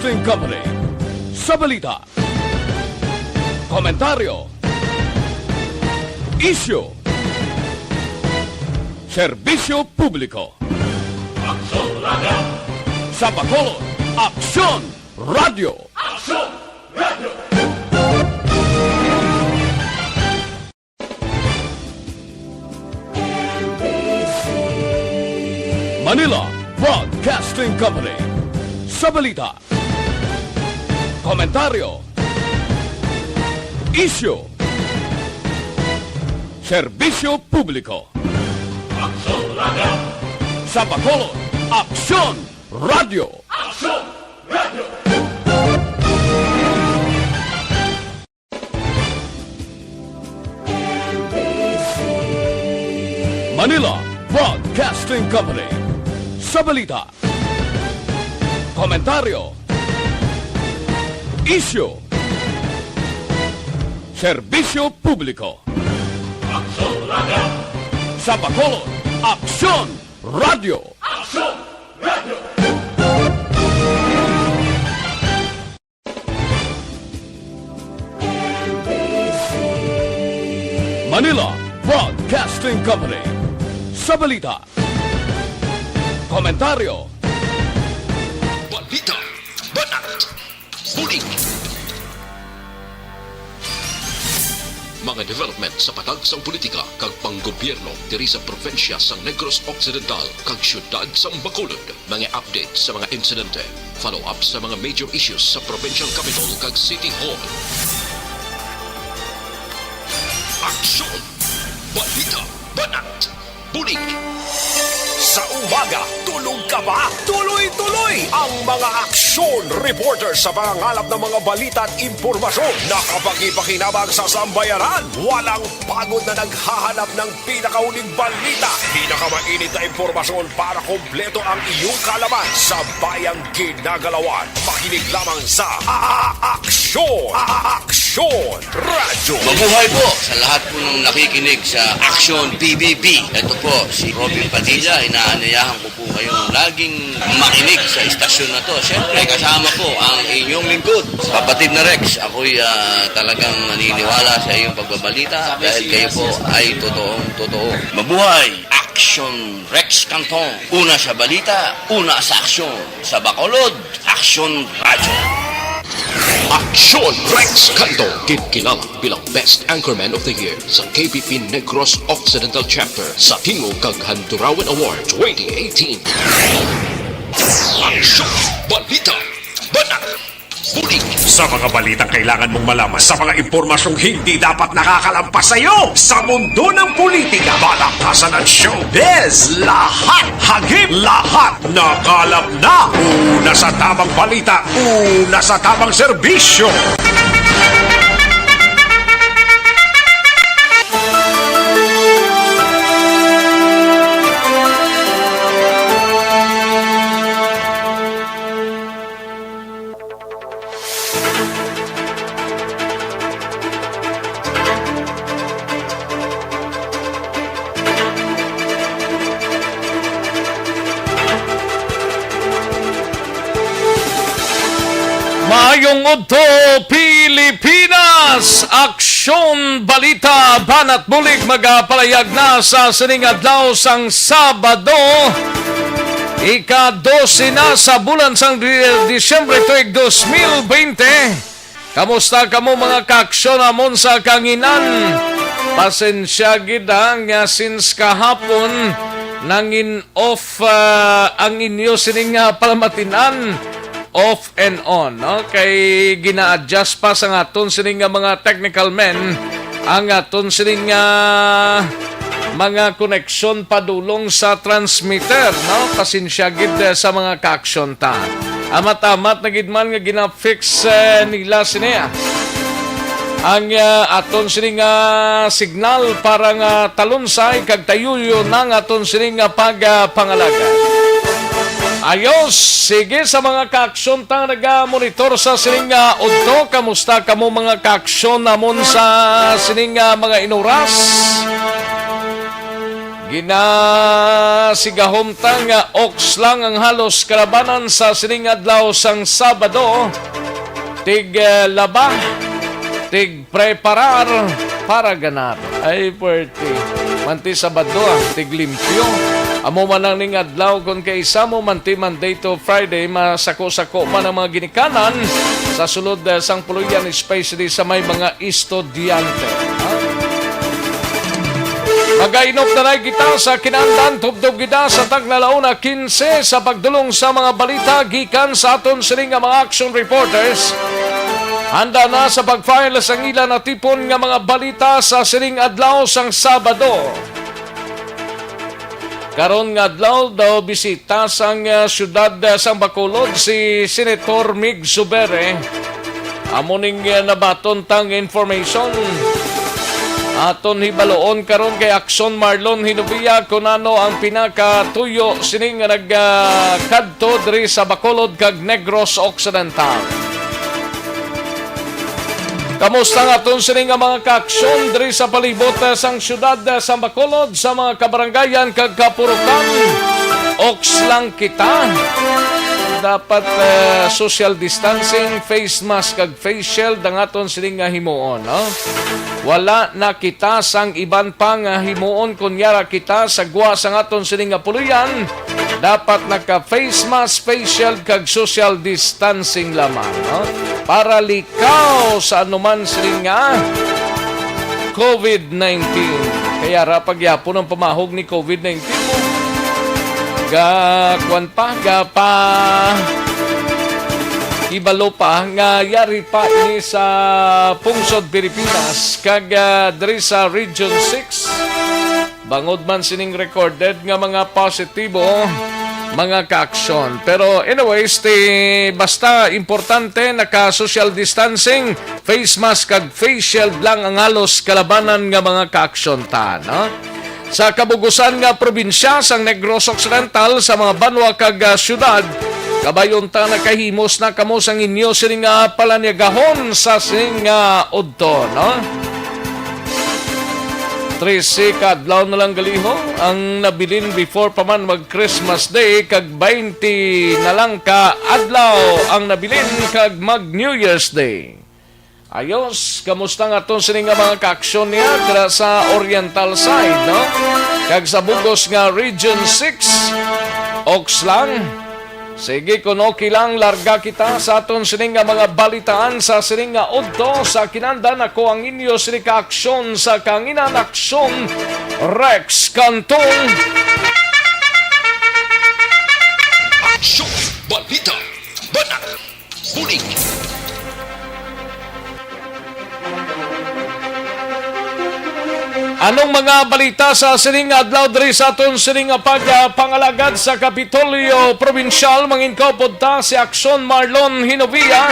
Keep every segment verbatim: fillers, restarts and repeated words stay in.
Broadcasting Company. Sa balita, komentaryo, isyu, serbisyo publiko. Aksyon Radio! Sa Bacolod, Aksyon Radio! Aksyon Radio! Manila Broadcasting Company. Sa balita, komentaryo, isyu, serbisyo publiko. Aksyon Radio! Sa Bacolod, Aksyon Radio! Aksyon Radio! Manila Broadcasting Company. Sa balita, komentaryo, isyu, serbisyo publiko. Aksyon Radio! Sa Bacolod, Aksyon Radio! Aksyon Radio! Manila Broadcasting Company. Sa balita, komentaryo, balita, banat, bulig. Mga development sa patagsang politika kag panggobyerno diri sa probinsya sang Negros Occidental kag siyudad sang Bacolod. Mga update sa mga insidente, follow-up sa mga major issues sa provincial capital kag city hall. Aksyon! Balita! Banat! Bulig! Sa umaga, tulog ka ba? Tuloy-tuloy ang mga aksyon reporter sa pangangalap ng mga balita at impormasyon na kapakipakinabang sa sambayanan. Walang pagod na naghahanap ng pinakauling balita, pinakamainit na impormasyon para kompleto ang iyong kaalaman sa bayang ginagalawan. Makinig lamang sa A-, A-, Aksyon! A-, A-, Aksyon Radyo! Mabuhay po sa lahat po ng nakikinig sa Aksyon P B B. Ito po si Robin Padilla. Inaanyayahan ko po kayong laging makinig sa istasyon na to. Siyempre, kasama po ang inyong lingkod, Kapatid na Rex. Ako'y, ah, talagang naniniwala sa iyong pagbabalita dahil kayo po ay totoong totoo. Mabuhay! Aksyon Rex Cantong. Una sa balita, una sa aksyon. Sa Bacolod, Aksyon Radyo. Aksyon Rex Cantong, ginkilala bilang Best Anchorman of the Year sa K P P Negros Occidental Chapter sa Tingog kag Handurawan Award twenty eighteen. Aksyon! Balita! Banat! Bulig! Sa mga balitang kailangan mong malaman, sa mga impormasyong hindi dapat nakakalampas sa iyo, sa mundo ng politika, balakasan at showbiz, lahat, hagip, lahat, nakalap na. Una sa tamang balita, una sa tamang serbisyo. Maayong udto, Pilipinas! Aksyon Balita, Banat Bulig, magapalayag na sa sining adlaw sang Sabado, ika-dose na sa bulan sang Di-, Disyembre tuig dos mil bente. Kamusta kamo, mga kaaksyon, amon sa kanginan? Pasensya gid, ha, nga since kahapon nangin off, ah, ang inyo sining, ah, palamatinan, off and on, no? Kay gina-adjust pa sang aton sining nga mga technical men ang aton sining, ah, mga koneksyon padulong sa transmitter, no? Pasensya gid, eh, sa mga kaaksyon ta. Amat-amat na gid man nga gina-fix, eh, nila sini, ah, ang, ah, aton sini nga signal para nga talunsay kag tayuyo na nga aton sini nga pagpangalagad. Ayos, sige, sa mga kaaksyon ta naga-monitor sa sining, ah, udto, kamusta kamo, mga kaaksyon, amon sa sining, ah, mga inuras? Ginasigahom ta nga oks lang ang halos kalabanan sa sining adlaw sang Sabado. Tig, eh, laba, tig preparar para ganar. Ay, puwerte. Manti Sabado, ah, tig limpyo. Amo man ang ning adlaw kon kaisa mo manti Monday to Friday, masako-sako man ang mga ginikanan sa sulod, eh, sang puloy-an, especially sa may mga estudyante. Magainop na na kita sa kinandan, tubtob kita sa tagna la una quince sa pagdulong sa mga balita gikan sa aton sini nga mga action reporters. Handa na sa pag-file sang ila natipon nga mga balita sa sining adlaw sang Sabado. Karon nga adlaw daw bisita sang, ah, siyudad, ah, sang Bacolod si Senator Mig Zubiri. Amo ning, ah, nabaton tang information. Aton hibaluon karon kay Action Marlon Hinovia kun ano ang pinakatuyo sini nga nag, ah, kadto diri sa Bacolod kag Negros Occidental. Kamusta nga aton sini nga mga kaaksyon diri sa palibot, eh, sang siyudad, eh, sa Bacolod, sa mga kabarangayan kag kapurukan? Oks lang kita. Dapat, eh, social distancing, face mask kag face shield ang aton sini nga himuon, no? Wala na kita sang iban pa nga himuon kon yara kita sa gwa sang aton sini nga puloy-an. Dapat naka face mask, face shield kag social distancing lamang, no? Para likaw sa anuman sini nga covid nineteen. Kay ara pa gyapon ang pamahog ni covid nineteen mo. Ga, kwan pa, ga pa. Ibalo pa nga yari pa ini sa pungsod Pilipinas kag, ah, diri sa Region six. Bangod man sining recorded nga mga positibo, mga kaaksyon. Pero anyways, ti, basta importante naka social distancing, face mask kag face shield lang ang halos kalabanan nga mga kaaksyon ta, no? Sa kabugusan nga probinsya sang Negros Occidental, sa mga banwa kag, ah, syudad, kabayon ta nakahimos na kamo sang inyo sini nga palanyagahon sa sini nga udto, no? Trese ka adlaw na lang galiho ang nabilin before pa man mag Christmas Day, kag twenty na lang ka adlaw ang nabilin kag mag New Year's Day. Ayos, kamusta nga aton sini nga mga kaaksyon niya dira sa Oriental side, no? Kag sa bugos nga Region six, oks lang. Sige, kung okay lang, larga kita sa aton sini nga mga balitaan sa sini nga udto. Sa kinandan, ako ang inyo sini ka aksyon sa kanginan, aksyon, Rex Cantong. Aksyon, balita, banat, bulig. Anong mga balita sa sining adlaw diri sa aton sining nga pagpangalagad sa Kapitolyo Probinsyal? Manginkupod ta si Aksyon Marlon Hinovia.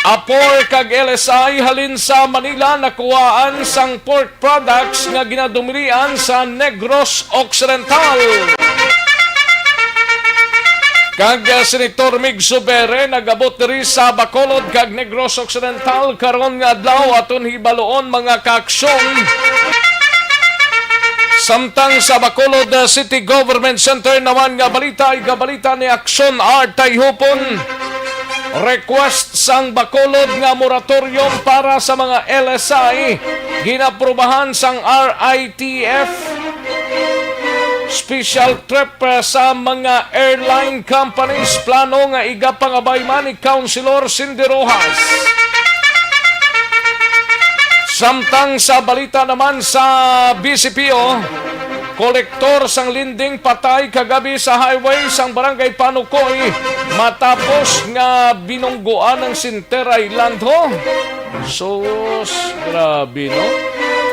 Apor kag L S I halin sa Manila nakuhaan sang pork products nga ginadumilian sa Negros Occidental. Kag, ah, Senator Mig Zubiri nagabot diri sa Bacolod kag Negros Occidental karon nga adlaw, aton hibaluon mga kaaksyon. Samtang sa Bacolod, ah, City Government Center naman nga balita, igabalita ni Aksyon Art Tayhupon. Request sang Bacolod nga moratorium para sa mga L S I ginaprubahan sang R I T F. Special trip, eh, sa mga airline companies, plano nga igapangabay man ni Councilor Cindy Rojas. Samtang sa balita naman sa B C P O, kolektor sang linding patay kagabi sa highway sang Barangay Panukoy matapos nga binungguan ang center island, ho. Sus, grabe, no?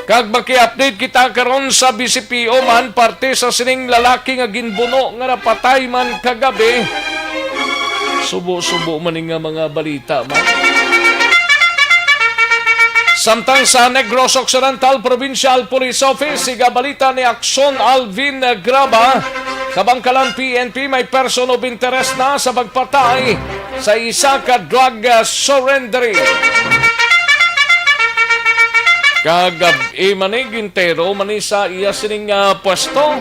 Kag maki-update kita karon sa B C P O man, parte sa sining lalaki nga ginbuno nga napatay man kagabi. Subo-subo man ni nga mga balita man. Samtang sa Negros Occidental Provincial Police Office, igabalita ni Aksyon Alvin Graba, kabangkalan P N P, may person of interest na sa pagpatay sa isa ka drug, ah, surrendering. Kag gab-i man ni, gintero man ni sa iya sining, ah, pwesto.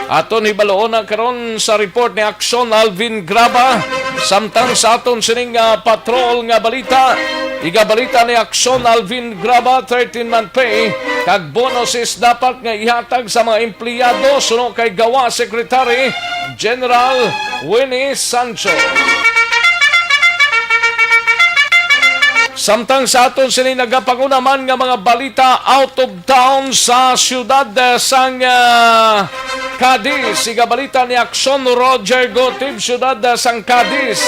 Aton hibaluon na karon sa report ni Aksyon Alvin Graba. Samtang sa aton sining, ah, patrol nga balita, igabalita ni Aksyon Alvin Graba, thirteen-month pay kag bonuses dapat nga ihatag sa mga empleyado suno kay Gawa Secretary General Winnie Sancho. Samtang sa aton sini nagapanguna man nga mga balita out of town sa siyudad, eh, sang, ah, Cadiz. Igabalita ni Aksyon Roger Gotib, siyudad, eh, sang Cadiz.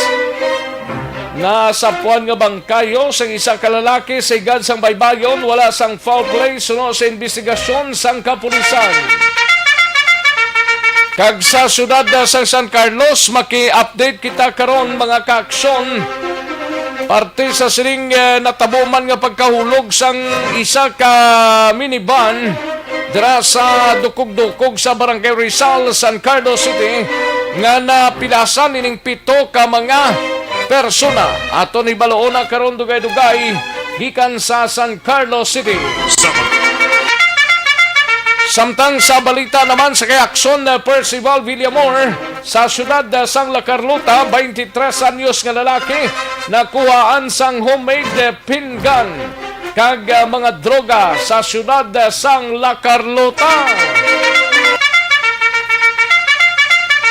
Nasapuan nga bangkayo sang isa ka lalaki sa higad sang baybayon, wala sang foul play suno sa investigasyon sang kapulisan. Kag sa siyudad, ah, sang San Carlos, maki-update kita karon, mga kaaksyon. Parte sa sining, eh, natabo man nga pagkahulog sang isa ka minivan dira sa Dukog-Dukog sa Barangay Rizal, San Carlos City, nga napilasan ining pito ka mga persona. Aton hibaluon na karon dugay-dugay gikan sa San Carlos City. Samtang sa balita naman sa kay Aksyon, eh, Percival Villamor, sa siyudad, eh, sang La Carlota, twenty-three anyos nga lalaki, nakuhaan sang homemade, eh, pinggan kag, ah, mga droga sa siyudad, ah, sang La Carlota.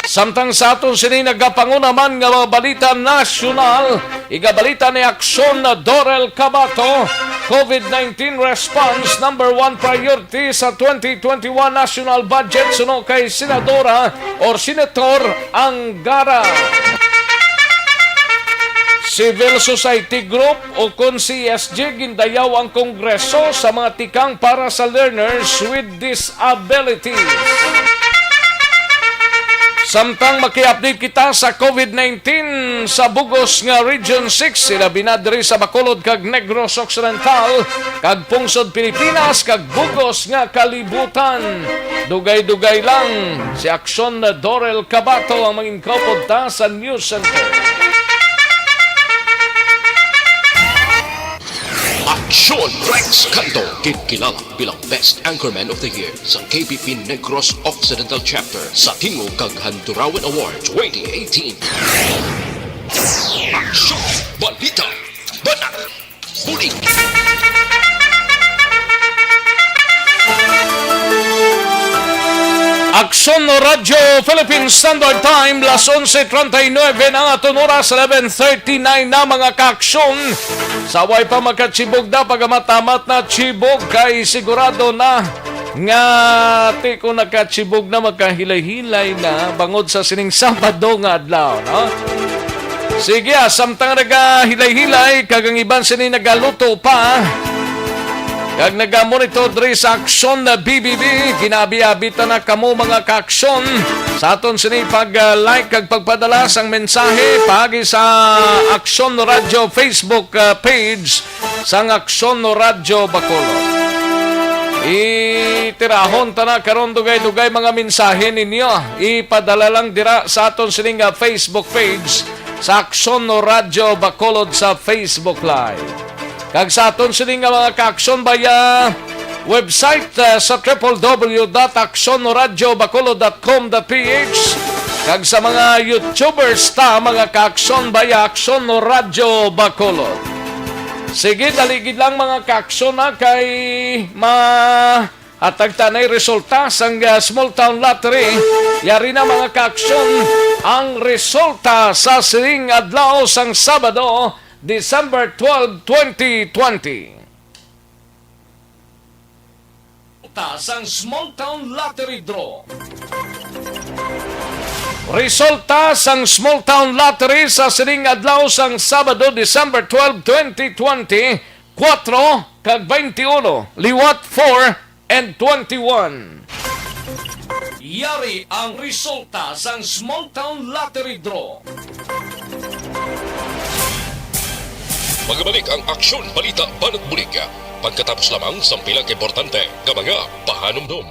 Samtang sa aton sini nagapanguna man nga mga balita nasyonal, igabalita ni Aksyon Dorel Cabato, covid nineteen response number one priority sa twenty twenty-one national budget suno kay Senadora or Senator Angara. Civil Society Group o kon C S G, gindayaw ang Kongreso sa mga tikang para sa learners with disabilities. Samtang maki-update kita sa covid nineteen sa bugos nga Region six, ilabi na diri sa Bacolod kag Negros Occidental, kag pungsod Pilipinas, kag bugos nga kalibutan. Dugay-dugay lang, si Aksyon Dorel Cabato ang mangin kaupod ta sa News Center. Aksyon Rex Canto, kinkilala bilang Best Anchorman of the Year sa K P P Negros Occidental Chapter sa Tingog kag Handurawan Award twenty eighteen. Aksyon, balita, banat, bulig. Aksyon Radyo Philippine Standard Time, las onse treinta y nueve na ang aton oras, eleven thirty-nine na, mga kaaksyon. Sa way pa makachibog na, pagamamat na chibog, kay sigurado na nga ti ko nakachibog na, makahilay-hilay na bangod sa sining Sabado nga adlaw, no? Sige, ah, samtang nagahilay-hilay, kag ang iban sini nagaluto pa, kag nagamonitor diri sa Aksyon na B B B, ginabi-abi ta na kamo, mga kaaksyon, sa aton sini pag, ah, like kag pagpadala sang mensahe paagi sa Aksyon Radyo Facebook, ah, page sang Aksyon Radyo Bacolod. Itirahon ta na karon dugay-dugay mga mensahe ninyo. Ipadala lang dira sa aton sining, ah, Facebook page sa Aksyon Radyo Bacolod sa Facebook Live. Kag sa aton sining nga mga kaaksyon via website, ah, sa triple W dot aksyon radyo bacolod dot com dot P H, kag sa mga YouTubers ta, mga kaaksyon via Aksyon Radyo Bacolod. Sige, dali gid lang, mga kaaksyon, ha, kay mahatag ta nay resulta sang, ah, Small Town Lottery. Yari na, mga kaaksyon, ang resulta sa sining adlaw sang Sabado, December twelve, twenty twenty. Ta sang Small Town Lottery Draw. Resulta sang Small Town Lottery sa sining adlaw sang Sabado, December twelve, twenty twenty, kuwatro kag twenty-uno, liwat four and twenty-one. Yari ang resulta sang Small Town Lottery Draw. Magabalik ang Aksyon, Balita, Banat, Bulig pagkatapos lamang sang pila ka importante nga mga pahanumdom.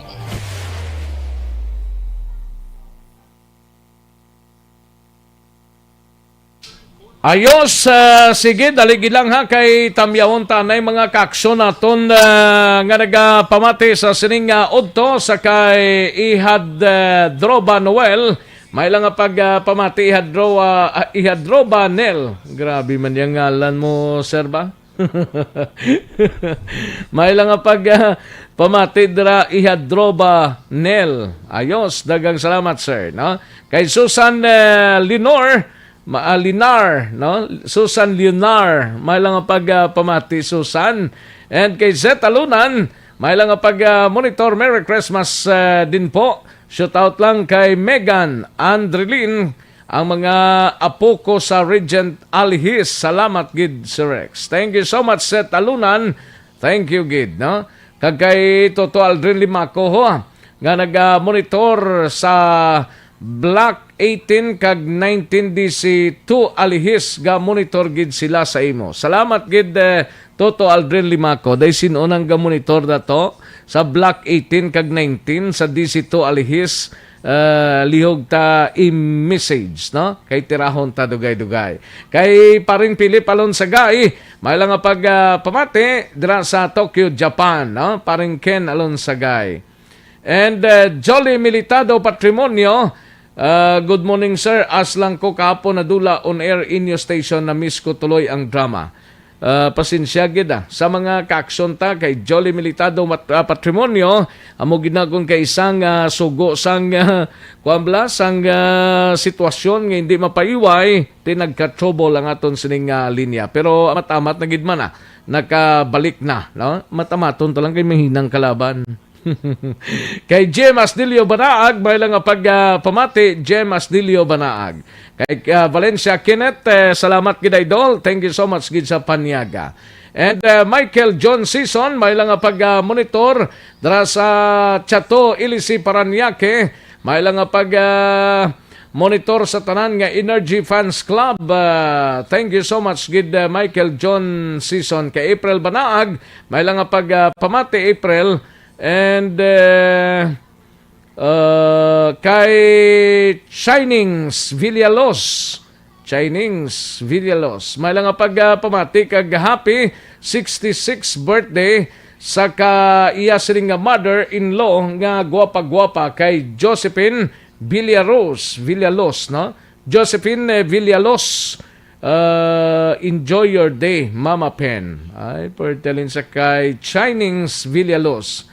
Ayos, ah, sige, dali gid lang ha, kay tamyawon ta nay mga kaaksyon naton, ah, nga nagapamati sa sining, ah, udto sa kay Ihad, ah, Droba Noel. May lang nga pag, ah, pamati, Ihad Dro-, ah, ah, Ihad Droba Nel. Grabe man yung ngalan mo, sir ba? May lang nga pag, ah, pamati dira, Ihad Droba Nel. Ayos, dagang salamat, sir, no? Kay Susan, ah, Lenor, Ma-, ah, Linar, no? Susan Linar, may lang nga pag, ah, pamati, Susan. And kay Zet Alunan, may lang nga pag, ah, monitor. Merry Christmas, ah, din po. Shout out lang kay Megan, Andrelin, ang mga apo ko sa Regent Alihis. Salamat gid, Sir Rex. Thank you so much, Zet Alunan. Thank you gid, no? Kag kay Toto Aldrin Limaco, ho, nga nag-monitor sa Block eighteen kag nineteen D C two Alihis, ga-monitor gid sila sa imo. Salamat gid, eh, Toto Aldrin Limaco. Day sin-o nang ga-monitor na to sa Block eighteen kag nineteen sa D C two Alihis, eh, lihog ta i-message, no? Kay tirahon ta dugay-dugay. Kay Paring Philip Alonsagay, may lang nga pag, ah, pamati dira sa Tokyo, Japan, no? Paring Ken Alonsagay. And, uh, Jolly Militado Patrimonio, uh, good morning, sir. As lang ko kahapon nadula on air inyo station, na-miss ko tuloy ang drama. Uh, pasensya gid, ah. Sa mga kaaksyon ta kay Jolly Militado Mat-, uh, Patrimonio, amo gid na kung kay isang, uh, sugo sang, uh, kuwan bala, sang, uh, sitwasyon nga hindi mapaiway, ti nagka-trouble ang aton sining, uh, linya. Pero amat-amat na gid man, ah. Nakabalik na, no? Matamaton ta lang kay mahinang kalaban. Kay Jem Asdilio Banaag, may lang nga pag, ah, pamati, Jem Asdilio Banaag. Kay, ah, Valencia Kenneth, eh, salamat gid, idol. Thank you so much gid sa panyaga. And, ah, Michael John Season, may lang nga pag, ah, monitor dira sa Chato, Ilisi, Parañaque. May lang nga pag, ah, monitor sa tanan nga Energy Fans Club. Ah, thank you so much gid, ah, Michael John Season. Kay April Banaag, may lang nga pag, ah, pamati, April. And, eh, uh, kay Shinings Villalos. Shinings Villalos. May lang nga pag, ah, pamati kag happy sixty-sixth birthday sa ka iya sining nga mother-in-law nga gwapa-gwapa, kay Josephine Villaros, Villalos, no? Josephine, eh, Villalos, uh, enjoy your day, Mama Pen. Ay, pertelin sa kay Chinings Villalos.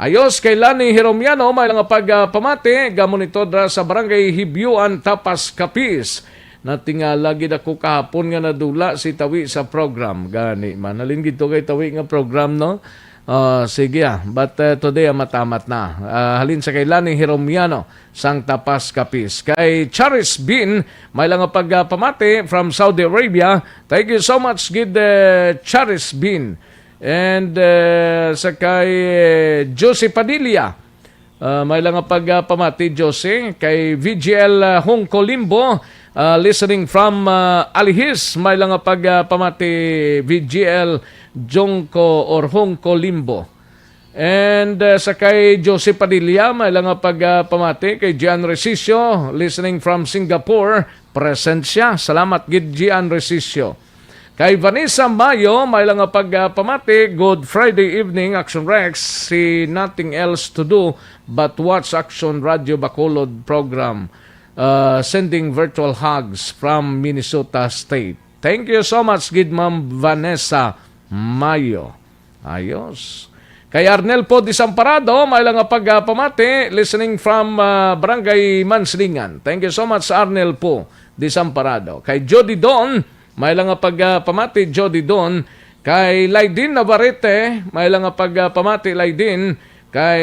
Ayos, kay Lani Hiromiano, may lang nga pag, ah, pamati, gamon ito dra sa Barangay Hibyuan, Tapas, Capiz. Natingala gid ako kahapon nga nadula si Tawi sa program. Gani man, halin gid to kay Tawi nga program, no? Ah, sige, ah. But, uh, today, ah, matamat na. Ah, halin sa kay Lani Hiromiano, sang Tapas, Capiz. Kay Charis Bin, may lang nga pag, ah, pamati from Saudi Arabia. Thank you so much, gid, eh, Charis Bin. And, eh, sa kay, eh, Josie Padilla, ah, may lang nga pag, ah, pamati, Josie. Kay V G L, ah, Hongko Limbo, ah, listening from, ah, Alihis, may lang nga pag, ah, pamati, V G L Jongko or Hongko Limbo. And, uh, sa kay Josie Padilla, may lang nga pag, uh, pamati kay Gian Resicio, listening from Singapore. Present siya. Salamat gid, Gian Resicio. Kay Vanessa Mayo, may lang nga pag, uh, pamati, "Good Friday evening, Action Rex. See nothing else to do but watch Action Radio Bacolod program. Uh, sending virtual hugs from Minnesota State." Thank you so much gid, Ma'am Vanessa Mayo. Ayos. Kay Arnel po Desamparado, may lang nga pag, ah, pamati, listening from, ah, Barangay Manslingan. Thank you so much, Arnel po Desamparado. Kay Jody Don, may lang nga pag, ah, pamati, Jody Don. Kay Laidin Navarrete, may lang nga pag, ah, pamati, Laidin. Kay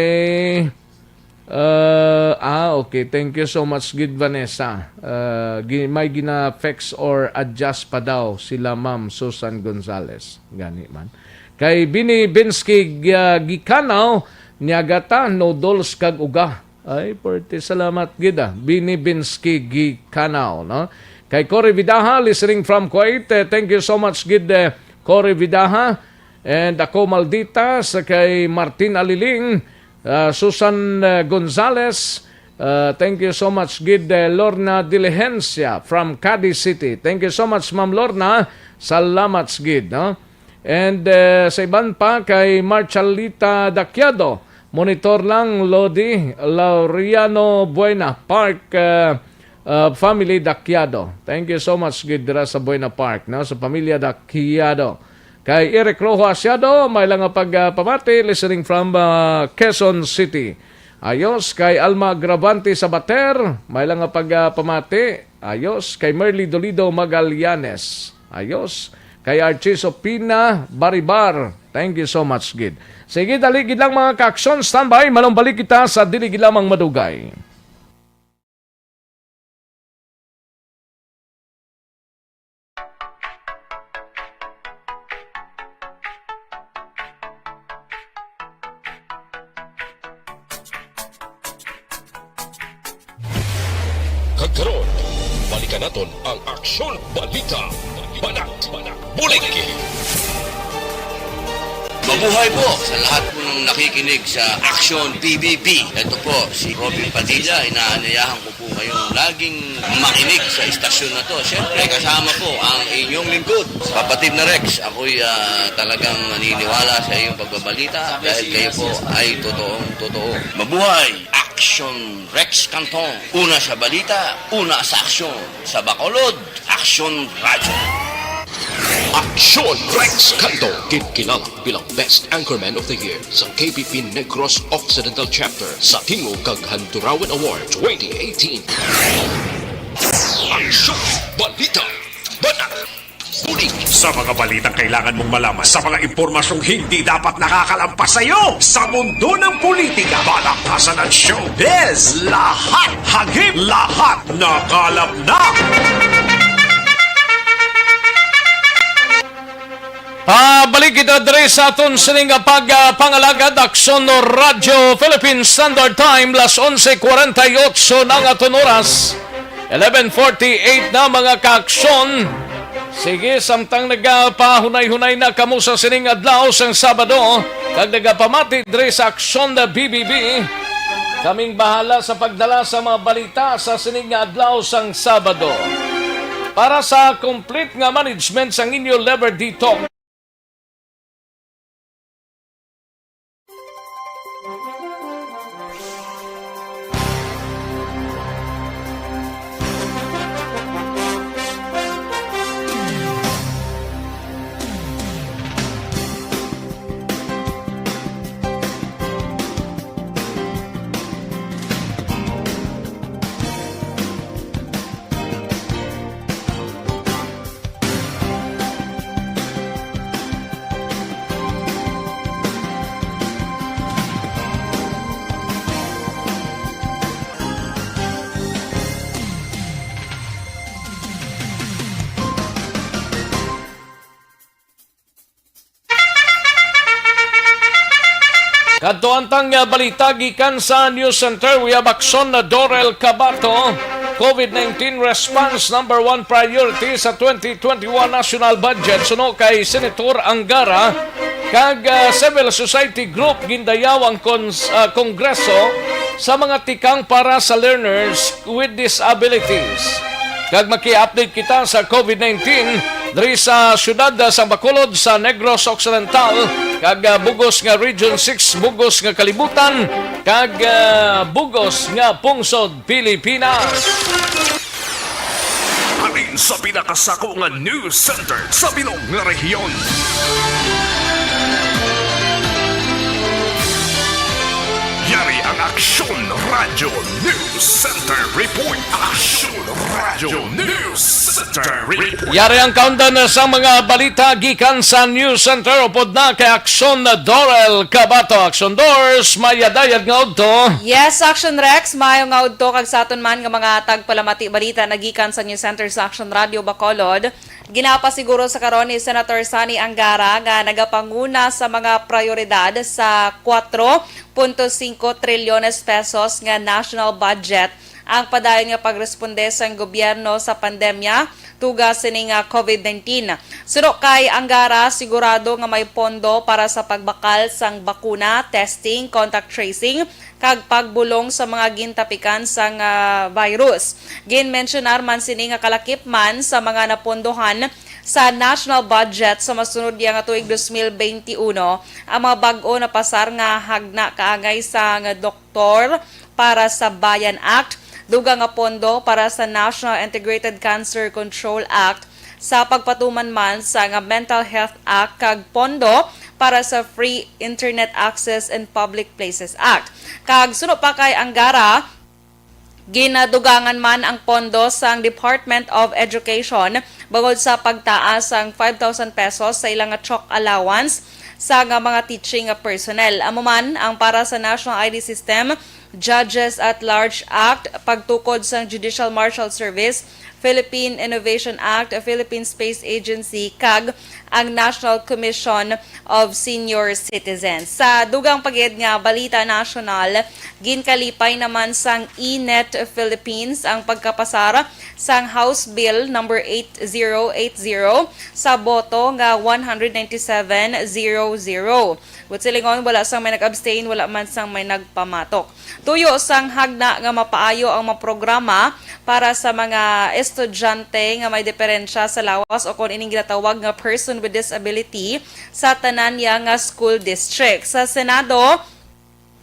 Uh, ah, okay. Thank you so much, gid, Vanessa. Uh, gi-, may gina-fix or adjust pa daw sila, Ma'am Susan Gonzales. Gani man. Kay Bini Binsky, uh, Gikanaw, niagata, noodles kag uga. Ay, porte. Salamat gid, ah. Bini Binsky Gikanaw, no? Kay Cory Vidaha, listening from Kuwait. Eh, thank you so much, gid, eh, Cory Vidaha. And ako, Maldita, sa kay Martin Aliling, ah, Susan, ah, Gonzales, Uh, thank you so much, gid, eh, Lorna Diligencia from Cadiz City. Thank you so much, Ma'am Lorna. Salamat, gid, no? And, eh, sa iban pa, kay Marchalita Daquiado, monitor lang, Lodi Laureano Buena, Park, eh, uh, family Daquiado. Thank you so much, gid, dira sa Buena Park, no? Sa pamilya Daquiado. Kay Eric Rojo Asiado, may lang nga pagpamati, listening from, uh, Quezon City. Ayos, kay Alma Agravante Sabater, may lang nga pagpamati. Ayos, kay Merly Dolido Magallanes. Ayos, kay Archie Sopina Baribar. Thank you so much, gid. Sige, dali gid lang, mga kaaksyon, standby, malumbalik kita sa dili gid lamang madugay. Kag karon, balikan naton ang Aksyon Balita. Banat, Bulig. Mabuhay po sa lahat po ng nakikinig sa Aksyon B B B. Ito po si Robin Padilla. Inaanyayahan ko po kayong laging makinig sa istasyon na to. Siyempre, kasama po ang inyong lingkod, Kapatid na Rex. Ako'y, ah, talagang naniniwala sa iyong pagbabalita dahil kayo po ay totoong totoo. Mabuhay! Aksyon Rex Cantong. Una sa balita, una sa aksyon. Sa Bacolod, Aksyon Radyo. Aksyon Rex Cantong, ginkilala bilang Best Anchorman of the Year sa K B P Negros Occidental Chapter sa Tingog kag Handurawan Award twenty eighteen. Aksyon Balita. Banat. Bulig. Sa mga balitang kailangan mong malaman, sa mga impormasyong hindi dapat nakakalampas sa iyo, sa mundo ng politika, balaktasan at showbiz, lahat, hagip, lahat, nakalap na. Pabalik kita diri sa aton sining nga pag, ah, pangalagad, Aksyon Radyo Philippine Standard Time, las onse cuarenta y ocho na ang aton oras. Eleven forty-eight na, mga kaaksyon. Sige, samtang nagapahunay-hunay na kamo sa sining adlaw sang Sabado, kag nagapamati diri sa Aksyon na B B B, kaming bahala sa pagdala sa mga balita sa sining nga adlaw sang Sabado. Para sa complete nga management sang inyo Lever Detox, Kadto ang tang, ah, balita gikan sa News Center. We have Aksyon na Dorel Cabato. COVID nineteen response, number one priority sa twenty twenty-one national budget, suno kay Senator Angara, kag, ah, civil society group, gindayaw ang kons-, ah, Kongreso sa mga tikang para sa learners with disabilities. Kag maki-update kita sa COVID nineteen diri sa siyudad, ah, sa Bacolod, sa Negros Occidental, kag, ah, bugos nga Region six, bugos nga kalibutan, kag, ah, bugos nga pungsod Pilipinas. Halin sa pinakasako nga news center sa bilog nga rehiyon. Yari ang Aksyon Radyo News Center Report. Aksyon Radyo News Center Report. Yari ang countdown sa mga balita gikan sa News Center. Upod na kay Aksyon Dorel Cabato. Aksyon Dors, mayadayad nga udto. Yes, Aksyon Rex, maayo nga udto kag sa aton man nga mga tagpalamati balita nagikan sa News Center sa Aksyon Radyo Bacolod. Ginapasiguro sa karon ni Senator Sonny Angara nga nagapanguna sa mga prioridad sa kwatro punto singko trilyones pesos nga national budget ang padayon nga pagresponde sang gobyerno sa pandemya tuga sini nga COVID nineteen. Suno kay Angara, sigurado nga may pondo para sa pagbakal sang bakuna, testing, contact tracing, kag pagbulong sa mga gintapikan sang, ah, virus. Ginmensyonar man sini nga kalakip man sa mga napondohan sa national budget sa masunod niya nga tuig dos mil benti uno ang mga bag-o napasar nga hagna kaangay sang Doktor para sa Bayan Act, dugang nga pondo para sa National Integrated Cancer Control Act, sa pagpatuman man sa nga Mental Health Act kag pondo para sa Free Internet Access in Public Places Act. Kag suno pa kay Angara, ginadugangan man ang pondo sang Department of Education bangod sa pagtaas sang five thousand pesos sa ilang nga chalk allowance sa nga mga teaching personnel. Amo man ang para sa National I D System, Judges at Large Act, pagtukod sang Judicial Marshal Service, Philippine Innovation Act, Philippine Space Agency, kag ang National Commission of Senior Citizens. Sa dugang pa gid nga balita nasyonal, ginkalipay naman sang E net Philippines ang pagkapasar sang House Bill number eight zero eight zero sa boto nga one hundred ninety-seven zero zero. Buot silingon, wala sang may nag-abstain, wala man sang may nagpamatok. Tuyo sang hagna nga mapaayo ang mga programa para sa mga estudyante nga may diferensya sa lawas o kon ining ginatawag nga person with disability sa tanan niya nga school district. Sa Senado,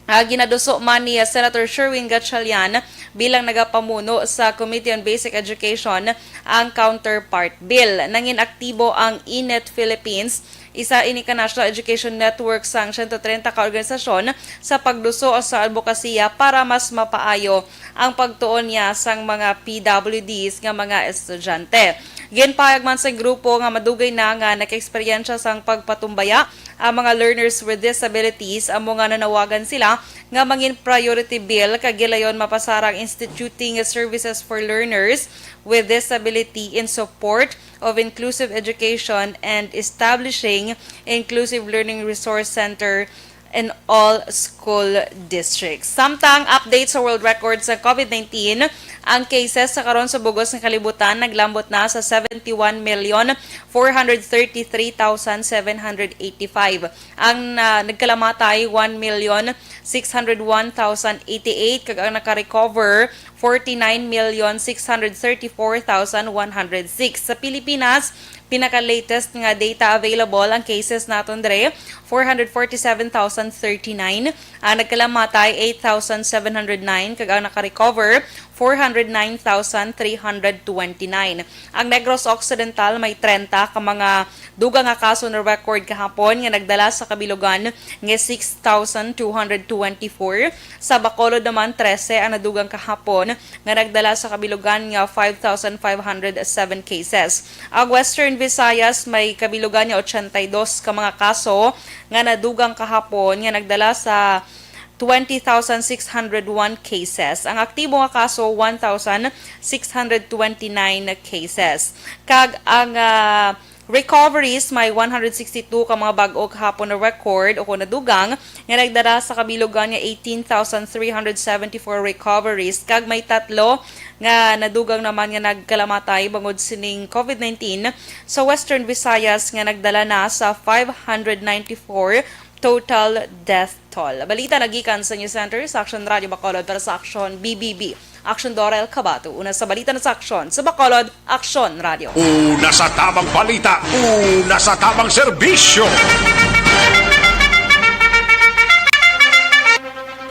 ah, ginaduso man ni Senator Sherwin Gatchalian bilang nagapamuno sa Committee on Basic Education ang counterpart bill. Nangin aktibo ang E net Philippines, isa ini ka National Education Network sang sento trenta ka organisasyon sa pagduso sa adbokasiya para mas mapaayo ang pagtuon niya sang mga P W Ds nga mga estudyante. Ginpahayag man sa grupo nga madugay na nga nakaeksperyensya sang pagpatumbaya ang mga learners with disabilities, amo nga nanawagan sila nga mangin priority bill kag gilayon mapasar ang instituting services for learners with disability in support of inclusive education and establishing inclusive learning resource center in all school districts. Samtang update sa world record sa COVID nineteen, ang cases sa karon sa bug-os nga kalibutan naglambot na sa seventy-one million four hundred thirty-three thousand seven hundred eighty-five. Ang, ah, nagkalamatay, one million six hundred one thousand eighty-eight, kag ang naka-recover, forty-nine million six hundred thirty-four thousand one hundred six. Sa Pilipinas, pinaka-latest nga data available, ang cases naton dre, four hundred forty-seven thousand thirty-nine, ang nagkalamatay, eight thousand seven hundred nine, kag ang naka-recover, four hundred nine thousand three hundred twenty-nine. Ang Negros Occidental may trenta ka mga dugang nga kaso na record kahapon nga nagdala sa kabilugan nga six thousand two hundred twenty-four. Sa Bacolod naman, trese ang nadugang kahapon nga nagdala sa kabilugan nga five thousand five hundred seven cases. Ang Western Visayas may kabilugan nga ochenta y dos ka mga kaso nga nadugang kahapon nga nagdala sa twenty thousand six hundred one cases. Ang aktibo nga kaso, one thousand six hundred twenty-nine cases. Kag ang, ah, recoveries, may one hundred sixty-two ka mga bag-o kahapon na record o kung nadugang nga nagdala sa kabilugan nga eighteen thousand three hundred seventy-four recoveries, kag may tatlo nga nadugang naman nga nagkalamatay bangod sining COVID nineteen sa Western Visayas nga nagdala na sa five hundred ninety-four total death toll. Balita nagikan sa News Center sa Action Radio Bacolod para sa Action B B B. Action Dorel Cabato. Una sa balita na sa Action sa Bacolod, Action Radio. Una sa tamang balita, una sa tamang serbisyo.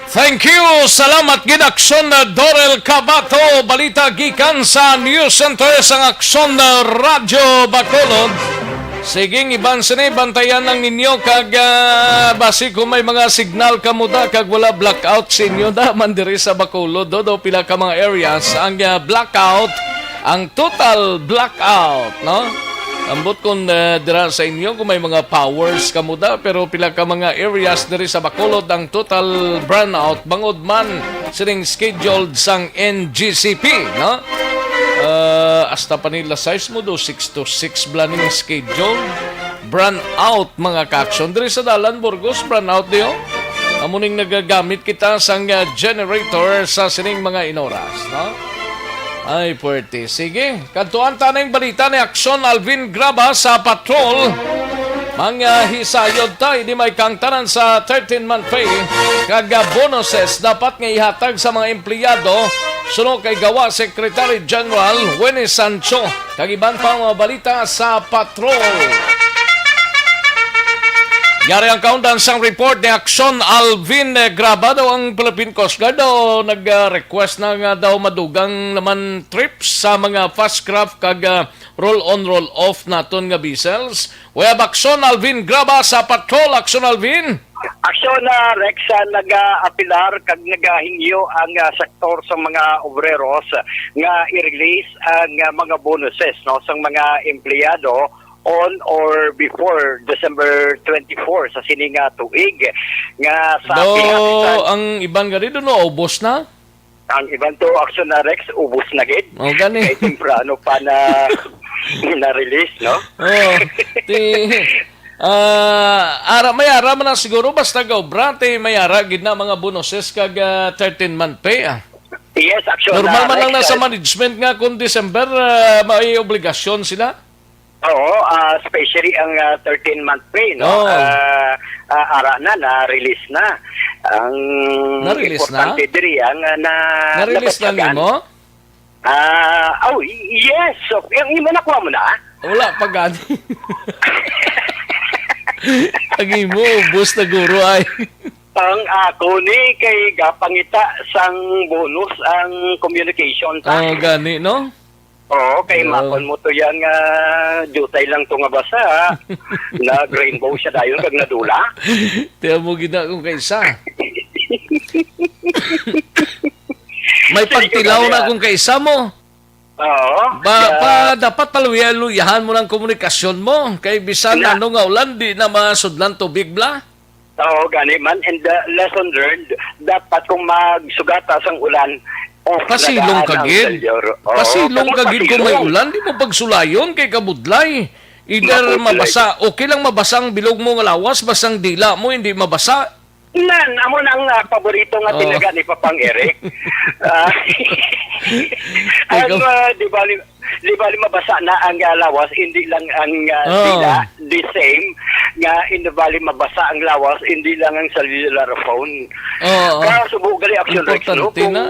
Thank you. Salamat gid, Action Dorel Cabato. Balita gikan sa News Center sang Action Radio Bacolod. Sige, iban sini, bantayan lang ninyo kag, ah, basi kung may mga signal kamo da kag wala blackout sa inyo da man diri sa Bacolod, do, do pila ka mga areas ang, ah, blackout, ang total blackout, no? Ambot kung, ah, dira sa inyo kung may mga powers kamo da, pero pila ka mga areas diri sa Bacolod ang total brownout bangod man sining scheduled sang N G C P, no? Ah, hasta pa nila size mo do, six to six bala ning schedule. Brand out, mga ka-action. Diri sa dalan, Burgos, brand out diyo. Amo ning nagagamit kita sang, ah, generator sa sining mga inoras, no? Ay, puwerte. Sige, kadtuan ta ning balita ni Action Alvin Graba sa patrol. Mga hisayod ta, ini may kangtanan sa thirteen-month pay kag, ah, bonuses dapat nga ihatag sa mga empleyado suno kay gawa Secretary General Winnie Sancho. Kag iban pa mga balita sa Patrol. Yari ang kaundan sang report ni Action Alvin, eh, Graba daw ang Philippine Coast Guard daw nag-request na nga daw madugang naman trips sa mga fast craft kag, ah, roll on, roll off naton nga vessels. We have Action Alvin Graba sa Patrol. Action Alvin. Aksyon na, Rex, ah, nag-aapilar kag nagahingyo ang, ah, sektor sa mga obreros nga i-release ang, ah, mga bonuses, no, sang mga empleyado on or before December twenty-four sa sini nga tuig nga sa Daw, ang iban gani doon, no, ubos na? Ang iban to, Action na, Rex, ubos na gid. Oh, gani. Kay temprano pa na na-release, no? Oh, ti ah, ara may ara man na siguro basta gaobra ti may ara gid na mga bonuses kag, ah, thirteen-month pay, ah. Yes, Action Normal na, man lang na Rex, sa ah, management nga kung December, ah, may obligasyon sila. Oo, ah, especially ang, ah, thirteen-month pay, no? Oo. Ah, ah, ara na, na-release na. Ang Na-release na? importante diri ang, ah, na Na-release na nabatyagan. nimo? Ah, oh, y- yes. So, ang imo nakuha mo na? Wala pa gani. Ang imo, ubos na guro ay. Ang ako ni kay gapangita sang bonus ang communication ta. Oh, gani, no? Oo, kay Oo. makon mo to yan nga jutay lang to nga basa. Nag-rainbow siya dayon kag nadula. Tiyan mo gina kung kaisa. May Sige, pagtilaw na kaya. kung kaisa mo. Oo. Ba, Yeah. pa, dapat paluya-luyahan mo ng komunikasyon mo. Kay bisan Na- ano nga ulan, di na masudlan tubig bla. Oo, gani man. And, uh, lesson learned, dapat kung magsugata sang ulan, off na Pasilong daan ka ang gid. selyur. Oo, Pasilong kung ka gid kung may pasilong. ulan, di mo pagsulayon kay kabudlay. Either Mabudlay. mabasa, okay lang mabasa ang bilog mo nga lawas, basta ang dila mo hindi mabasa. Nan, amo na ang, ah, paborito nga Oh. tinaga ni Papang Eric. Ah, ang, Ikaw. ah, di ba, di ba, mabasa na ang, ah, lawas, hindi lang ang, ah, Oh. dila, the same, nga hindi bali mabasa ang lawas, hindi lang ang cellular phone. Oo. Kaya subo gali action, Rex, no? Importante Kung na.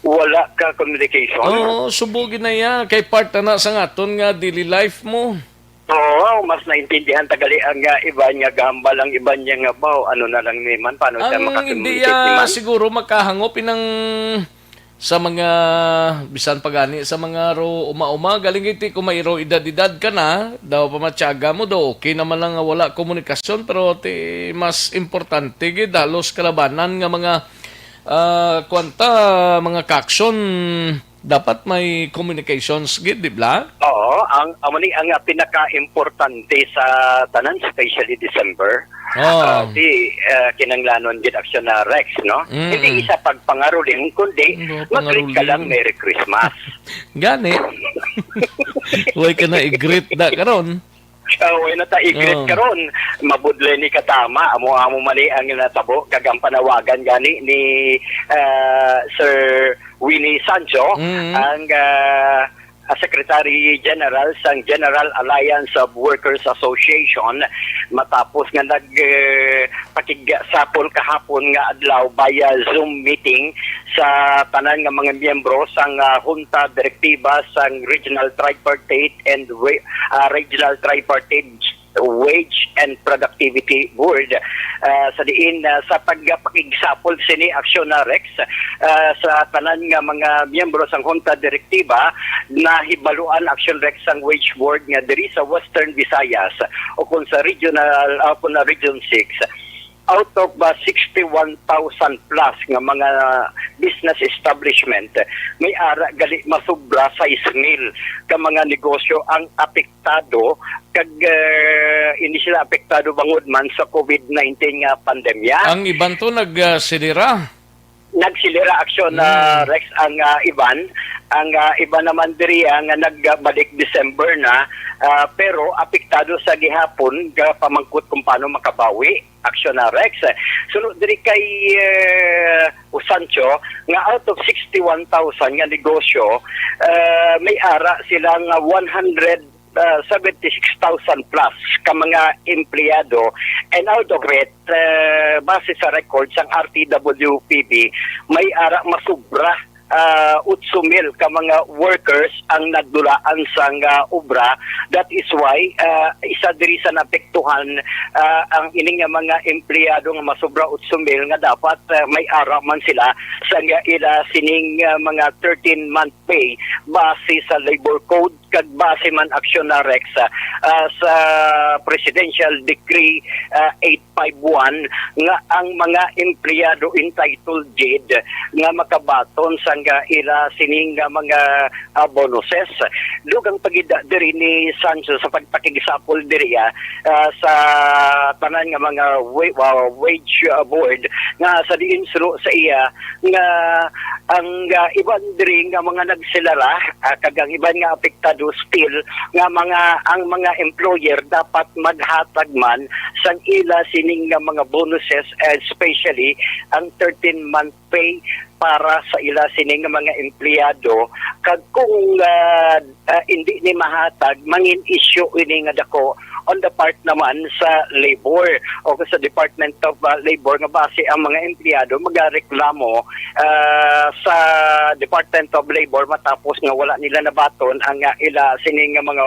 wala ka communication. Oo, subo gid na iya. Kay part na sa aton nga daily life mo. Oo, mas naintindihan ta gali ang, ah, iban nga gambal, ang iban niya nga, "Baw, ano na lang ni man, paano siya Ang makakumunikate hindi, ni ah, man?" siguro makahangop inang sa mga, bisan pa gani sa mga ro uma-uma, galing iti kung may ro edad-edad ka na, daw pamatyaga mo, daw okay naman lang nga wala komunikasyon, pero ti mas importante gid, halos kalabanan nga mga, ah, kwanta, mga kaksyon, dapat may communications gid, di ba? Oo, ang, amo ni ang, ah, pinaka-importante sa tanan, especially December. Oh. Ah, di, ah, kinanglanon gid aksyon na Rex, no? Mm. Hindi isa pagpangaruling, kundi Hindi, mag-greet ka pangaruling. lang, "Merry Christmas." Gani. Way ka na i-greet da karon. Ah, way na ta i-greet Oh. karon. Mabudlay ni katama, amo-amo man ni ang natabo, kag ang panawagan gani ni, ah, Sir Winnie Sancho, Mm. ang, ah, ah, Secretary General sang General Alliance of Workers Association, matapos nga nag, eh, pakigsapol kahapon nga adlaw via Zoom meeting sa tanan nga mga miyembro sang, ah, Junta Direktiba sang Regional Tripartite and Wa-, ah, Regional Tripartite Wage and Productivity Board, ah, sa diin, ah, sa pagpakigsapol sini aksyon na Rex, ah, sa tanan nga mga miyembro sang Junta Direktiba, nahibaluan aksyon Rex sang Wage Board nga diri sa Western Visayas o kung sa regional, ah, kung na Region six, out of, ah, sixty-one thousand plus nga mga business establishment, may ara gali masubra sais mil ka mga negosyo ang apektado kag, ah, hindi sila apektado bangod man sa covid nineteen nga pandemya. Ang iban to nag, ah, silira. Nagsilira aksyon na Mm. Rex ang, ah, iban. Ang, ah, iban naman diri, ah, nga nagbalik December na, ah, pero apektado sa gihapon nga pamangkot kung paano makabawi. Aksyon na Rex. Sunod diri kay, eh, Sancho, nga out of sixty-one thousand nga negosyo, eh, may ara sila nga one hundred ah, seventy-six thousand plus ka mga empleyado, and out of it, ah, base sa record sang R T W P B, may ara masubra, ah, otso mil ka mga workers ang nagdulaan sang, ah, obra. That is why, ah, isa diri sa naapektuhan, ah, ang ini nga mga empleyado nga masubra otso mil nga dapat, ah, may ara man sila sa nga ila sining, ah, mga thirteen month pay base sa labor code kag base man, Aksyon Rex, ah, sa Presidential Decree, ah, eight five one, nga ang mga empleyado entitled gid nga makabaton sang ila sining nga mga, ah, bonuses. Dugang pa gid diri ni Sancho sa pagpakigsapol diri, ah, ah, sa tanan nga mga wa-, wa-, wage, ah, board, nga sa diin suno sa iya nga ang, ah, iban diri nga mga nagsilara, ah, kag ang iban nga apektado still nga mga, ang mga employer dapat maghatag man sang ila sining nga mga bonuses, especially ang thirteen month pay para sa ila sining nga mga empleyado. Kag kung, ah, ah, hindi ni mahatag, mangin issue ini nga dako on the part naman sa labor o sa Department of, ah, Labor, nga base ang mga empleyado magareklamo, ah, sa Department of Labor matapos nga wala nila nabaton ang, ah, ila sining nga mga,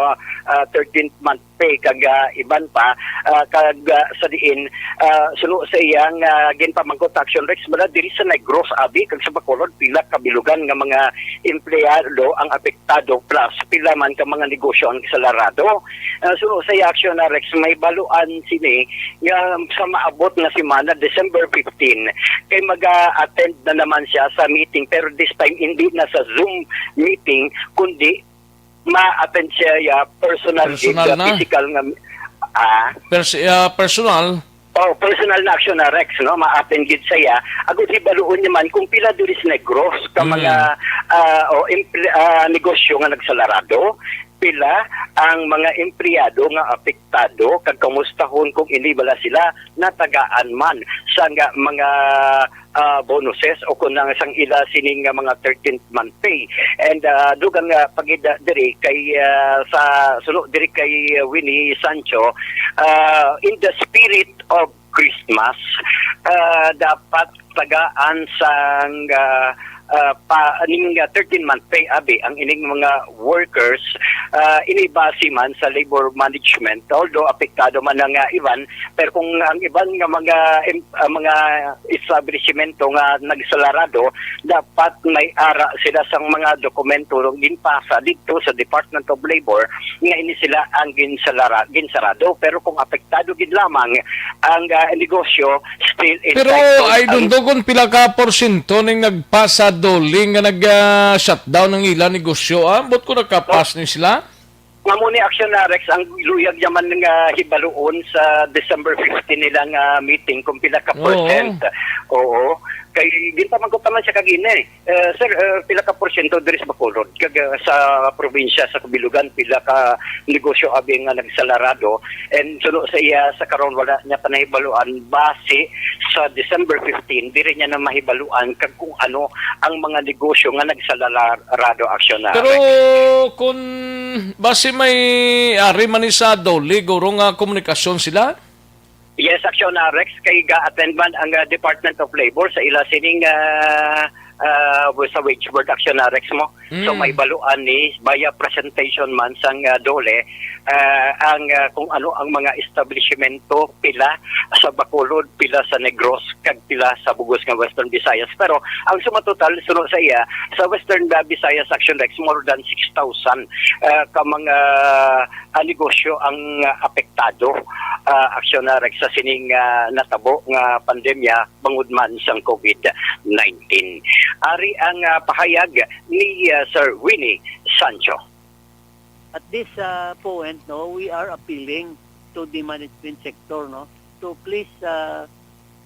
ah, thirteenth month pay kag, ah, iban pa, ah, kag, ah, sa diin, ah, suno sa iyang, ah, ginpamangkot sa Action Rex, bala diri sa Negros, abi, kag sa Bacolod, pila ka bilugan nga mga empleyado ang apektado, plus pila man ka mga negosyo ang salarado. Ah, suno sa iya, Action Rex, mahibaluan sini nga sa maabot nga semana, December fifteen, kay maga-attend na naman siya sa meeting, pero this time hindi na sa Zoom meeting, kundi ma-attend siya, ya, personal gid, Personal ya, na? physical nga, ah. Pers-, ah, personal? Oh, personal na, Action Rex, no? Ma-attend gid siya. Agud hibaluon niya man kung pila diri sa Negros ka Mm. mga, ah, o emple-, ah, negosyo nga nagsalarado, pila ang mga empleyado nga apektado, kag kamustahon kung ini bala sila natagaan man sa nga mga, ah, bonuses o kung nang sang ila sining nga mga thirteenth month pay. And, ah, dugang nga pagida diri kay, ah, sa suno diri kay Winnie Sancho, ah, in the spirit of Christmas, ah, dapat tagaan sang, ah, ah, pa, aning, ah, thirteen month pay, abi, ang ining mga workers, ah, ini base man sa labor management, although apektado man ang, ah, iban, pero kung ang iban nga mga em-, ah, mga establishmento nga nagsalarado, dapat may ara sila sang mga dokumento nga ginpasa didto sa Department of Labor nga ini sila ang ginsalara-, ginsarado. Pero kung apektado gid lamang ang, ah, negosyo, still Pero entitled I don't ang know kung pila ka porsyento ning nagpasa doli nga nag, ah, shutdown ang ila negosyo, ah. Ambot ko nakapas ni sila. Mamo ni, Action Rex, ang luyag niya man nga hibaluon sa December fifteen nila nga meeting kung pila ka Oo. percent. Oo. Kay ginpamangkot naman siya kagina eh. Eh, sir, eh, pila ka porsyento diri sa Bacolod? Kag, eh, sa probinsya, sa Kabilugan, pila ka negosyo abi nga nagsalarado? And suno sa iya, sa karon wala niya pa nahibaluan. Base sa December fifteen, diri niya na mahibaluan kag kung ano ang mga negosyo nga nagsalarado, Action Rex. Pero kung base may ari man ni sa doli, guro nga komunikasyon sila? Yes, Action Rex, kay ga-attend man ang, ah, Department of Labor sa ila sining, ah, ah, sa wage board, Action Rex, mo. So, Mm. mahibaluan ni via presentation man sang, ah, dole, ah, ang, ah, kung ano ang mga establishmento, pila sa Bacolod, pila sa Negros, kag pila sa bugos nga Western Visayas. Pero ang suma total, suno sa iya, sa Western, ah, Visayas, Action Rex, more than six thousand, ah, ka mga, ah, negosyo ang, ah, apektado, ah, Action Rex, sa sining, ah, natabo nga pandemya bangod man sang COVID nineteen. Ari ang, ah, pahayag ni, ah, Sir Winnie Sancho. At this, uh, point, no, we are appealing to the management sector, no, to please, uh,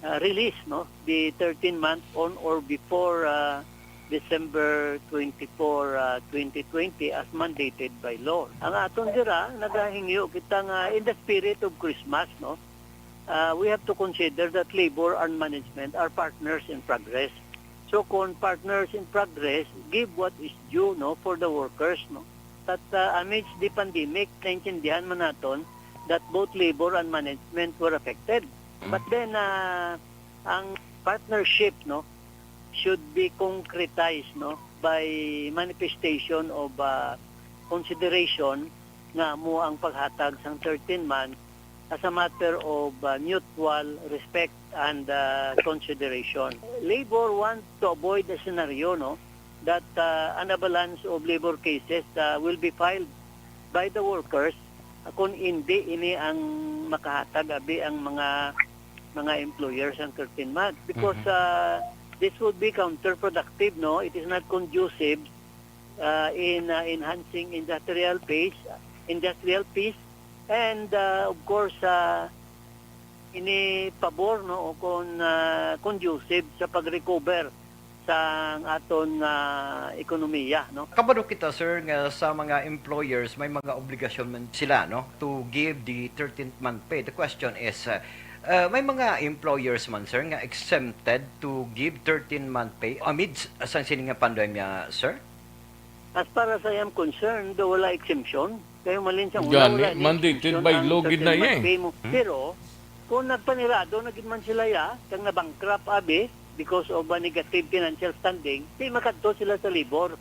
uh, release, no, the thirteen month on or before, uh, December twenty-four, uh, twenty twenty as mandated by law. Ang aton dira, nagahingyo kita nga in the spirit of Christmas, no, uh, we have to consider that labor and management are partners in progress. So kung partners in progress, give what is due, no, for the workers, no. But, uh, amidst the pandemic, naintindihan man naton that both labor and management were affected. But then, uh, ang partnership, no, should be concretized, no, by manifestation of, uh, consideration nga amo ang paghatag sang thirteen months as a matter of, uh, mutual respect and, uh, consideration. Labor wants to avoid a scenario, no, that, uh, an avalanche of labor cases, uh, will be filed by the workers, uh, kung hindi ini ang makahatag abi ang mga, mga employers ang thirteen months, because, Mhm. uh, this would be counterproductive, no? It is not conducive, uh, in, uh, enhancing industrial peace, industrial peace, and, uh, of course, uh, ini pabor, no, o kon, ah, conducive sa pag-recover sang aton nga ekonomiya, no? Kabalo kita, sir, nga sa mga employers may mga obligasyon man sila, no, to give the thirteenth month pay. The question is, uh, uh, may mga employers man, sir, nga exempted to give thirteen month pay amidst sang sini nga pandemya, sir? As far as I am concerned, wala exemption. Kayo malin sa una, Gani, wala ni mandated exemption by ang law gid na thirteen month iya eh. Pay mo. Hmm? Pero kung nagpanirado na gid man sila ya, kang na-bankrupt abi because of a negative financial standing, di makadto sila sa labor.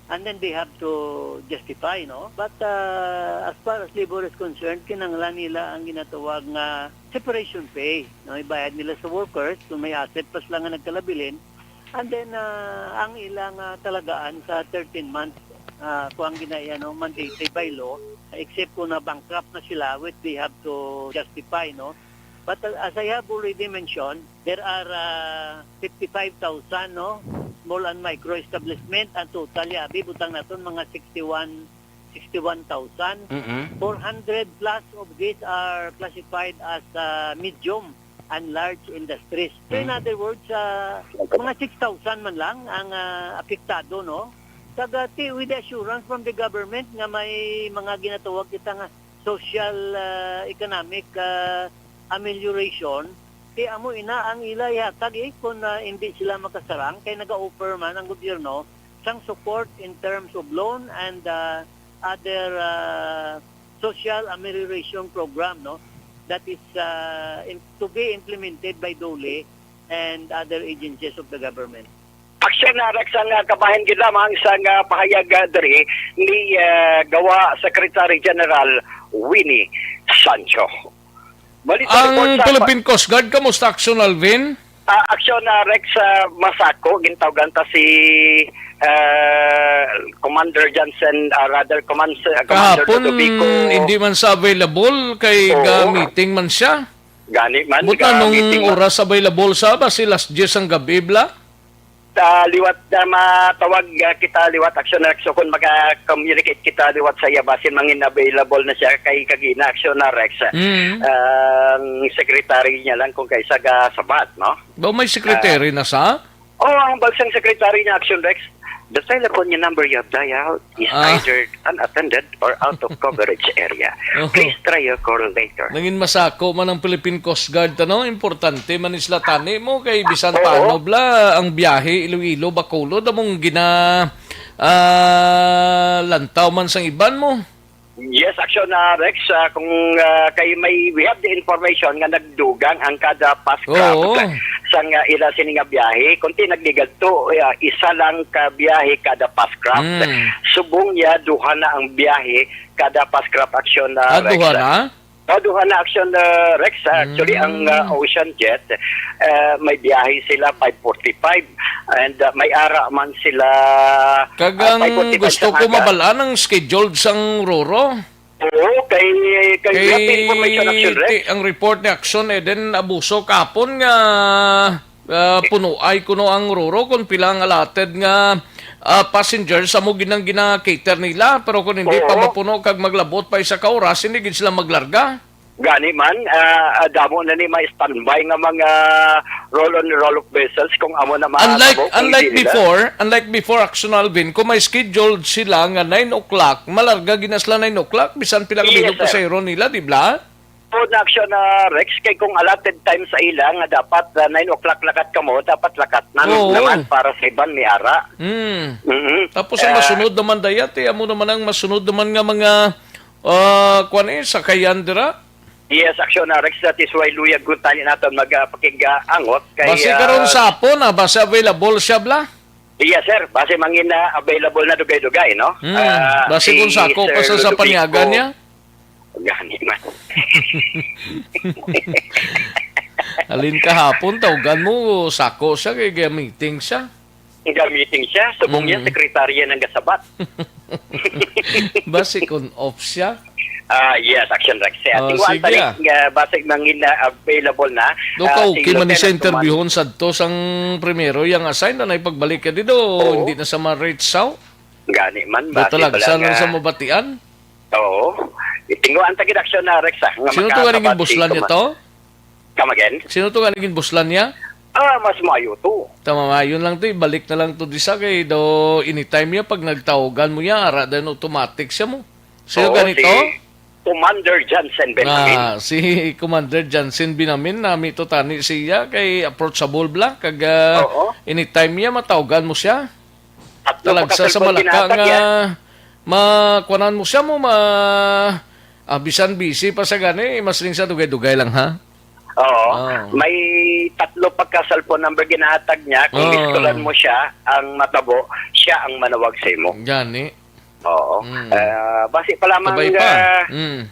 And then they have to justify, no? But, uh, as far as labor is concerned, kinahanglan nila ang ginatawag nga separation pay, no? Ibayad nila sa workers kung may asset pa sila nga nagkalabilin, and then, ah, ang ilang, ah, talagaan sa thirteen months, ah, kuwan gina-, ano, mandated by law, except kung na-bankrupt na sila, which they have to justify, no? But, uh, as I have already mentioned, there are, ah, fifty-five thousand, no, small and micro establishment. Ang total, yabi, butang naton mga sixty-one, sixty-one thousand. Mm-mm. Four hundred plus of these are classified as, ah, medium and large industries. So, in Mm. other words, ah, mga six thousand man lang ang, ah, apektado, no? Kag, ah, ti-, with the assurance from the government nga may mga ginatawag kita nga social, ah, economic, ah, amelioration, ti amo ina ang ila ihatag, eh, kung, ah, hindi sila makasarang, kay naga-offer man ang gobyerno sang support in terms of loan and, ah, other, ah, social amelioration program, no, that is, ah, im-, to be implemented by DOLE and other agencies of the government. Aksyon na, Rex, ang, ah, kabahin gid lamang sa nga pahayag, ah, diri ni, ah, Gawa Secretary General Winnie Sancho. Balita report Ang sa Philippine Coast Guard, kamusta aksyon, Alvin? Ah, aksyon na, Rex, ah, masako, gintawgan ta si, ah, Commander Johnson, ah, rather, Command-, ah, Commander Kahapon, Ludovico. Hindi man sa available, kay Oo. ga-meeting man siya. Gani man, But anong ga-meeting man. Oras available sa ba? Si las diyes ang gabi, bla? Ah, liwat na matawag, ah, kita liwat, Aksyon na Rex. So, kung maga-communicate kita liwat sa iya, basin mangin available na siya kay kagina, Aksyon na Rex. Mm. Ang secretary niya lang kung kaisa ga sabat, no? Ba may secretary Ah. na sa? Oh, ang bagsang secretary niya, Aksyon Rex. The telephone niya number you have dialed is Ah. either unattended or out of coverage area. Oho. Please try your call later. Nangin masako man ang Philippine Coast Guard, ano? Importante man isla tani mo kay bisan Oo. paano bla ang biyahe Iloilo, Bacolod, among gina, ah, lantaw man sang iban mo. Yes, Aksyon na Rex, ah, kung, ah, kay may, we have the information nga nagdugang ang kada pass craft Oo. sang, ah, ila sini nga biyahe. Kunti nagdigadto, ah, isa lang ka biyahe kada pass craft. Mm. Subong niya, duha na ang biyahe kada pass craft, Aksyon na Ah, Rex. duha na? Oh, duha na, Aksyon na Rex. Actually, ang, ah, Mm. Ocean Jet, ah, may biyahe sila five forty-five and, ah, may ara man sila, Kag ah, ang five forty-five gusto sa ko aga. Mabalaan ang scheduled sang Roro. Oo, kay, kay Kay Rapid Information Action Rex. Ti-, ang report ni Action Eden Abuso kapon nga, ah, punuay kuno ang Roro kung pila ang allotted nga, ah, passengers amo ginang gina-cater nila, pero kung hindi pa Oo. mapuno kag maglabot pa isa ka oras, hindi gid sila maglarga. Gani man, ah, ah, damo na ni may standby nga mga roll-on, roll-off vessels kung amo na Unlike, maabot ang unlike hindi nila. Before, unlike before, Action Alvin, kung may scheduled sila nga nine o'clock, malarga gina sila nine o'clock, bisan pila ka Yes, bilog sir. Pasahero nila, di ba? po na aksyon na, Rex, kay kung allotted time sa ila nga dapat, ah, nine o'clock lakat kamo, dapat lakat na Oo. naman para sa iban may ara. Hmm. Mhm. Tapos ang Ah. masunod naman dayat, eh, amo naman ang masunod naman nga mga, ah, kwan eh, sakayan dira. Yes, aksyon na, Rex, that is why luyag gud tani naton magpakig-angot kay, Basi karon ah, sa hapon, ah, basi available siya, bla? Yes, sir. Basi mangin na available na dugay-dugay, no? Hmm. Ah, Basi si kung sako pa Sir sa, sa Ludovico panyagan niya? Gani man. Alin kahapon, tawgan mo, sako siya, kay ga-meeting siya. Ga-meeting siya, subong niya, Mm. sekretarya ng gasabat. Basi kung off siya. Ah, yes, Action Rex. Kaya Oh, tingwa ang sige, tarik ah. nga basig mangin na available na, Do ah, ka si okay man ni siya Lieutenant Command- interviewon sa to sang primero yang assign na naipagbalik ka dito, Oo. hindi na sa ma-reach out. Gani man, Do base talag, pala saan nga sa mabatian? Oo. Tingwa ang tagid aksyon na Rex, ah, nga Sino to galing makakabati buslan niya kuma- to? Come again? Sino to nga naging buslan niya? Ah, mas maayo to. Tama, maayo lang to. Ibalik na lang to disa kay do anytime niya pag nagtawagan mo niya, ara din automatic siya mo. Sino Oo, ganito? si Commander Johnson Benjamin. Ah, si Commander Johnson Binamin, nami to tani siya kay approachable bla. Kag, ah, Oo. anytime niya, matawagan mo siya. Tatlo Talagsa sa ka cellphone Malaka ginatag nga yan. Makuanan mo siya mo, ma-, ah, bisan busy pa sa gani, mas ring sa dugay-dugay lang, ha? Oo. Oo. May tatlo pa ka cellphone number ginahatag niya. Kung Oo. mistulan mo siya, ang matabo, siya ang manawag sa imo. Gani. Oo. Mm. Ah, basi pa lamang, Kabay pa. ah, Mm.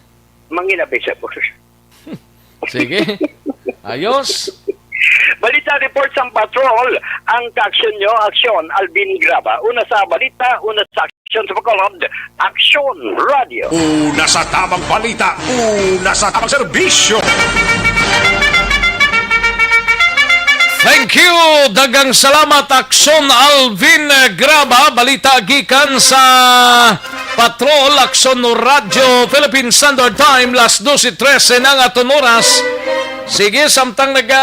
manginabi sa boss. Sige. Ayos. Balita report sang patrol. Ang kaaksyon nyo, aksyon, Alvin Graba. Una sa balita, una sa aksyon sa Bacolod, Aksyon Radio. Una sa tamang balita, una sa tamang serbisyo. Thank you. Dagang salamat, Aksyon Alvin Graba. Balita gikan sa Patrol, Aksyon Radyo Philippine Standard Time, las doce trece na ang aton oras. Sige, samtang naga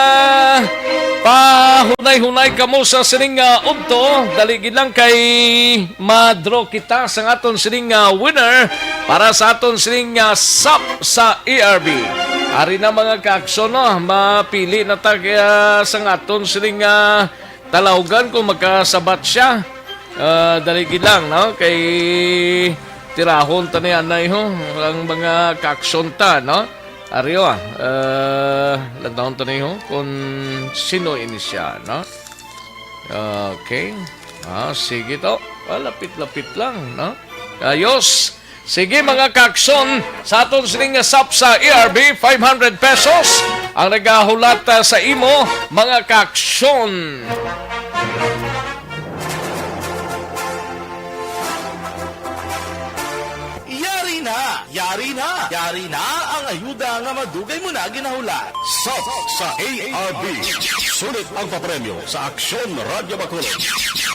pahunay-hunay kamo sa sining, ah, udto, dali gid lang kay ma-draw kita sa aton sining, ah, winner para sa aton sining, ah, sap sa A R B. Ari na, mga kaaksyon, no? Mapili na ta, ah, sa aton sining, ah, talawgan kung magkasabat siya. Ah, dali gid lang, no? Kay tirahon ta ni anay, ho, ang mga kaaksyon ta, no? Ari, ah, ah, lantawon ta ni, ho, kung sino ini siya, no? Okay. Ah, sige to. Ah, lapit-lapit lang, no? Ayos. Sige, mga kaaksyon, sa aton sining nga sap sa A R B, five hundred pesos ang nagahulat, ah, sa imo, mga kaaksyon. Yari na! Yari na! Yari na ang ayuda nga madugay mo na ginahulat. Sap sa A R B. Sulit ang papremyo sa Aksyon Radyo Bacolod.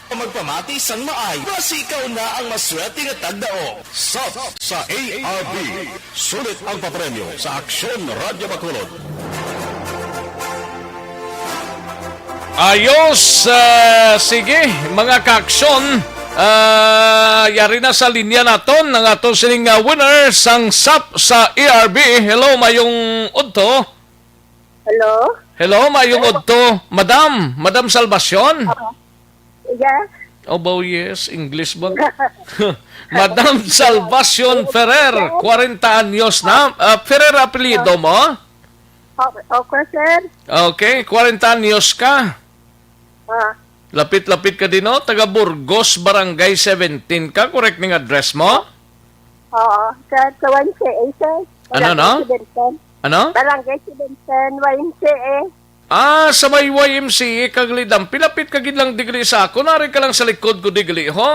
Magpamati sang maay, basi ikaw na ang maswerte nga tagdao. Sap sa A R B. Sulit ang papremyo sa Aksyon Radyo Bacolod. Ayos, ah, sige, mga kaaksyon, ah, yari na sa linya naton ang aton sining, ah, winner sang sap sa A R B. Hello, mayong udto. Hello? Hello, mayong udto. Madam, Madam Salvacion? Oo. Yes. Oh, bow, yes. English ba? Madam Salvacion Ferrer, kwarenta anyos na. Ah, Ferrer apelyido mo? O-, okay, sir. Okay, kwarenta anyos ka. Ah. Lapit-lapit ka din, no? Taga Burgos, Barangay seventeen ka. Correct ning address mo? Oo, sir. Sa Y M C A, sir. Ano, no? Barangay seventeen. Ano? Barangay seventeen, Y M C A. Ah, sa may Y M C A kag Lidam. Pilapit ka gid lang digli sa ako. Nari ka lang sa likod ko digli, ho?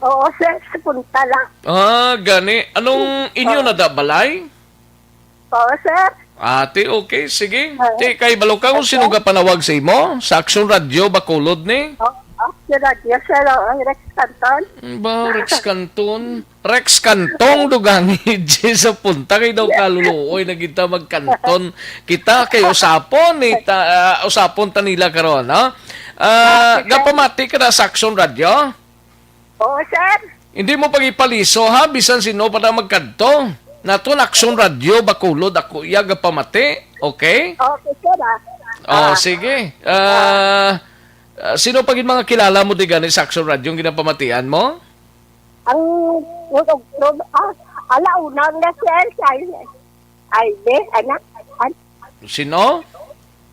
Oo, sir. Sa punta lang. Ah, gani. Anong inyo Oo. na da balay? Oo, sir. Ate, okay, sige. Oo. Ti, kay balo ka kung sino Okay. ga panawag sa imo? Sa Aksyon Radyo, Bacolod ni? Oo, Aksyon Radyo, sir. Oo, Rex Canton. Mm, ba, Rex Canton? Rex Cantong, dugangi, G sa punta. Kay daw kaluluoy na kita magkanton. Kita kay usapon, ni ta, ah, usapon ta nila karon, no? Ah, Okay, sir. Gapamati ka na sa Aksyon Radyo? Oo, sir. Hindi mo pag-ipaliso, ha? Bisan sino pa na magkadto. Naton Aksyon Radyo, Bacolod, ako iya gapamati. Okay? Okay, sir, ah. Oh, Ah. sige. Ah, ah, sino pa gid mga kilala mo di gani sa Aksyon Radyo ang ginapamatian mo? Ang, ang, ang, ah, ala, una nga, sir, ay, ay, be, anak, an- Sino?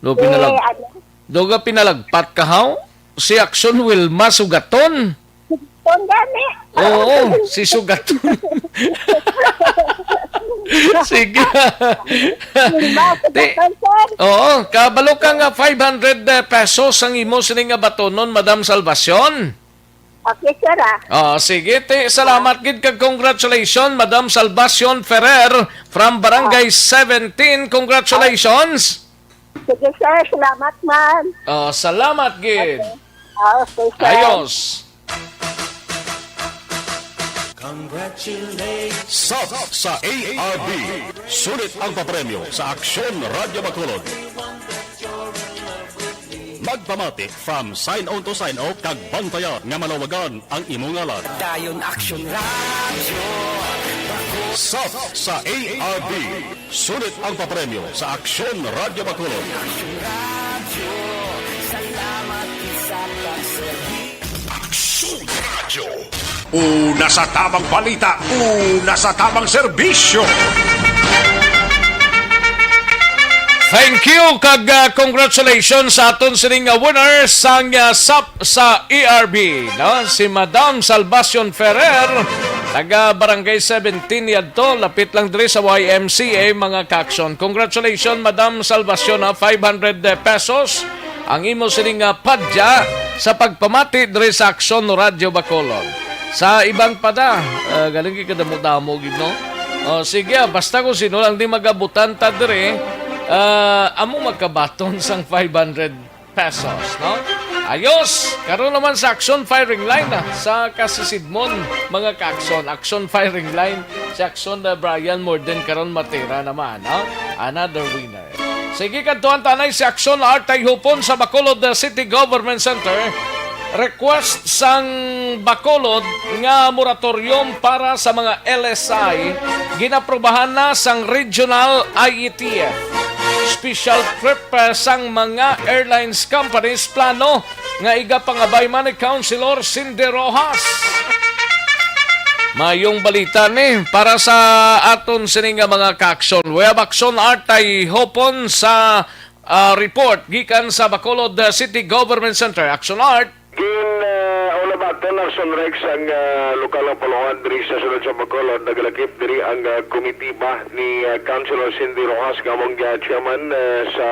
Do Eh, pinalag-, ano? Do ga pinalagpat ka, haw? Si Aksyon Wilma Sugaton. Ton gani. Oo, si Sugaton. Sige. Wilma Ti-, Sugaton, sir. Oo, kabalo ka nga five hundred pesos ang imo sini nga batonon, Madam Salvacion. Okay, sir, ah. Oh, sige, ti, salamat gid kag congratulations, Madam Salvacion Ferrer from Barangay Ah. seventeen. Congratulations. Sige, sir, salamat man. Oh, salamat gid. Okay. Ah, okay, sir. Ayos. Congratulations. Sap sa A R B. Sulit ang papremyo sa Aksyon Radyo Bacolod. Magpamati from sign on to sign off kag bantaya nga malawagan ang imo ngalan. Dayon Aksyon Radyo. Sap sa A R B. Sulit ang papremyo sa Aksyon Radyo Bacolod. Aksyon Radyo. Una sa tamang balita, una sa tamang serbisyo. Thank you kag, ah, congratulations sa aton sining, ah, winner sang, ah, sap sa A R B, no? Si Madam Salvacion Ferrer, taga Barangay seventeen yadto, lapit lang diri sa Y M C A, mga kaaksyon. Congratulations, Madam Salvacion, ha, five hundred pesos ang imo sining, ah, padya sa pagpamati diri sa Aksyon Radyo Bacolod. Sa iban pa da, ah, galing kay kadamo-damo gid, no? Oh, sige, ah, basta kung sino lang di magabutan ta diri, ah, amo magkabaton sang five hundred pesos, no? Ayos! Karon naman sa Aksyon Firing Line, ah, sa kasisidmon, mga kaaksyon. Aksyon Firing Line, si Aksyon, ah, Brian Morden karon matira naman, no? Another winner. Sige, kadtuan ta anay si Aksyon Art Tayhupon sa Bacolod, ah, City Government Center. Request sang Bacolod nga moratorium para sa mga L S I ginaprubahan na sang Regional I E T F. Special trip, eh, sang mga airlines companies plano nga igapangabay man ni Councilor Cindy Rojas. Mayong balita ni para sa aton sini nga mga kaaksyon. We have Aksyon Art Tayhupon sa, ah, report gikan sa Bacolod, ah, City Government Center. Aksyon Art. Gin, ah, ulabaton ang Sunrex ang, ah, lokal nga pulungan diri sa sulod sa Bacolod. Nagalakip diri ang, ah, komitiba ni, ah, Councilor Cindy Rojas nga among, ah, chairman, ah, sa,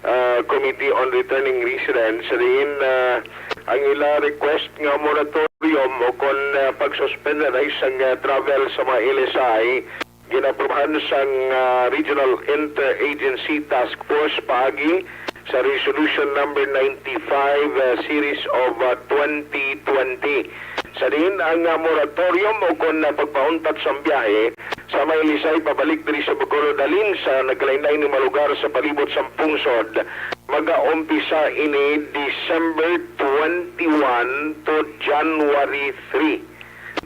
ah, Committee on Returning Residents. Diin, ah, ang ila request nga moratorium o kon, ah, pag-suspend na isang, ah, travel sa mga L S I, ginaprobahan sang, ah, Regional Interagency Task Force paagi sa Resolution Number ninety-five, ah, Series of, ah, twenty twenty. Sa diin ang, ah, moratorium o kon, ah, pagpauntat sang biyahe sa mga L S I pabalik diri sa Bacolod halin sa nagkalain-lain nga mga lugar sa palibot sang pungsod, magaumpisa ini December twenty-one to January three.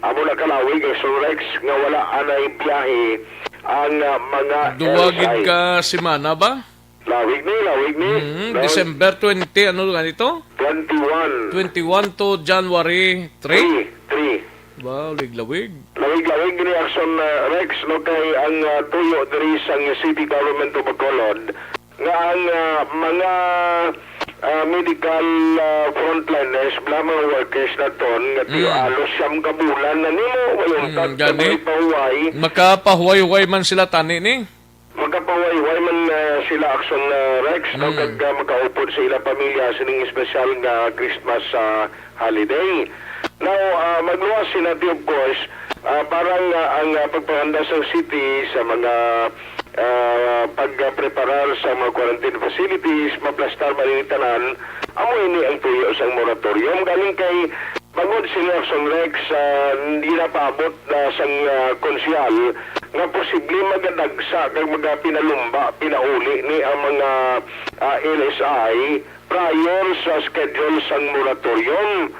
Amo na kalawig ang Sunrex nga wala anay biyahe ang, ah, mga Duwa gid L S I. Ka semana ba? Lawig ni, lawig ni. Mm, Lawig. December twenty, ano nga nito? Twenty-one. Twenty-one to January three? Three, three. Wow, lawig-lawig. Lawig-lawig ni Aksyon, ah, Rex, no, kay ang, ah, tuyo diri sang City Government of Bacolod nga ang, ah, mga, ah, medical, ah, frontliners, bala mga workers naton nga tuyo Mm. alos siyam ka bulan na nimo, way Mm, untat, gani. Way pahuway. Makapahuway-huway man sila tani ni? Makapahuway-huway man, ah, sila, Aksyon, ah, Rex, no? Mm. Kag, ah, makaupod sa ila pamilya sining espesyal nga Christmas, ah, holiday. Now, ah, magluwas sila, of course, ah, para nga ang, ah, pagpanganda sa city sa mga, ah, pagpreparar sa mga quarantine facilities, maplastar man ini tanan, amo ini ang tuyo sang moratorium. Galing kay bangod sini, Aksyon Rex, ah, ginapaabot na sang, ah, konsehal nga posible magadagsa kag magapinalumba, pinauli ni ang mga, ah, L S I prior sa schedule sang moratorium.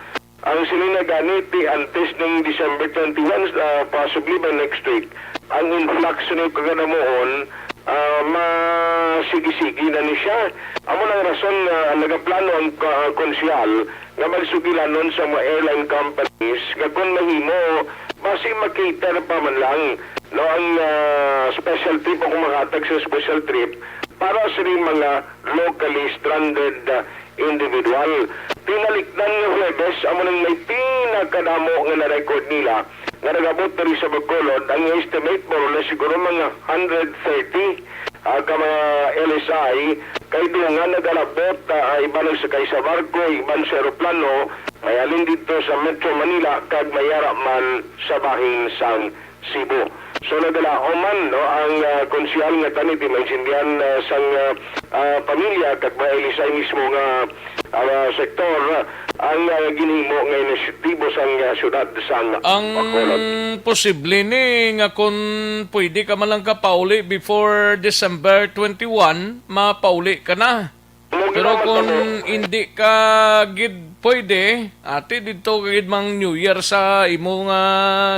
Ang sini na gani, ti antes ng December twenty-one, ah, possibly by next week, ang influx ni kaganamuon, ah, masigi-sigi na ni siya. Amo nang rason nga nagaplano ang ka-, konsehal nga magsugilanon sa mga airline companies nga kung mahimo, basi makater pa man lang, no, ang, ah, special trip o kung makahatag sa special trip para sa mga locally stranded, ah, individual. Tinalikdan nga Huwebes, amo nang may pinakadamo nga na-record nila nga nag-abot diri sa Bacolod. Ang estimate, more or less, siguro mga hundred thirty, ah, ka mga L S I, kay dungan nagalabot, ah, iban nagsakay sa barko, iban sa eroplano, may halin didto sa Metro Manila, kag may ara man sa bahin sang Cebu. So, nadala man, no, ang, ah, konsehal nga tani ti maintindihan, ah, sang, ah, ah, pamilya kag mga L S I mismo nga, ah, sektor, ah, ang, ah, ginhimo nga inisyatibo sang, ah, siyudad sang Ang Bacolod. Posible ni nga kung pwede ka man lang kapauli before December twenty-one, mapauli ka na. Pero kung hindi ka gid pwede, ati didto ka gid mang New Year sa imo nga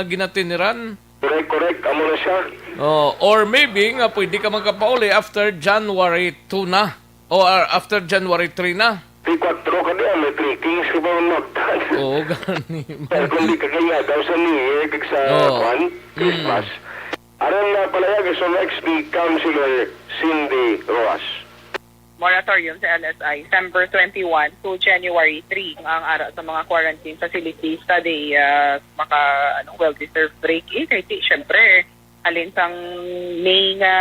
ginatiniran. Correct, correct. Amo na siya. Oh, or maybe nga pwede ka magkapauli after January two na. O, ah, after January three na. Di kwatro ka diyan, may three kings ka ba ang mabtan? Oo, gani. Pero kung di ka kaya daw sa New Year, kag sa Oo. kwan, Mm. Christmas. Aron na palayag sa next ni Councilor Cindy Rojas. Moratorium sa L S I, December twenty-one to January three ang ara sa mga quarantine facilities sa day, ah, maka, ano, well-deserved break. Eh, kay ti, syempre, halin sang May nga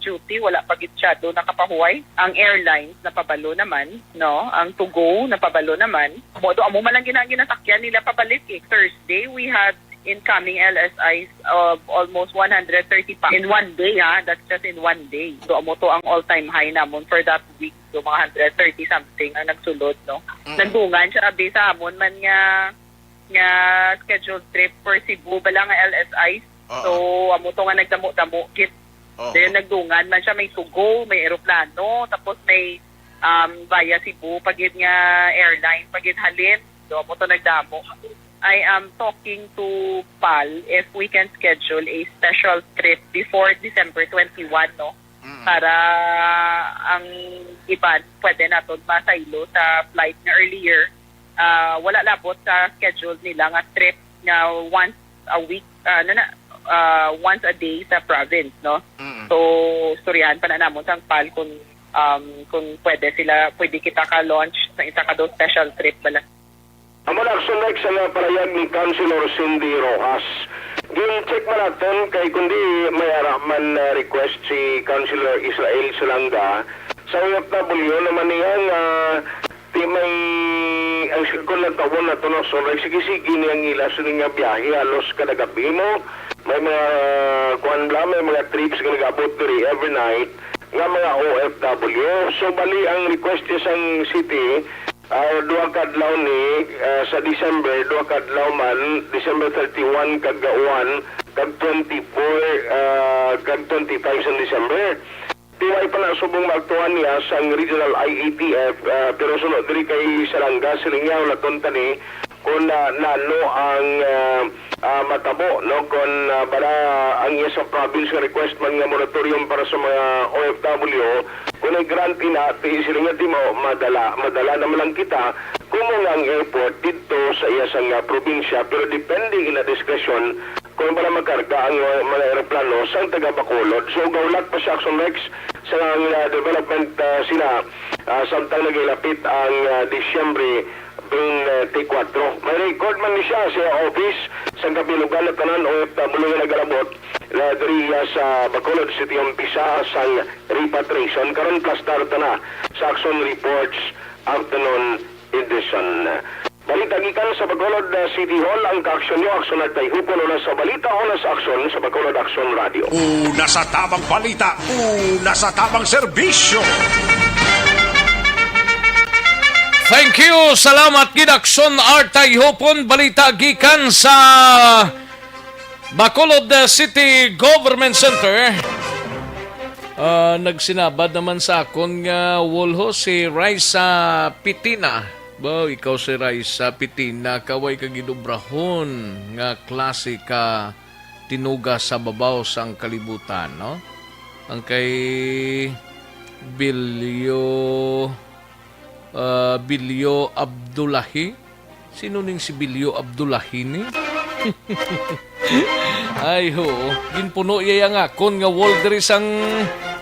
duty, wala pa gid masyado nakapahuway. Ang airlines, napabalo naman, no? Ang to go, napabalo naman. Amo, do, amo man lang gina-, ginasakyan nila pabalik, eh. Thursday, we had incoming L S Is of almost one hundred thirty pa in one day, ha? That's just in one day. So, amo to ang all-time high namon for that week. So, mga hundred thirty something ang nagsulod, no? Mm. Nagdungan siya, abi, sa amon man nga, nga scheduled trip for Cebu, bala nga L S Is. Oo. So, amo to nga nagdamo-damo, gid. Oo. Then, nagdungan man siya, may to go, may eroplano, tapos may, um, via Cebu, pagid nga airline, pagid halin. So, amo to nagdamo. I am talking to pal if we can schedule a special trip before December twenty-one, no? Mm. Para ang iban pwede naton masaylo sa flight nga earlier. Ah, wala labot sa schedule nila nga trip nga once a week, ah, ano na, ah, once a day sa province, no? Mm. So, istoryahan pa na namon sang pal kung, um, kung pwede sila, pwede kita ka-launch sa isa ka daw special trip bala. Amo na, Action Rex, ang, ah, palayag ni Councilor Cindy Rojas. Gin-check man naton kay kundi may ara man, ah, request si Councilor Israel Salanga sa O F W naman niya nga di may, ang, kung lantawon nato, no, Action Rex, sige-sige ni ang ila sini nga biyahe halos kada gabi mo. May mga, ah, kuwan lang, may mga trips nga nag-abot diri every night nga mga O F W. So, bali ang request niya sang city, ah, duha ka adlaw ni, ah, sa December, duha ka adlaw man, December thirty-one kag one, kag twenty-four, ah, kag twenty-five sa December. Di way pa na subong maaktuhan niya sang regional I A T F, ah, pero suno diri kay Salanga, siling niya, wala ton tani kung, ah, nano ang, ah, ah, matabo, no? Kung, ah, bala ang iya sa province nga request man nga moratorium para sa mga O F W, kung i-grant ina, ti sila nga di mo madala, madala naman lang kita, kumo nga ang airport didto sa iya sang, ah, probinsya, pero depende ina diskresyon kung bala makarga ang, ah, mga eroplano sang taga Bacolod. So, gaulat pa siya, Action Rex, sa, ah, development, ah, sina, ah, samtang nagilapit ang, ah, Disyembre twenty-four. May record man ni siya sa office sa kabilugan na tanan O F W nga nagalabot na diri sa Bacolod City, umpisa sang repatriation. Karon, plastar ta na sa Action Reports Afternoon Edition. Balita gikan sa Bacolod, uh, City Hall, ang kaaksyon nyo, Aksyon Nagtayhupon, una sa balita, una sa aksyon sa Bacolod Aksyon Radio. Una sa tabang balita, una sa tabang serbisyo. Thank you. Salamat gid, Aksyon Artay Hopon. Balita gikan sa Bacolod, uh, City Government Center. Ah, nagsinabad naman sa akon nga wall ho si Raisa Pitina. Ba, ikaw si Raisa Pitina, kaway ka ginubrahon nga klase ka tinuga sa babaw sang kalibutan, no? Ang kay Bilyo, ah, Bilyo Abdullahi? Sino ning si Bilyo Abdullahi ni? Ay, ho. Ginpuno iya ang akon nga wall diri sang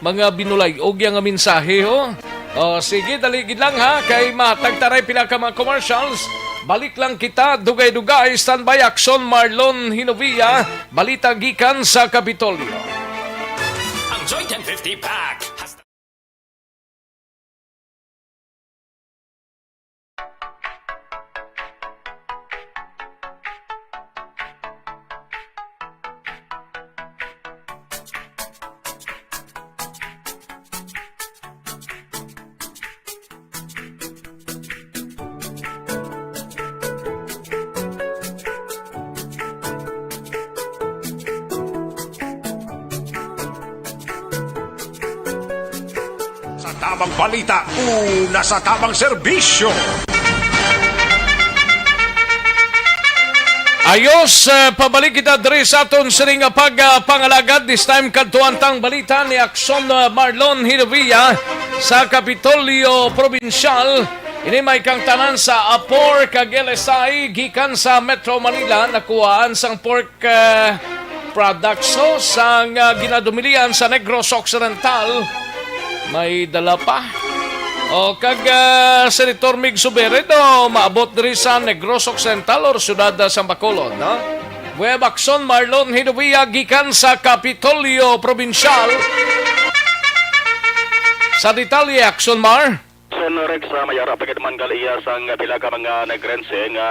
mga binulay-og iya nga mensahe, ho. O, sige, dali gid lang, ha, kay matag taray pila ka mga commercials. Balik lang kita, dugay-dugay, standby, Aksyon Marlon Hinovia, balita gikan sa Kapitolyo. Ang Joy ten fifty Pack has Sa tamang balita, una sa tamang serbisyo. Ayos, eh, pabalik kita diri sa aton sining nga pag, ah, pangalagad. This time, kadtuan tang balita ni Akson, ah, Marlon Hinovia sa Kapitolyo Probinsyal. Ini may kangtanan sa Apor kag L S I gikan sa Metro Manila, nakuhaan sang pork, eh, products, ho, sang, ah, ginadumilian sa Negros Occidental. May dala pa. O, kag, ah, Senator Mig Subiri, no, maabot diri sa Negros Occidental or siyudad, ah, sang Bacolod, no? Web Action, Marlon Hinovia gikan sa Kapitolyo Probinsyal. Sa detalye, Action Mar. Son Rex, ah, may ara pa gid man gali iya sang pila ka mga Negrense nga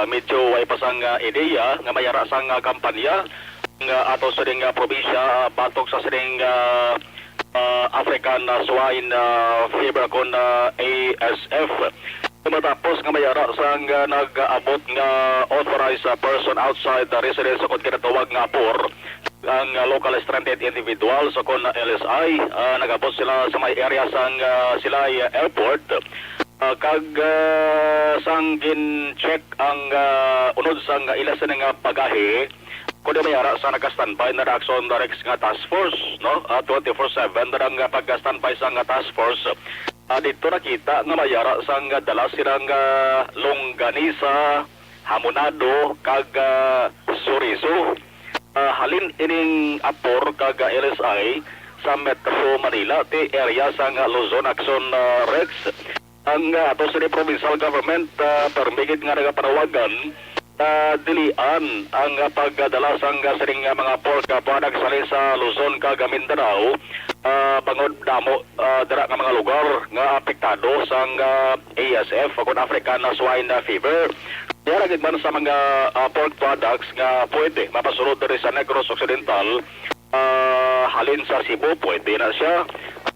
medyo way pa sang, ah, ideya nga may ara sang, ah, kampanya nga ato sa ding, ah, probinsya, ah, batok sa sining, ah, ah, African, ah, Swine, ah, Fever kon, ah, A S F. Matapos nga may ara sang, ah, nag-abot nga authorized, ah, person outside the residence sa kon ginatawag nga apor, ang, ah, local stranded individuals o kon L S I, ah, nag-abot sila sa may area sang, ah, Silay Airport. Ah, kag, ah, sang gin-check ang, ah, unod sang ila sini nga bagahe, kundi may ara sa naka-standby na Action Rex nga task force, no? Ah, twenty-four seven na nga pag-standby sa nga task force. Ah, dito nakita nga may ara sang dala silang, ah, longganisa, hamonado, kag, ah, chorizo. Ah, halin ining apor kag, ah, L S I sa Metro Manila, ti area sang, ah, Luzon Action, ah, Rex. Ang, ah, ato sa provincial government, ah, permi gid nga nagapanawagan, ah, dilian ang, ah, pagdala sang, ah, sining, ah, mga pork, ah, products halin sa Luzon kag, ah, Mindanao, ah, bangod damo, ah, dira nga mga lugar nga apektado sang, ah, A S F o kon African, ah, Swine, ah, Fever. Yara gid man sa mga, ah, pork products nga pwede mapasulod diri sa Negros Occidental, ah, halin sa Cebu, pwede na siya.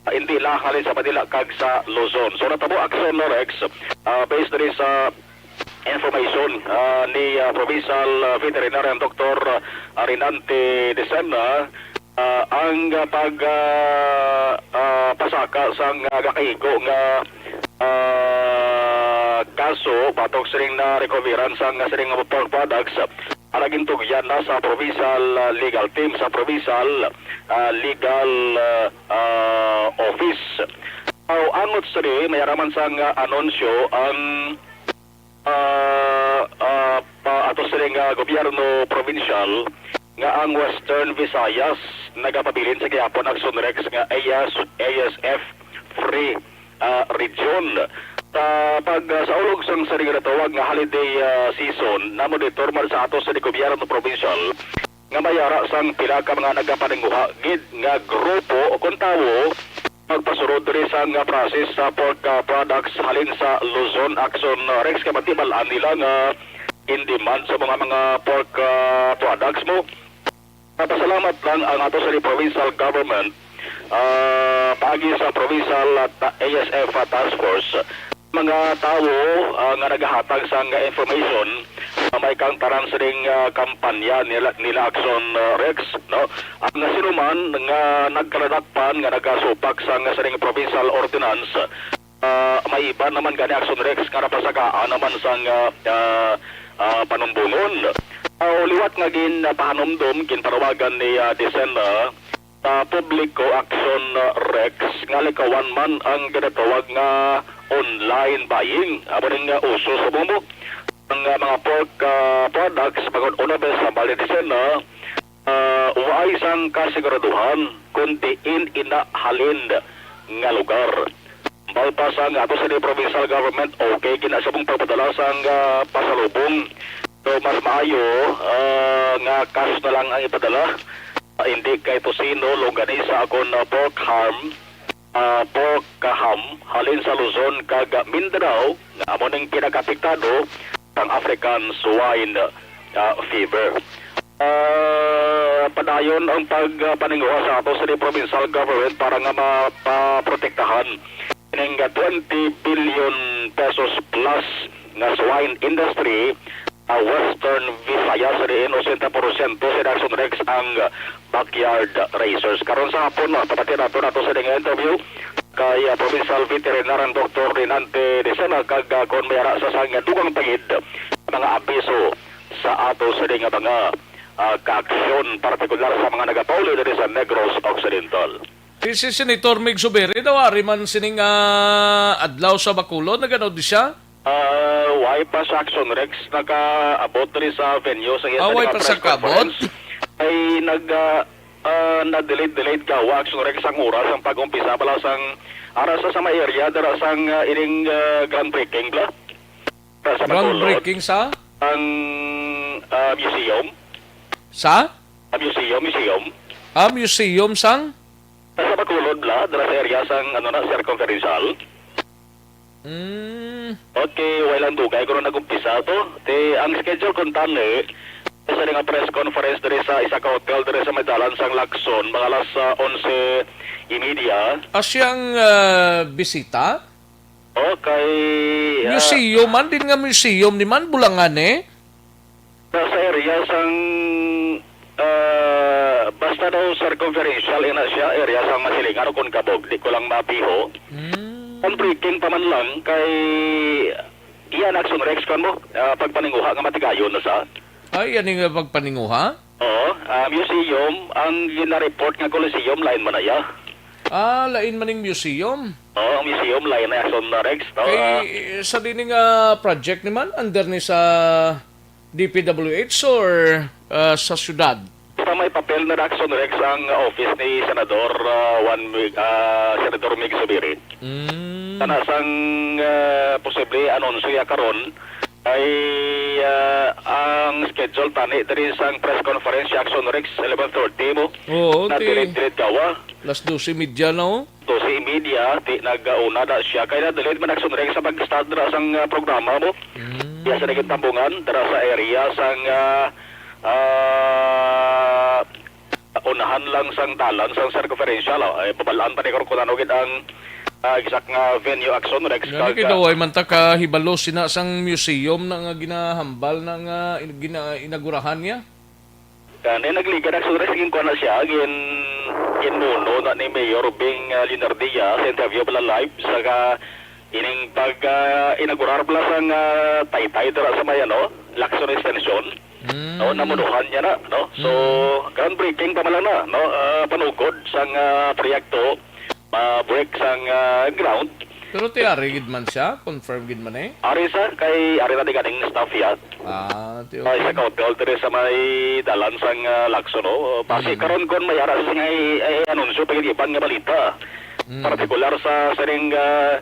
Ah, hindi lang halin sa Manila kag sa Luzon. So, natabo aksyon, no, Rex, ah, based diri sa information, ah, ni, ah, Provincial, ah, Veterinarian Doctor, ah, Renante Decena, ah, ang, ah, pag, ah, ah, pasaka sang, ah, gakaigo nga, ah, kaso batok sining na-recoveran sang, ah, sining pork products, ah, nagintugyan na sa provincial, ah, legal team, sa provincial, ah, legal, ah, ah, office. Aw, angot sini, may ara man sang, ah, anunsyo ang, ah, ah, pa, ato sini nga gobyerno probinsyal nga ang Western Visayas nagapabilin sa gihapon ang Sunrex nga A S, A S F free, ah, region. Sa pag, ah, sa ulog sang sini nga natawag nga holiday, ah, season, namonitor man sa ato sa gobyerno probinsyal nga may ara sang pila ka mga nagapaninguha gid nga grupo o kon tawo magpasulod diri sang, ah, process sa pork, ah, products halin sa Luzon Action, ah, Rex, kay matibal-an nila nga in demand sa mga, mga pork, ah, products mo. Napasalamat lang ang ato sa provincial government, ah, paagi sa provincial at A S F task force, mga tawo, ah, nga nagahatag sang information, ah, may kang tanan sining, ah, kampanya nila, nila Action, ah, Rex, no? Ang sinuman nga nagkaladakpan nga nagasupak sang sining provincial ordinance, Ah, may iban naman gani, Action Rex, nga napasakaan naman sang, ah, ah, ah, panumbongon. Ah, liwat nga ginpahanumdom, ginpanawagan ni, ah, Dicena sa publiko, Action Rex, nga likawan man ang ginatawag nga online buying. Amo ning, ah, uso sa Bumbo. Ang, ah, mga pork, ah, products, bangod una, bes, sa Valle de Sena, ah, waay sang kasiguraduhan kung diin ina halin nga lugar. Hambal pa sang ato sa provincial government, okay gina sa mong pagpadala sang, ah, pasalubong. So, mas maayo, ah, nga cash na lang ang ipadala. Ah, hindi kay tocino, longganisa, akon, ah, pork ham, ah, pork ham, halin sa Luzon kag Mindanao, nga amo ning pinag-apektado sang African swine, ah, fever. Ah, padayon ang pag, ah, paninguha sa ato sa provincial government para nga mapaprotektahan ining twenty billion pesos plus nga swine industry sa Western Visayas, diin ochenta porsyento sa Action Rex ang backyard raisers. Karon sa hapon, no, pabati nato nato sa ding interview kay, ah, Provincial Veterinarian Doctor Renante Dicena kag, ah, kon may ara sa sang dugang pangid mga abiso sa ato sa ding mga, ah, kaaksyon, partikular sa mga nagapauli diri sa Negros Occidental. Si, si Senator Mig Zubiri daw ari man sining, ah, adlaw sa Bacolod, nagano di siya? Ah, way pa sa Action Rex nakaabot diri sa venue sa iya Ah, sa way pa press sa kaabot? conference. Ay nag, ah, ah, na-delayed, delayed gawa, Action Rex, ang oras ang pag-umpisa pala sang ara sa, sa may area dira sang, ah, ining, ah, groundbreaking bla. Sa Bacolod. Groundbreaking sa? Ang, ah, museum. Sa? Ang museum, museum. Ah, museum sang? Sa Bacolod bla, dira sa area sang, ano na, circumferential. Mm. Okay, way lang dugay kuno nag-umpisa to. Ti, ang schedule kuno tani, sa nga press conference diri sa isa ka hotel diri sa may dalan sang Lacson, mga alas, ah, onse y media. Asya ang, ah, bisita? Okay, ah, Museum, man din nga museum ni man, bulangan eh. Nasa area sang, ah, basta daw circumferential ina siya, area sang masilingan o kon kabog, di ko lang mapiho. Mm. Ang breaking pa man lang kay iya na Action Rex, kan mo, ah, pagpaninguha nga matigayon na sa. Ay, yan yung pagpaninguha? Oo, ah, museum ang gina-report nga Coliseum, lain man na iya. Ah, lain man ning museum. Oo, ang museum, lain na Action Rex, no? Kay, Ah, eh, sa dini nga project ni man, under ni sa D P W H or, ah, sa syudad? Sa may papel na Action Rex ang office ni Senador, ah, Juan Mig-, ah, Senador Mig Zubiri. Mm. Kana sang, ah, posible anunsyo ya karon ay, ah, ang schedule tani diri sang press conference si Action Rex eleven thirty mo. Oo, Na ti- dilit-dilit gawa. Alas dose y media na, oh. Dose y media, ti nagauna na siya. Kaya na-delayed man Action Rex sa pag-start dira sang, ah, programa mo. Mm. Iya sa naging tambungan, dira sa area sang, ah, ah, unahan lang sang dalan sang circumferential, oh. Ay, babalaan pa ni karon kung ano gid ang, ah, exact nga venue Action Rex. Gani kag, kay ah, daw ay man ta kahibalo sina sang museum na nga ginahambal na nga in-, gina-, inagurahan niya. Gani, nagligad ang Sudres, ginkuha na siya, gin-, ginmuno na ni Mayor Bing, ah, Leonardia sa interview pala live sa ka-, ining pag, ah, inaugurar pala sang, ah, taytay dira sa may, ano, Lacson Extension. Mm. No, namunuhan niya na, no? So, Mm. groundbreaking pa man lang na, no? Ah, panugod sang, ah, proyekto, ah, brick sang, ah, ground. Pero ti ari gid man siya, confirm gid man eh. Ari sa kay ari na di ganing staff ya. Ah, ti Ay, sa okay. Kautel diri sa may dalan sang, ah, Lacson, no? Basi Mm. karon kon may ara sa nga i-, i-, anunsyo pa gid iban nga balita. Mm. Partikular sa sining, ah,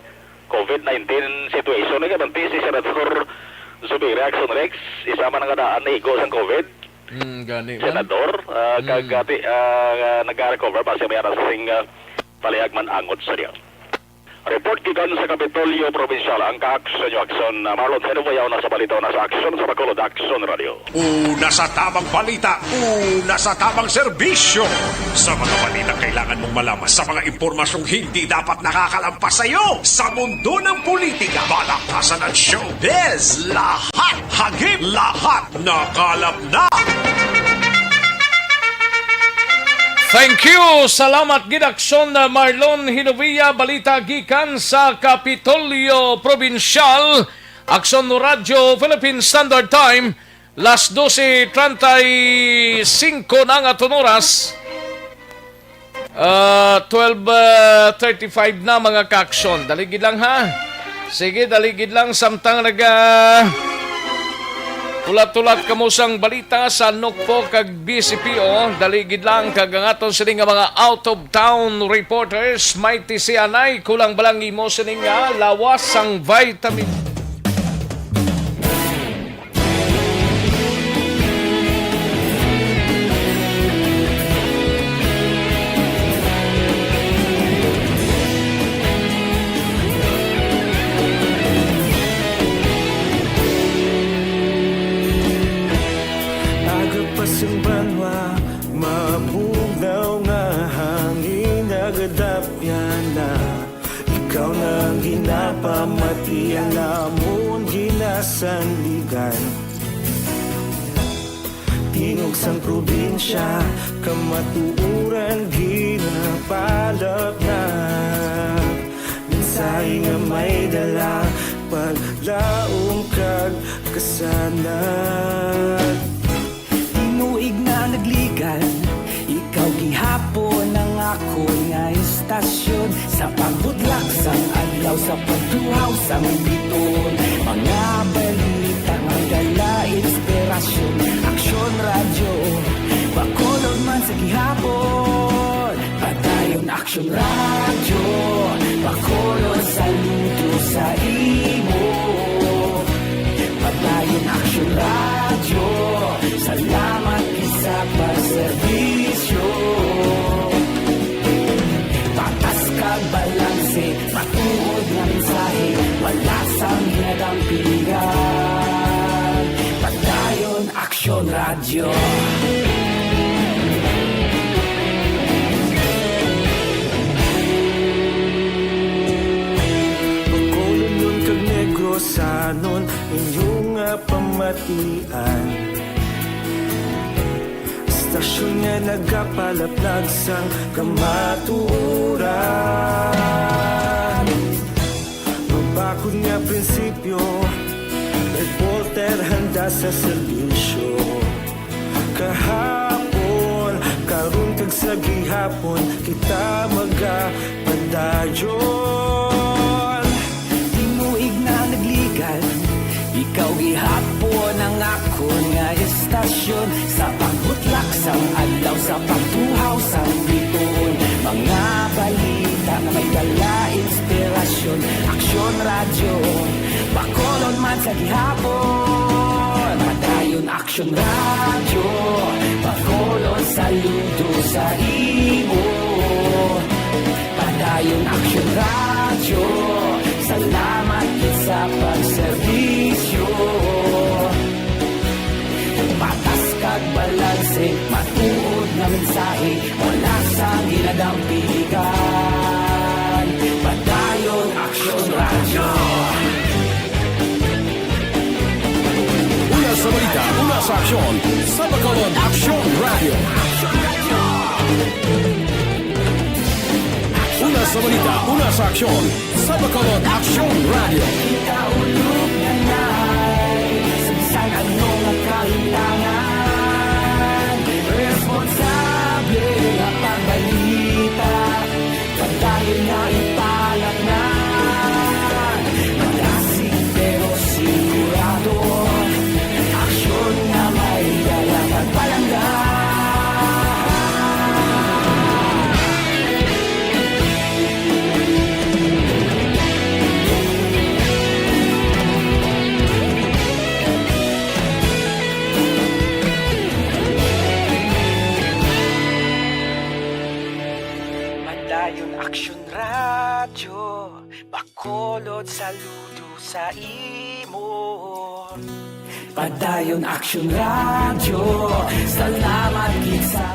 covid nineteen situation, nga banti si Senador Zubiri Action Rex, isa man nga daan naigo sang covid. Mm, gani man. Senador, ah, kag Mm. ati, ah, nag-recover pa siya, may ara sa sing, ah, palihag man angot sa niya. Report gikan sa Kapitolyo Probinsyal, ang Kaaksyon Nyo Aksyon, ah, Marlon Henry Bayaw na sa balita, na sa aksyon sa Bacolod Aksyon Radio. Una sa tamang balita, una sa tamang serbisyo. Sa mga balitang kailangan mong malaman, sa mga impormasyong hindi dapat nakakalampas sa iyo, sa mundo ng politika, balaktasan at showbiz, lahat hagip, lahat nakalap na. Thank you. Salamat gid, Aksyon, uh, Marlon Hinovia. Balita gikan sa Kapitolyo Probinsyal. Aksyon Radyo Philippine Standard Time, las doce treinta y cinco na ang aton oras. Ah, twelve, ah, thirty-five na, mga kaaksyon. Dali gid lang, ha. Sige, dali gid lang, samtang naga ulat-ulat kamo sang balita sa NOCPO kag B C P O. Dali gid lang, kag ang aton sini nga mga out of town reporters, may tisianay, kulang ba lang imo sini nga lawas sang vitamin. Aga pa sang banwa, mabugnaw nga hangin, nagadapyan na. Ikaw na ang ginapamati, ang amon ginasandigan. Tingog sang probinsya, kamatuoran ginapalapnag. Mensahe nga may dala, paglaom kag kasanag. Tinuig na nagligan, ikaw gihapon ang akon nga istasyon. Sa pagbutlak sang adlaw, sa pagtuhaw sang biton, mga balita nga dala inspirasyon. Aksyon Radyo, Bacolod man sa gihapon. Padayon Aksyon Radyo, Bacolod, saludo sa imo. Padayon Aksyon Radyo, salamat gid sa pagserbisyo. Patas kag balanse, matuod nga mensahe, wala sang ginadampigan. Padayon Aksyon Radyo. Bacolodnon kag Negrosanon, inyo nga pamatian. Istasyon nga nagapalaplag sang kamatuoran. Mabakod nga prinsipyo, reporter handa sa serbisyo. Kahapon, karon kag sa gihapon, kita magapadayon. Tinuig na nagligan, ikaw gihapon ang akon nga istasyon. Sa pagbutlak sang adlaw, sa pagtuhaw sang biton, mga balita nga may dala inspirasyon. Aksyon Radyo, Bacolod man sa gihapon. Padayon Aksyon Radyo, Bacolod, saludo sa imo. Padayon Aksyon Radyo, salamat gid sa pagserbisyo. Patas kag balanse, matuod nga mensahe, wala sang ginadampigan. Padayon Aksyon Radyo. Una sa balita, una sa aksyon, sa Bacolod Aksyon Radyo. Una sa balita, una sa aksyon, sa Bacolod Aksyon Radyo. Kita ulog nga nay, sa bisan ano nga kahintangan, responsable nga pagbalita. Padayon nga ipalatnan, magasig pero sigurado, aksyon nga may dala pagpalangga. Padayon Aksyon Radyo, Bacolod, saludo sa imo. Padayon Aksyon Radyo, salamat gid sa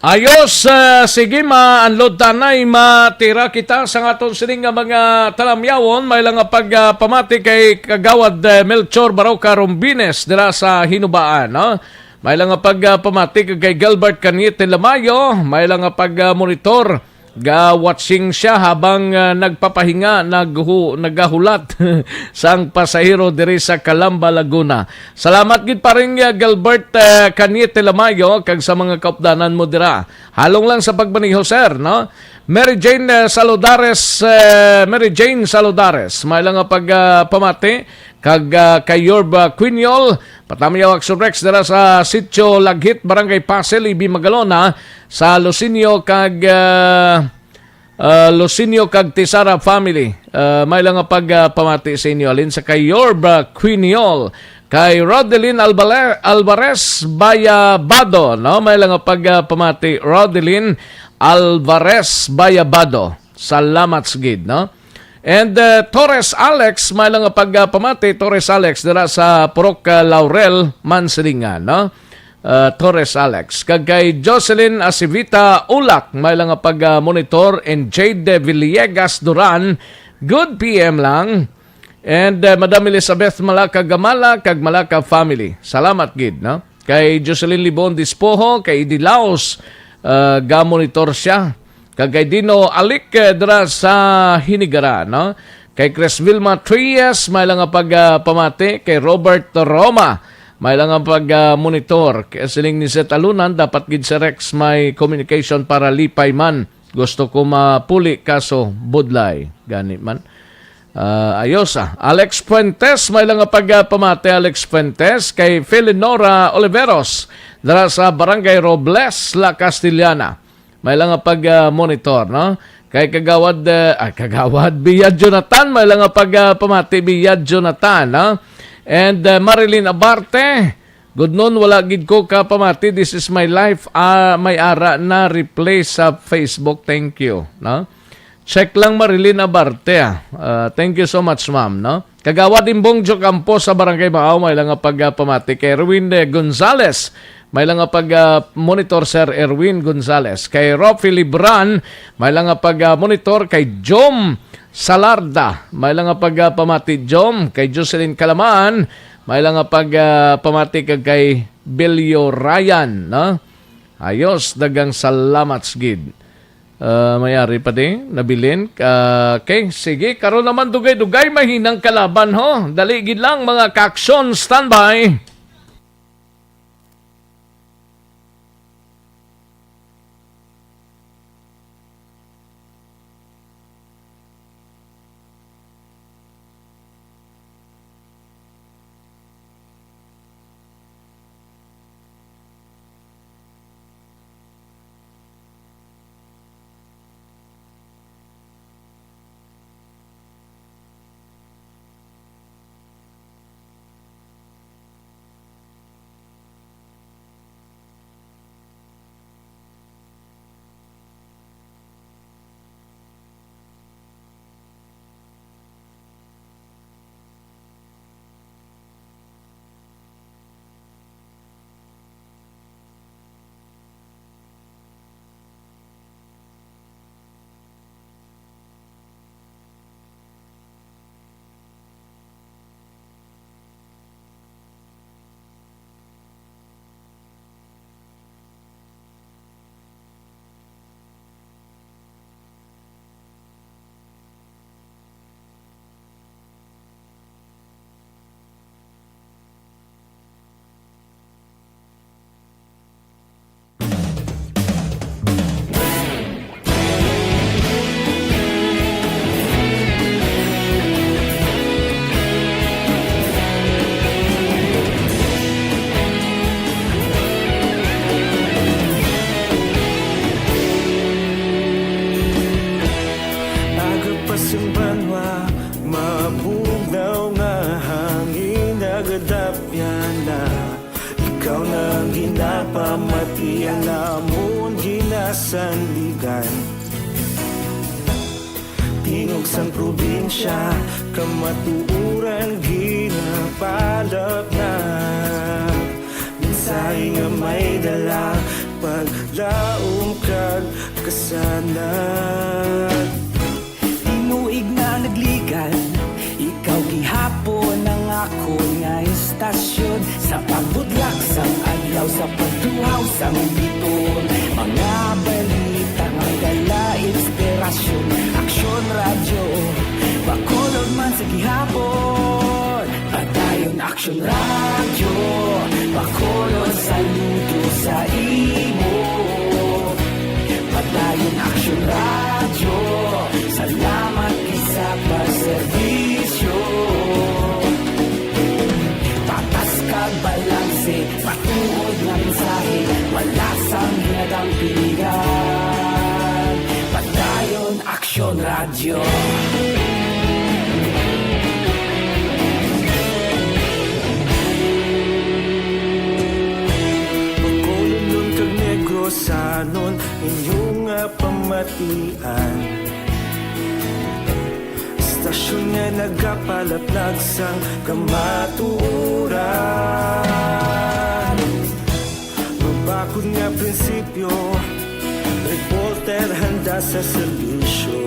Ayos, ah, sige, ma-unload tanay, matira kita sa aton sining nga mga talamyawon. May lang nga pag, ah, pamati kay Kagawad, eh, Melchor Baroca Rombines dira sa Hinubaan, no? May lang nga pag, ah, pamati kay Gilbert Caniete Lamayo, may lang nga pag, ah, monitor. Ga-watching siya habang, ah, nagpapahinga, naghu-, nagahulat sang pasahero diri sa Calamba, Laguna. Salamat gid pa rin, ah, Gilbert, ah, Caniete Lamayo, kag sa mga kaupdanan mo dira. Halong lang sa pagmaneho, sir, no? Mary Jane, eh, Saludares, eh, Mary Jane Saludares, may lang nga pag, ah, pamati kag, ah, kay Yorba Quiniol, Patamyaw Action Rex dira sa Sitio Laghit, Barangay Pasil, Ibi Magalona, sa Lusinyo kag, ah, ah, Lusinyo kag Tisara family. Ah, may lang nga pag, ah, pamati sa inyo. Alin sa kay Yorba Quiniol, kay Rodelin Albale-, Alvarez Bayabado, no? May lang nga pag, ah, pamati, Rodelin Alvarez Bayabado. Salamat sa gid, no? And, uh, Torres Alex, may lang nga pag, uh, pamati, Torres Alex, dira sa Purok, uh, Laurel, Mansilingan, no? Uh, Torres Alex. Kag kay Jocelyn Asivita Ulak, may lang nga pag, uh, monitor, and Jade Villegas Duran, good P M lang. And, uh, Madam Elizabeth Malaka Gamala, kag Malaka family. Salamat gid, no? Kay Jocelyn Libon Dispoho, kay Idi Laos, uh, ga-monitor siya. Kag kay Dino Alic, eh, dira sa Hinigaran, no? Kay Chris Vilma Trias, may lang nga pag, ah, pamati. Kay Robert Roma, may lang nga pag, ah, monitor. Kay siling ni Seth Alunan, dapat gid si Rex may communication para lipay man. Gusto ko mapuli, kaso budlay. Gani man. Ah, ayos, ah. Alex Fuentes, may lang nga pag, ah, pamati, Alex Fuentes. Kay Felinora Oliveros, dira sa Barangay Robles, La Castellana. May lang nga pag, ah, monitor, no? Kay Kagawad, ah, ay, Kagawad, Biyad Jonathan, may lang nga pag, ah, pamati, Biyad Jonathan, no? And, ah, Marilyn Abarte, good noon, wala gid ko ka pamati, this is my life, ah, may ara na replay sa Facebook, thank you, no? Check lang Marilyn Abarte, ah. Ah, thank you so much, ma'am, no? Kagawad Imbong Jocampo sa Barangay Maaw, may lang nga pag, ah, pamati kay Erwin, eh, Gonzales. May lang nga pag, ah, monitor, Sir Erwin Gonzales. Kay Rofi Libran, may lang nga pag, ah, monitor kay Jom Salarda. May lang nga pag, ah, pamati, Jom. Kay Jocelyn Kalaman, may lang nga pag, ah, pamati kag kay Belio Ryan, no? Ayos, dagang salamat gid. Ah, may ari pa di, nabilin. Ah, okay, sige. Karon naman, dugay-dugay, mahinang kalaban, ho. Dali gid lang, mga kaaksyon, standby. Aga pa sing banwa, mabugnaw nga hangin nagadapyan na. Ikaw na ang ginapamati, ang amon ginasandigan. Tingog sang probinsya, kamatuoran ginapalapnap. Mensahe nga may dala, paglaom Tinuig na nagligan, ikaw gihapon ang akon nga istasyon. Sa pagbutlak sang adlaw, sa pagtuhaw sang biton, mga balita nga may dala inspirasyon. Aksyon Radyo, Bacolod man sa gihapon. Padayon Aksyon Radyo, Bacolod, saludo sa imo. Padayon Aksyon Radyo, salamat gid sa pagserbisyo. Patas kag balanse, matuod nga mensahe, wala sang ginadampigan. Padayon Aksyon Radyo. Bacolodnon kag Negrosanon, inyo nga pamatian. Istasyon nga nagapalaplag sang kamatuoran. Mabakod nga prinsipyo, reporter handa sa serbisyo.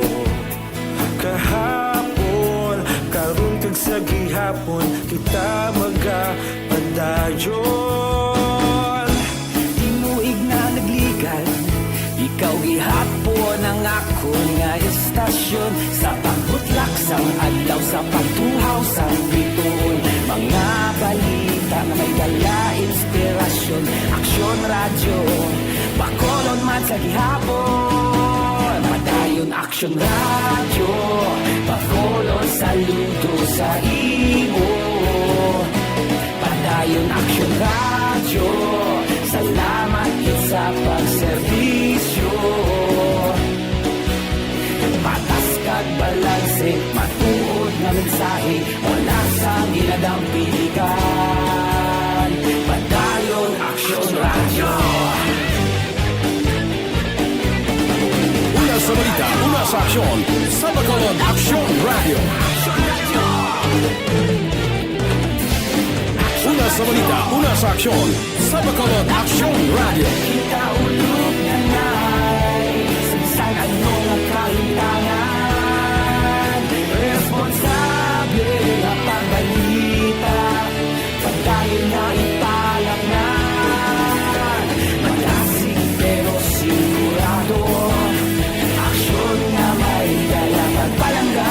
Kahapon, karon, kag sa gihapon, kita magapadayon. Tinuig na nagligan, ikaw gihapon ang akon nga istasyon. Sa pagbutlak sang adlaw, sa pagtuhaw sang biton, mga balita nga may dala inspirasyon. Aksyon Radyo, Bacolod man sa gihapon. Padayon Aksyon Radyo, Bacolod, saludo sa imo. Padayon Aksyon Radyo, salamat gid sa pagserbisyo. Patas kag balanse, matuod nga mensahe, wala sang ginadampigan. Padayon Aksyon Radyo. Una sa balita, una sa aksyon, sa Bacolod Aksyon Radyo. Una sa balita, una sa aksyon, sa Bacolod Aksyon Radyo. Kita ulog na nay, sa bisan ano nga kahitangan, responsable nga pagbalita. Padayon na ipalaknag, malasig pero sigurado. Aksyon nga may dala pagpalangga.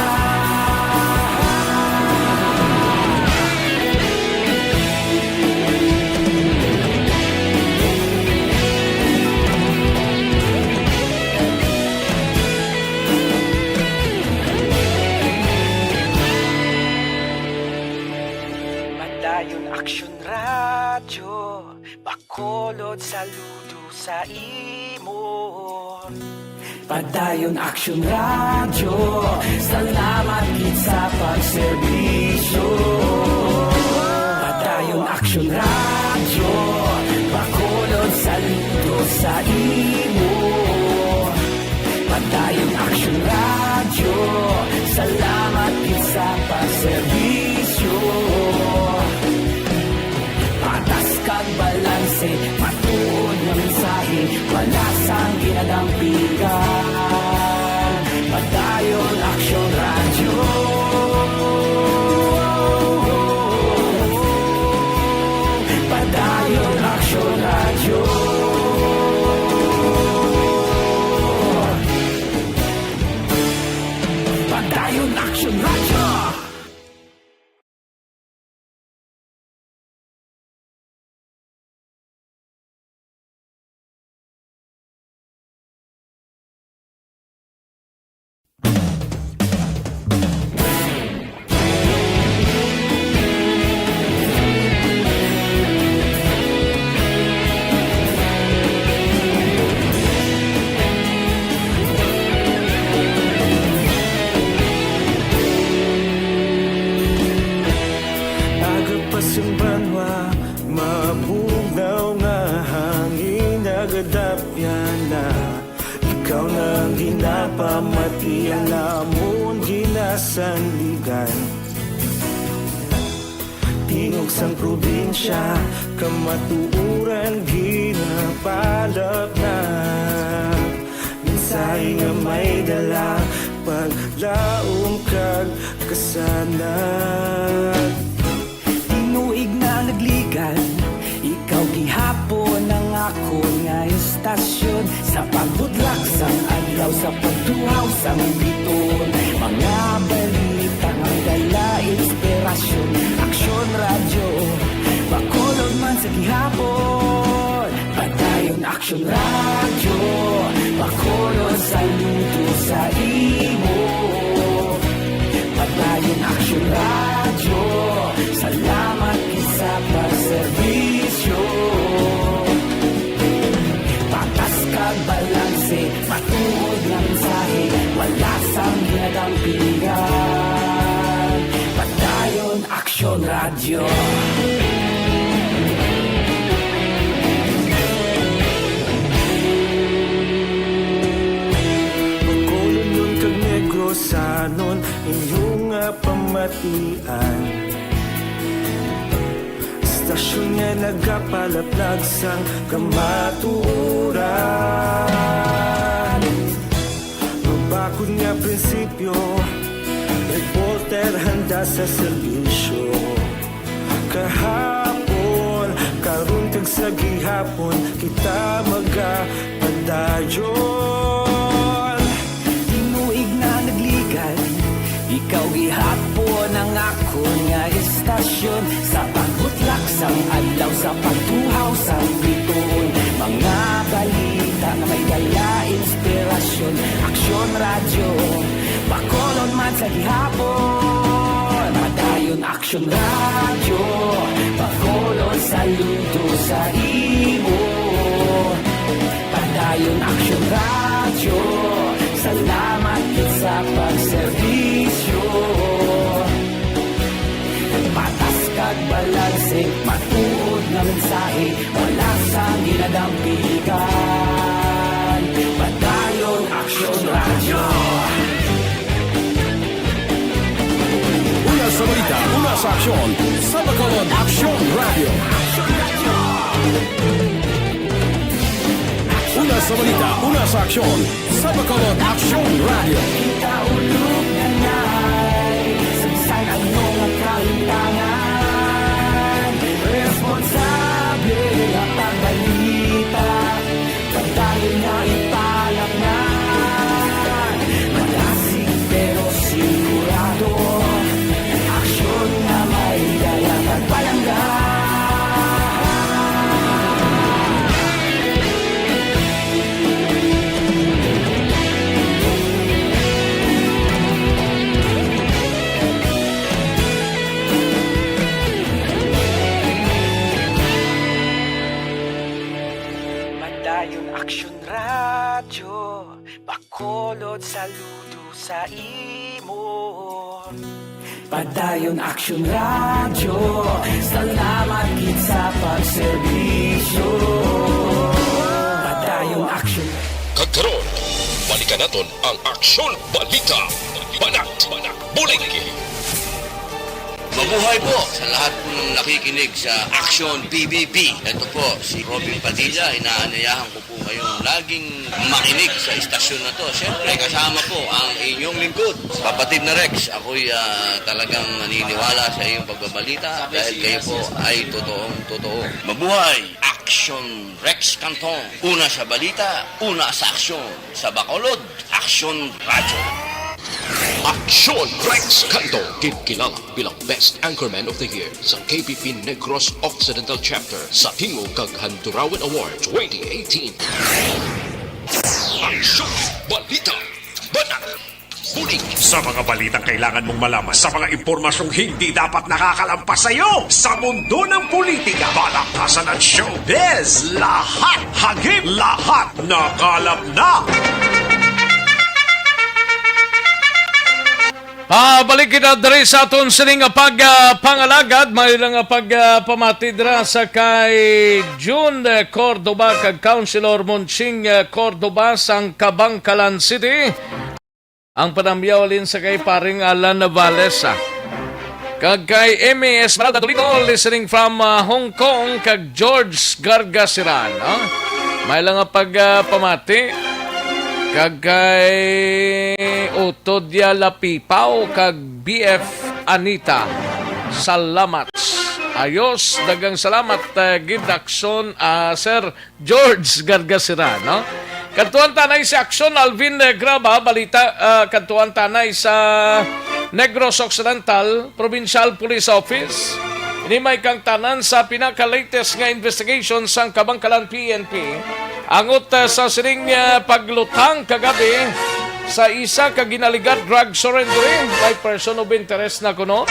Padayon Aksyon Radyo, Bacolod, saludo sa imo. Padayon Aksyon Radyo, salamat gid sa pagserbisyo. Padayon Aksyon Radyo, Bacolod, saludo sa imo. Padayon Aksyon Radyo, salamat gid sa pagserbisyo. Patas kag balanse, matuod nga mensahe, wala sang ginadampigan. Padayon Aksyon Radyo. Padayon Aksyon Radyo. Padayon Aksyon Radyo. Aga pa sing banwa, mabugnaw nga hangin, nagadapyan na. Ikaw na ang ginapamati, ang amon ginasandigan. Tingog sang probinsya, kamatuoran ginapalapnag. Mensahe nga may dala paglaom kag kasanag. Tinuig na nagligad, ikaw gihapon ang akon nga istasyon. Sa pagbudlak sang adlaw, sa pagtuhaw sang biton, mga balita nga dala inspirasyon. Aksyon Radyo, Bacolod man sa gihapon. Padayon Aksyon Radyo, Bacolod saludo sa imo. Padayon Aksyon Radyo, salamat gid sa pagserbisyo. Patas kag balanse, matuod nga mensahe, wala sang ginadampigan. Padayon Aksyon Radyo. Bacolodnon kag Negrosanon, inyo nga pamatian. Istasyon nga nagapalaplag sang kamatuoran. Mabakod nga prinsipyo, reporter handa sa serbisyo. Kahapon, karon kag sa gihapon, kita magapadayon. Tinuig na nagligad, ikaw gihapon ang akon nga istasyon. Sa pagbutlak sang adlaw, sa pagtuhaw sang bituon, mga balita nga may dala inspirasyon. Aksyon Radyo, Bacolod man sa gihapon. Padayon Aksyon Radyo, Bacolod saludo sa imo. Padayon Aksyon Radyo, salamat gid sa pagserbisyo. Patas kag balanse, matuod nga mensahe, wala sang ginadampigan. Padayon Aksyon Radyo. Una sa balita, una sa aksyon, sa Bacolod Aksyon Radyo. Una sa balita, una sa aksyon, sa Bacolod Aksyon Radyo. Kita ulog na ngay, sa bisan ano nga kalimtangan, responsable nga pagbalita. Padayon nga ipalapnan, malasig pero sigurado. Aksyon nga may dala kag palangga. Padayon Aksyon Radyo, Bacolod saludo sa imo. Padayon Aksyon Radyo, salamat gid sa pagserbisyo. Padayon Aksyon. Kag karon, balikan naton ang Aksyon Balita. Banat, bulig. Mabuhay po sa lahat po ng nakikinig sa Aksyon B B B. Ito po si Robin Padilla. Inaanyayahan ko po kayong laging makinig sa istasyon na to. Siyempre, kasama po ang inyong lingkod, Kapatid na Rex. Ako'y, ah, talagang naniniwala sa iyong pagbabalita dahil kayo po ay totoong totoo. Mabuhay! Aksyon Rex Canton. Una sa balita, una sa aksyon. Sa Bacolod, Aksyon Radyo. Aksyon Rex Canton, ginkilala bilang Best Anchorman of the Year sa K P P Negros Occidental Chapter sa Tingog kag Handurawan Award twenty eighteen. Aksyon Balita. Banat. Bulig. Sa mga balitang kailangan mong malaman, sa mga impormasyong hindi dapat nakakalampas sa iyo, sa mundo ng politika, balaktasan at showbiz, lahat, hagip, lahat, nakalap na. Pabalik kita diri sa aton sini nga pag, ah, pangalagad. May lang nga pag, ah, pamati dira sa kay June Cordoba kag Councilor Monching, ah, Cordoba sang Kabankalan City. Ang panamyaw halin sa kay paring Alan Navales, ah. Kag kay M A Esmeralda Tolito, listening from, ah, Hong Kong, kag George Gargasiran, no? May lang nga pag, ah, pamati. Kag kay Utodia Lapipaw kag B F Anita. Salamat. Ayos, daghang salamat, eh, gid Action, ah, Sir George Gargasira, no? Kadtuan tanay si Action Alvin, eh, Graba, balita, ah, kadtuan tanay sa Negros Occidental Provincial Police Office. Ini may kangtanan sa pinaka-latest nga investigation sang Kabankalan P N P. Angot, ah, sa sining, ah, paglutang kagabi sa isa ka ginaligad drug surrendering, may person of interest na kuno.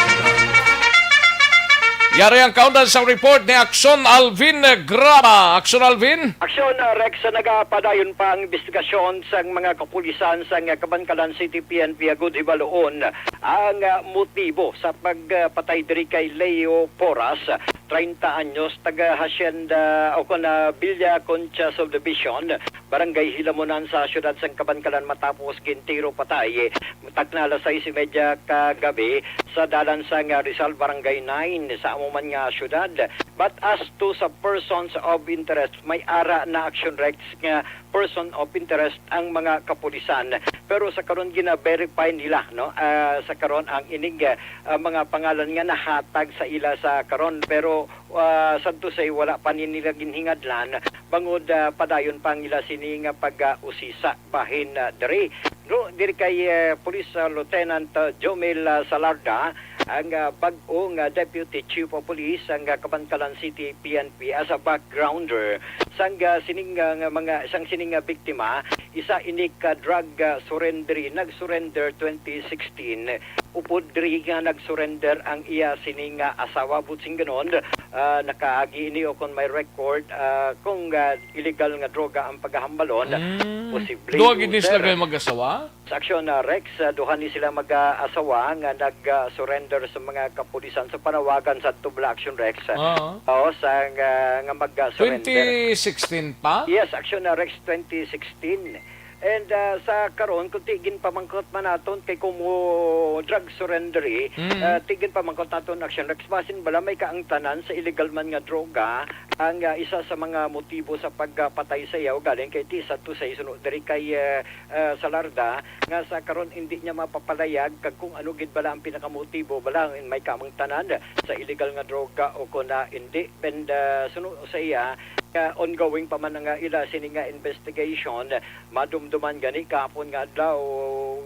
Yari ang kaundan sa report ni Action Alvin Graba. Action Alvin. Action, ah, Rex, nagapadayon pa ang investigasyon sang mga kapulisan sang Kabankalan City P N P agud hibaluon ang, ah, motibo sa pagpatay diri kay Leo Porras, treinta anyos, taga Hacienda o kon, ah, Villa Concha Subdivision, Barangay Hilamunan sa siyudad sang Kabankalan matapos gintiro patay takna alas sais y media kagabi sa dalan sang Rizal Barangay nine sa amo man nga siyudad. But as to sa persons of interest, may ara na Action Rex nga person of interest ang mga kapulisan. Pero sa karon gina-verify nila, no? Ah, sa karon ang ining, ah, mga pangalan nga nahatag sa ila sa karon, pero, ah, sad to say, wala pa ni nila ginhingadlan bangod, ah, padayon pa ang ila sini nga pag-usisa bahin, ah, diri. No, diri kay, eh, Police, ah, Lieutenant, ah, Jomel, ah, Salarda, ang, ah, bag-o nga Deputy Chief of Police sang, ah, Kabankalan City P N P as a backgrounder sang, ah, sining, ah, nga mga, sang sining nga biktima, isa ini ka drug, ah, surrenderee, nag-surrender twenty sixteen. Upod diri nga nag-surrender ang iya sini nga asawa, buot silingon, ah, nakaagi ini o kon may record, ah, kung, ah, illegal nga droga ang pagahambalon, Mm. posible Duha gid ni sila user. Kay mag-asawa? Sa aksyon, ah, Rex, ah, duha ni sila mag-asawa nga nag-surrender sa mga kapulisan sa panawagan sa tubla aksyon, Rex. Oo. Oo, sa nga, nga mag-surrender. Twenty sixteen pa? Yes, aksyon, ah, Rex, twenty sixteen. And, ah, sa karon, kung ti ginpamangkot man naton kay kumo drug surrenderee, Mm. ah, ti ginpamangkot naton aksyon, Rex, basin bala may kaangtanan sa illegal man nga droga ang, ah, isa sa mga motibo sa pagpatay sa iya, ugaling kay ti sa to sa isuno diri kay, ah, ah, Salarda nga sa karon hindi niya mapapalayag kag kung ano gid bala ang pinakamotibo bala may kaangtanan sa illegal nga droga o kon, ah, hindi. And, ah, suno sa iya, ah, ongoing pa man ang, ah, ila sini nga investigation. Madumduman gani kahapon nga adlaw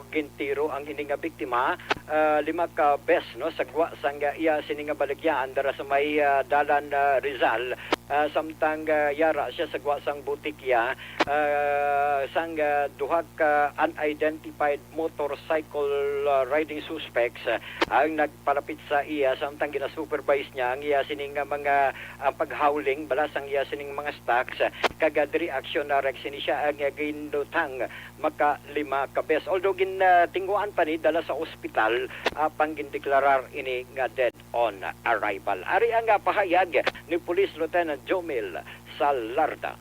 gintiro ang ini nga biktima, ah, lima ka bes, no, sa gwa sang, ah, iya sini nga baligyaan dara sa may, ah, dalan, ah, Rizal, ah, samtang, ah, yara siya sa gwa sang butikya, ah, sang, ah, duha ka unidentified motorcycle, ah, riding suspects, ah, ang nagpalapit sa iya samtang ginasupervise niya ang iya sining nga mga, ah, paghauling bala sang iya sining mga stocks, ah, kag, ah, diri aksyon na Rex ini siya ang, ah, ginlutang makalima ka bes. Although gin, ah, tingguan pa ni dala sa ospital, ah, pang gindeklarar ini nga dead on arrival. Ari ang, ah, pahayag ni Police Lieutenant Jomil Salarda.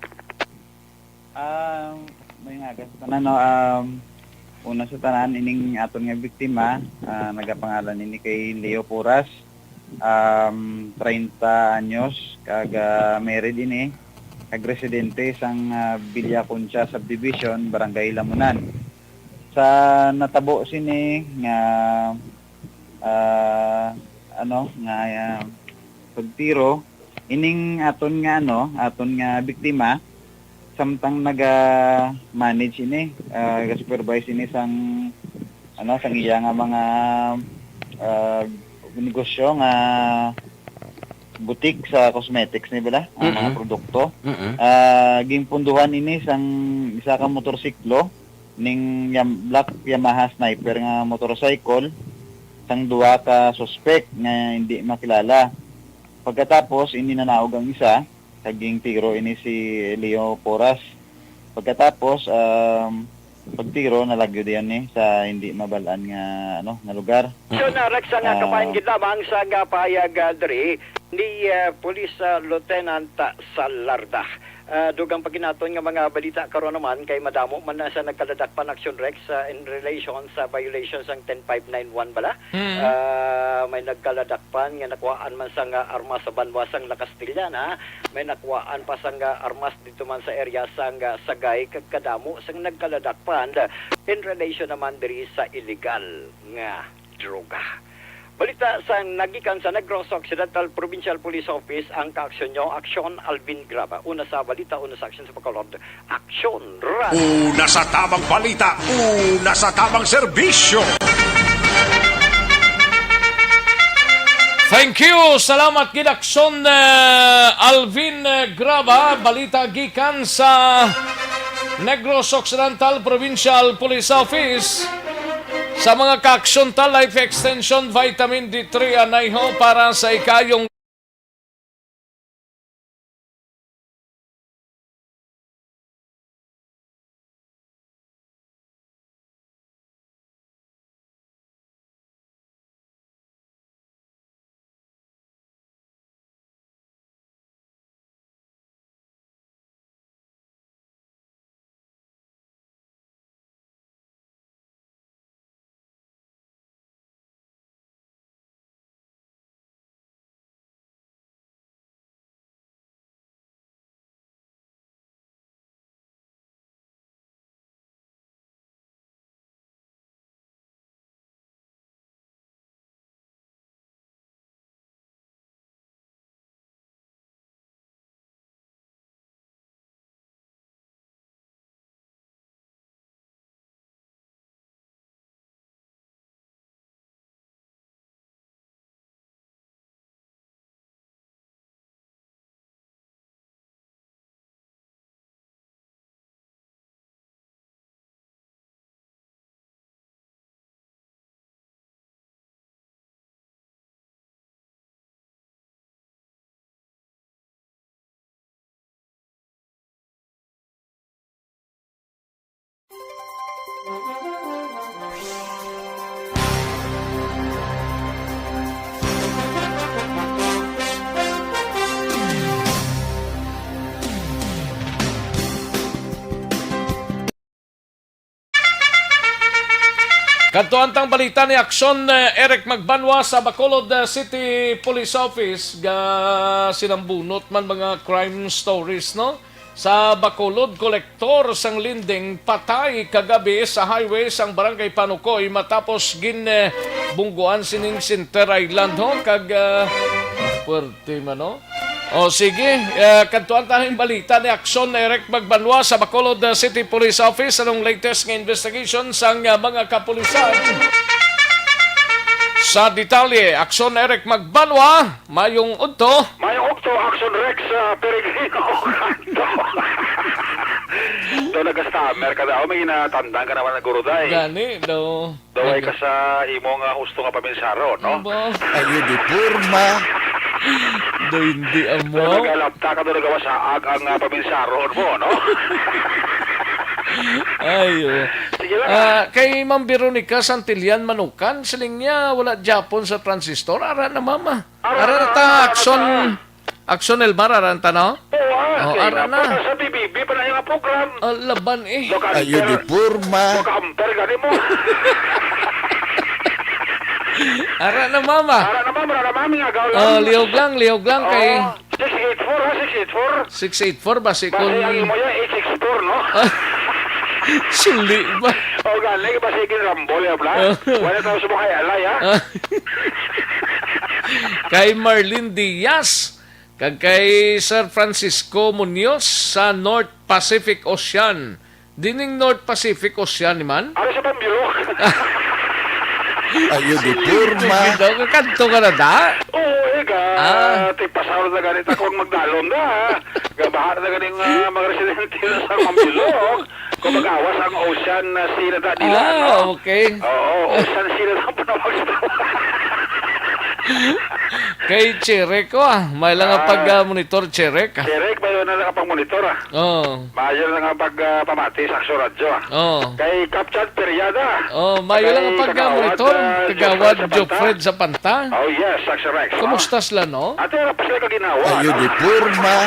Ah, may nga, sa tanan, no, um, una sa tanan, ining aton nga biktima, ah, nagapangalan ini kay Leo Puras, um, treinta anyos, kag, ah, married ini, kag residente sang, ah, Villa Concha Subdivision, Barangay Lamunan. Sa natabo sini nga, ah, ano, nga, ah, pagtiro, ining aton nga, ano, aton nga biktima, samtang naga-manage ini, ah, ga-supervise ini sang, ano, sang iya nga mga, ah, negosyo nga boutique sa cosmetics ni bala, ang mga Mm-mm. produkto. Mm-mm. Ah, ginpunduhan ini sang isa ka motorsiklo ning Yam-, black Yamaha Sniper nga motorcycle sang duha ka suspek nga hindi makilala. Pagkatapos, ini nanaog ang isa, kag gintiro ini si Leo Poras. Pagkatapos, um, pagtiro, nalagyo diyan ni sa hindi mabal-an nga, ano, nga lugar. So, na, Rex, ang Ah. kapayan gid lamang sa nga pahayag, ah, diri, ni, ah, Police, ah, Lieutenant, ah, Salarda. Ah, dugang pa ginaton nga mga balita karon naman kay madamo man na sa nagkaladakpan, Action Rex, ah, in relation sa violation sang ten five nine one bala. Mm. Ah, may nagkaladakpan nga nakuhaan man sang, ah, armas sa banwa sang La Castellana. May nakuhaan pa sang, ah, armas dito man sa area sang, ah, Sagay, kag kadamo sang nagkaladakpan in relation naman diri sa illegal nga droga. Balita sa nagikan sa Negros Occidental Provincial Police Office ang kaaksyon nyo, Aksyon Alvin Graba. Una sa balita, una sa aksyon sa Bacolod, Aksyon Radyo. Una sa tamang balita, una sa tamang serbisyo. Thank you. Salamat gid, Aksyon, eh, Alvin, eh, Graba. Balita gikan sa Negros Occidental Provincial Police Office. Sa mga kaaksyon ta, Life Extension Vitamin D three anayho para sa ikayong Kadto antang balita ni Aksyon, eh, Eric Magbanwa sa Bacolod, eh, City Police Office. Ga sinambunot man mga crime stories, no? Sa Bacolod, kolektor sang linding patay kagabi sa highway sang Barangay Panukoy matapos gin, eh, bungguan sining Center Island, ho, kag, eh, puwerte man, no? O, sige, eh, kadtuan ta ang balita ni Aksyon Eric Magbanwa sa Bacolod, eh, City Police Office. Anong latest nga investigation sang, eh, mga kapulisan? Sa detalye, Aksyon Eric Magbanwa, mayong udto. Mayong udto, Aksyon Rex, ah, Peregrino Canto. Do, nagastamer ka daw, may ginatandaan ka naman na guro, day. Gani, do. Daway ka sa imo nga husto nga paminsaro, no? Ba? Ayo di porma. Do hindi amo. Pero nagalapta ka do nagawasaag ang, ah, paminsaro mo, no? Ayo. Sige lang, ah. Ah, kay Ma'am Veronica Santillan Manukan, siling niya, wala gyapon sa transistor. Ara na, mama. Ara Ara na, na ta, ara na Aksyon. ta. Aksyon Elmar, aran ta, no? Oo, ah, Oh, kay ara na. napa sa B B B pa na yung program. Ah, laban eh. Baka Ayo di amper. Porma. Baka amper gani mo. Ara na, mama. Ara na, mama, ara na, mami, nga gaw lang. Oh, lihog lang, lihog lang kay Oo. Six eight four, ha, six eight four. Six eight four, basi Basi kung ang imo yan, eight six four, no? Suli ba? O, gani, basi ginrambol, ya, bla? Oh. Wala tayo sa mga alay, ha? Ah. Kay Marlene Diaz, kag kay Sir Francisco Munoz sa North Pacific Ocean. Dining North Pacific Ocean ni man? Ano sa Pambilok? Ayo di porma. Sige daw, kakanto ka na da? Oo, eh, ka, Ah. Tipasahol na ganit akong magdalom na, ha? Gabaha na ganing, ah, mga residente na sa Pambilok. Kung mag-awas ang ocean na sila da nila, Ah, no? Okay. Oo, ocean sila na panawag sa Kay Cherek, ah. May lang nga Ah. pag, ah, monitor, Cherek, ah. Cherek, may lang nga pang monitor, ah. Oh. Maayo lang nga pag, ah, pamati sa Aksyon Radyo, ah. Oh. Kay Captain Periada. Oh, maayo lang Kay nga pag, ah, Kagawad, monitor, ah, Kagawad Geoffrey Geoffrey Zapanta. Zapanta. Oh, yes, Aksyon Rex, no? Kumusta sila, no? Ate, wala pa sila kaginawa, Ayo no? di porma.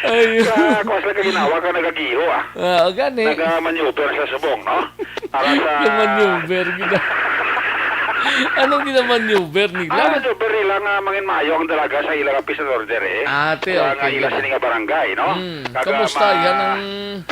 Ayo. Sa, kuwan sila kaginawa ka nagagiho, ah. Ah, gani. Nagamaneuver sa subong, no? Para sa Yung maneuver, gina-, anong ginamaneuver nila? Ah, maneuver nila nga mangin maayo ang dalaga sa ilang peace and order, eh. Ah, te, Sa okay, nga ila gina-, sini nga barangay, no? Hmm, Kaga kamusta ma-, yan ang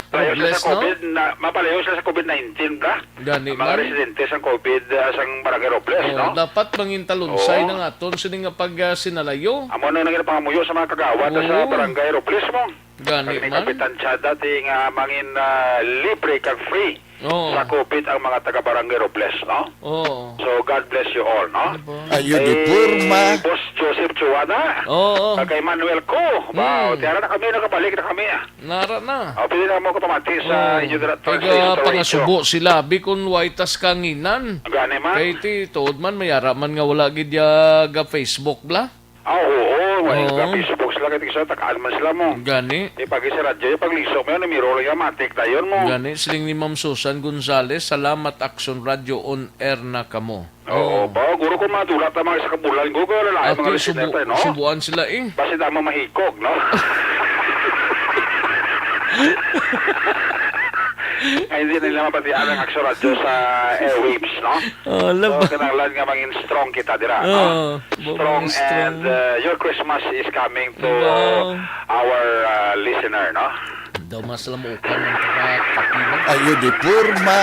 Robles, sa no? COVID, na, mapalayo sila sa COVID nineteen, bla? Gani Ang mga man. residente sa COVID, ah, sang Barangay Robles, Oh, no? dapat mangin talunsay Oo. na nga aton sini nga pag, ah, sinalayo. Amo na nang ginapangamuyo sa mga kagawad sa Oo. Barangay Robles, mo. Gani Kag ni man. Kapitan Chad dati nga mangin, ah, libre kag free Oo. sa COVID ang mga taga Barangay Robles, no? Oo. So, God bless you all, no? Ano ba? Ayo di Kay porma. Boss Joseph Chuana, Oo. kag kay Manuel Co. Wow, Mm. tiara na kami, nakabalik na kami, ah. Nara na. Oh, pwede na mo kapamati sa Oo. inyo dira Kay translation ga sa pangasubo radio. sila, bi kun way tas kanginan. Gani man. Kay ti, tuod man, may ara man nga wala gid ya ga Facebook, bla? Ah, oo, wala Oo. ga Facebook sila, kay tigsa, tagaan man sila mo. Gani. Eh, pag sa radyo, yung pagliso mo yun, numero lang yung matik dayon mo. Gani, siling ni Ma'am Susan Gonzales, "Salamat, Action Radio, on air na kamo." Oo, Oo. ba, guro kung madula ta mga isa ka bulan, go, go, lalaki mga Ate, listener subu-, tayo, no? subuan sila, eh. Basi damo mahikog, no? Ay, hindi nila mapatian ang Action Radio sa airwaves, no? Ah, So, laba. kinahanglan nga mangin strong kita dira, no? Ah, ba, Strong mangin strong. and, uh, your Christmas is coming to Ba. our, uh, listener, no? Daw mas lamukan ang pagkakapila. Ayo di porma.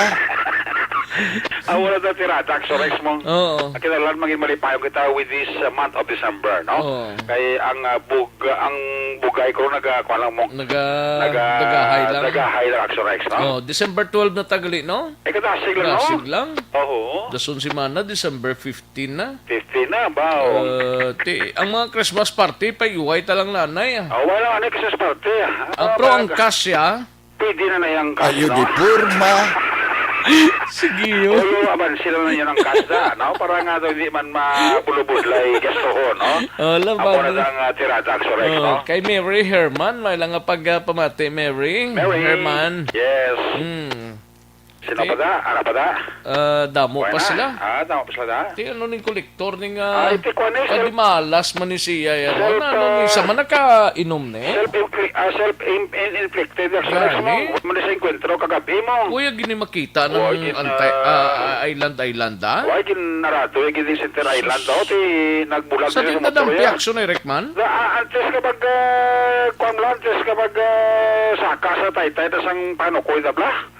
Ah, wala na tirada, Action Rex mo. Oo. Kinahanglan mangin malipayon kita with this, uh, month of December, no? Oo. Kay ang, uh, bug-, ang bugay ko naga, kuwan lang mo. Naga-, Naga-, dagahay lang. dagahay lang, Action Rex, no? Oh, December twelve na tagali, no? Eh, kadasig lang, no? Dasig lang. Oo. Dason semana, December fifteen na. Fifteen na, ba? Oh. Uh, ti, ang mga Christmas party, pa iway ta lang nanay, ah. Ah, wala, ano, Christmas party, ah. Ah, Ah, pero ang mag-, cash, ah? Pwede na na yung cash, Ayo no? di porma. Sige, yun. Oo, aban sila na yun ang cash na, no? Para nga daw hindi man mabulubudlay gastuhon, no? Wala, Ako na bago. lang, ah, tirada, Action Rex, Oh, no? kay Mary Herman, may lang nga pag, ah, pamati, Mary Mary. Herman. Yes. Hmm. Sino Ti-, pa da? Ara pa da? ah, damo Wala pa na. sila. Ah, damo pa sila da? Ti, ano ning kolektor ning, ah, Ay, ti, kuwan eh, self- padimalas man ni siya, yan. Self, Ano, ano, ah, isa man nakainom ni? Self-infli-, ah, self-in-, in-, inflicted, Action Rex mo. Gani? Wala man sa enkwentro kagabi mo. Kuya, gini makita ng Wa gin, antay-, ah, ah, ah, island, island, ah? Wa gin narato, wa gin Center Island daw, ti nagbulag Sa sila sa motor, tinadang ya. Action, Eric man? Na, ah, antes ka mag, ah, kuwan lang, antes ka mag, ah, saka sa taytay, tas ang panukoy na bla?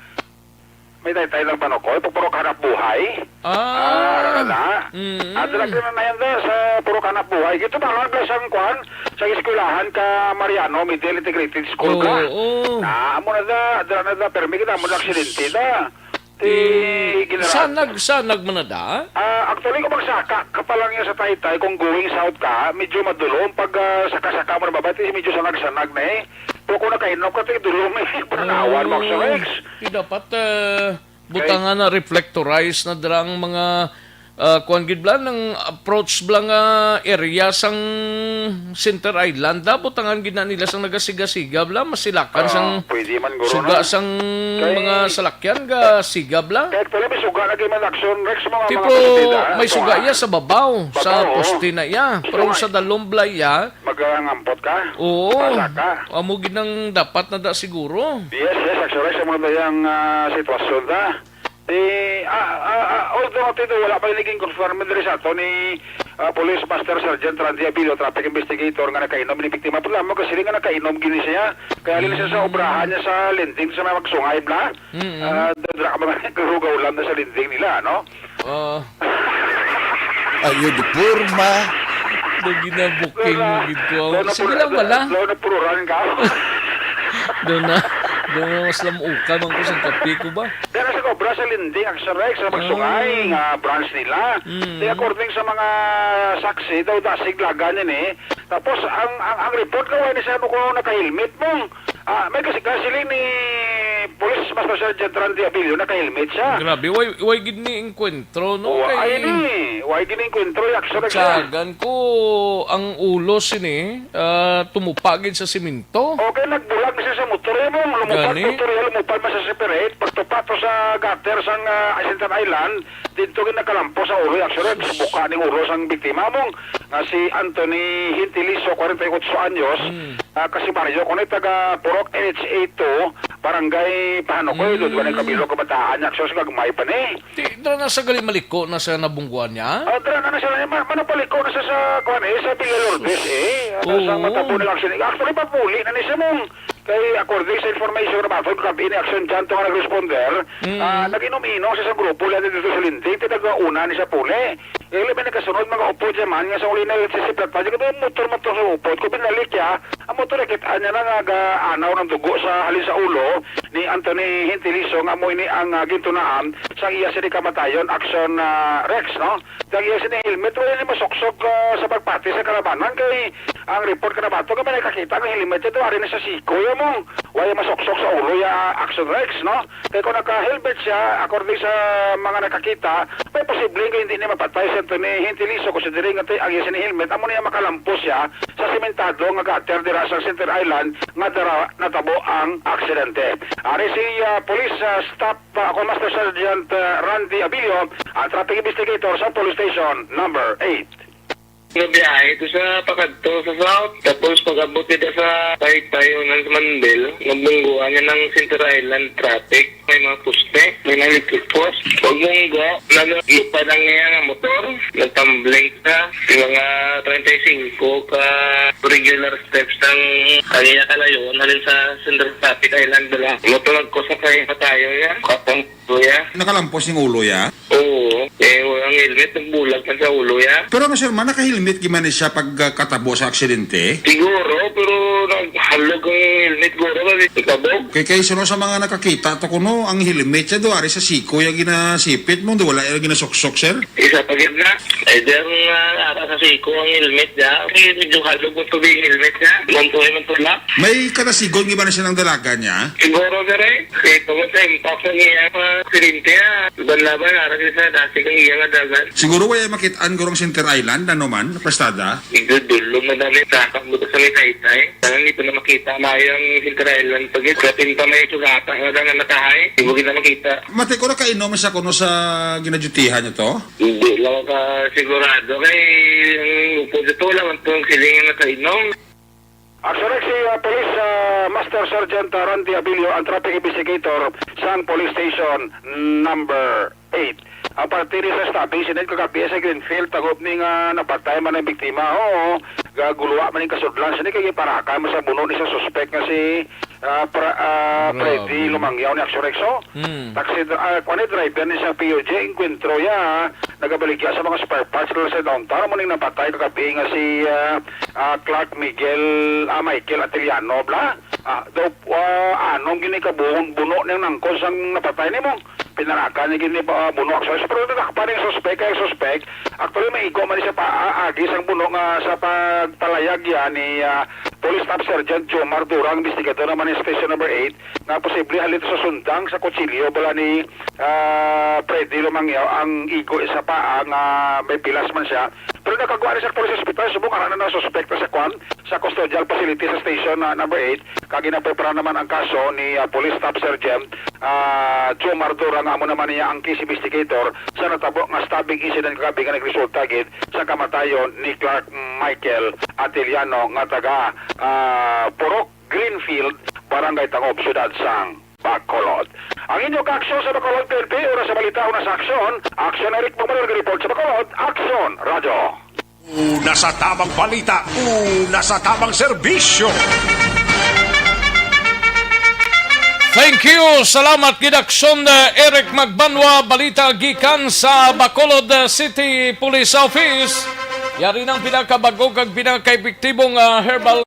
May taytay lang panukoy, pag puro hanap buhay. Ah. Ah, ara na. Mm. At lagi na na yan da, sa puro hanap buhay. Gito ba lang bla sang kuwan? Sa eskwelahan ka Mariano, Middle Integrated School Oo, ka? oo. Na, amo na da, dala na da, permi kita, amo na aksidente da. Ti, Eh, gina- sanag, sanag man na da? Ah, actually, kung magsaka ka pa lang yan sa taytay, kung going south ka, medyo madulom pag, ah, saka-saka mo na babae, ti medyo sanag-sanag na eh. Pero kung nakainom ka, ti dulom eh. Pananawan mo, Action Rex. Ti dapat, ah, butangan na reflectorize na dira ang mga, ah, kuwan gid bla, nang approach bla nga area sang Center Island, da, butangan gid na nila sang nagasiga-siga bla, masilakan Ah, sang pwede man, guro, suga no? sang Kay mga salakyan, ga siga bla. Kay actually, may suga na gid man, Action Rex, mga, Ti, mga pero poste na, may suga kuha. iya sa babaw, sa Babaw, oo. poste na iya. Gusto Pero nga sa dalom bla iya, Magangampot ka? Oo. Basa ka? Amo gid nang dapat na da siguro. Yes, yes, actually, sa mga dayang, ah, sitwasyon ta. Di, ah, ah, ah, although, ito, wala pa naging confirmed diri sa ato ni, ah, Police Master Sergeant Randy Abilio, traffic investigator, nga nakainom ni biktima. Pero lamang kasi nga nakainom gini siya. Kaya halin siya sa Mm. obrahan niya sa lending sa mga magsungay, bla? Mm-mm. Ah, dra-, mga karugaw lang na sa lending nila, no? Ah. Ayo di porma. Do ginabuking Lola, mo gid ko. Lola, Sige puro-, lang bala. Lola, pururan ka. Do na, do na mas lamukan man ko sa kape ko ba? Dara sa Cobra sa Linding, Action Rex, sa Magsungay, Ah. nga branch nila. Mm. Di according sa mga saksi, daw dasig laga niya ni. Tapos, ang, ang, ang report ka, wala ni sa ano ko naka-helmet mo. Ah, may kasi, kasi ni Police Master Sergeant Randy Abilio, naka-helmet siya. Grabe, way, way gid ni engkwentro, no? Wa-, Kay ay ni, way gid ni engkwentro, yung aksyon na siya. Tsagan ko ang ulo sini, ah, tumupa gid sa simento. Okay, nagbulag na siya sa motor, eh, mong lumupad Gani? motor, eh, lumupad man sa separate, pagtupa to sa gutter sang, ah, Center Island, dito gid nakalampo sa ulo, yung aksyon, sa buka ning ulo sang biktima, mong, nga si Anthony Hintiliso, kwarenta y otso anyos, Mm. ah, kasi Mario, kuno taga Purok N H A two, Barangay Pahanukoy, Mm. doon, wala yung kabilog kabataan niya, actually, sa gagmay pa ni. Ti, dira na sa gali maliko na sa nabungguan niya? Oh, dira na na siya, ma-, manapaliko na siya sa, kuwan eh, sa Villa Lourdes, eh. Ano, sa Oo. matabo na lang siya. Actually, papuli na ni siya mong, kay, according sa information na bato, kabi ni action dyan, to nga nag-responder, Mm. ah, nag-inom-inom siya sa grupo, lang dito sa Linding, tinagauna ni siya puli. Kaya may nagkasunod, mga upod siya man, nga sa uli na, si Siplat pa, di ka ba, motor, motor sa upod, kung binalik siya, Ang motor, nakit-an niya na nga ga-anaw ng dugo sa halin sa ulo ni Anthony Hintiliso nga amo ini ang, ah, gintunaan sa iya sini kamatayon, action, ah, Rex, no? Ang iya sini helmet, wala ni masuksok, ah, sa pagpati sa kalabanan kay ang report ka na ba to, kami nakakita ang helmet ito, ari na sa sikoy mo. Wala masuksok sa ulo ya, action Rex, no? Kay kung naka-helmet siya, according sa mga nakakita, may posibleng kay hindi niya mapatay si Anthony Hintiliso, considering nga ang iya sini helmet, amo niya makalampos siya sa sementado nga gutter dira sa Center Island nga dara natabo ang aksidente. Ari si, ah, Police, ah, Staff, ah, ako, Master Sergeant, ah, Randy Abilio, ang traffic investigator sa Police Station Number eight. Nga biyahe to sa pakadto sa south, tapos pag-abot kita sa Taytay, unan sa Mandel, nabungguan niya ng Center Island traffic. May mga poste, may mga electric post. Pag munggo, naglupa lang niya nga motor. Nagtumbling sa mga treinta y cinco ka regular steps ng kanya kalayo, halin sa Central Traffic Island nila. Motor nagkusa kay patayo niya. Kapang kuya. Nakalampos yung ulo ya? Oo. Eh, ang helmet, nagbulag man sa ulo ya. Pero ano, sir, man, naka-helmet giman ni siya pag, ah, katabo sa aksidente? Siguro, pero naghalog ang helmet, guro, ba, di kabog? Kay, kay sino sa mga nakakita to kuno, ang helmet siya do, ari sa siko yung ginasipit mo, do wala yung ginasuksok, sir? Isa pa gid na. Either nga ara sa siko ang helmet niya, kay medyo halog mo tubig ang helmet niya. Montuhay man tula. May katasigon giba na siya ng dalaga niya? Siguro, sir, eh. Kay tungod sa impact sa niya, pa, aksidente, ah. Laban-laban, ara sa dati kang iya nga dagan. Siguro wala makit-an gurong Center Island, ano man, prestada? Igdudulong na dami, takang buto sa may taytay. Sana hindi pa na makita, mayo ang Center Island. Pag kapin pa may tsugata, nga nga nakahay, hindi mo gid na makita. Mati ko na kainom siya kuno sa ginadyutihan niyo to? Hindi lang ka sigurado. Kay, ang upo dito, wala man pong siling na kainom. Actually, si, ah, Police, ah, Master Sergeant, ah, Randy Abilio, ang traffic investigator sang Police Station Number eight. Ang parte ni sa stabbing incident kagabi sa Greenfield, tagob ni nga napatay man ang biktima. Oo, gaguluwa man yung kasudlan. Sini kay giparakan man sa buno ni sa suspek nga si, ah, pra-, ah, Grabe. Freddy Lumangyaw ni Action Rexo. Hmm. Taxi dr-, ah, kuwan ni driver ni sa P U J, enkwentro ya, nagabaligya sa mga spare parts sa downtown. Amo ning napatay kagabi nga si, ah, ah, Clark Miguel, ah, Michael Atiliano, bla? Ah, daw, ah, anong gini ka buno, buno ning nangkon sang napatay nimo? Pinarakan ni gini, ah, buno. So, pero nadakpan ning suspek, kay suspek, actually, may igo man siya pa, ah, agi sang buno nga sa pagpalayag yan ni, ah, Police Staff Sergeant Jomar Durang, investigador naman ni Station Number eight, nga posible halito sa sundang sa kutsilyo bala ni, ah, Freddy Lumangyaw ang igo sa paa nga may pilas man siya. Pero nakagwa ni sa aktual sa ospital, subong ara na nasuspek na sa kwan, sa custodial facility sa station na number eight, kag ginaprepara naman ang kaso ni, ah, Police Staff Sergeant, ah, Joe Mardura, nga amo naman niya ang case investigator sa natabo nga stabbing incident kagabi nga nagresulta gid sa kamatayon ni Clark Michael Atiliano nga taga, ah, Purok Greenfield, Barangay Tangob, Siyudad sang Bacolod. Ang inyo kaaksyon sa Bacolod P N P, oras sa balita, una sa aksyon. Aksyon, Eric Bumalo, nag-report sa Bacolod. Aksyon, Radyo. Una sa tamang balita, una sa tamang serbisyo. Thank you. Salamat gid, Aksyon, uh, Eric Magbanwa. Balita gikan sa Bacolod, uh, City Police Office. Yari nang pinakabag-o kag pinakaepektibong, uh, herbal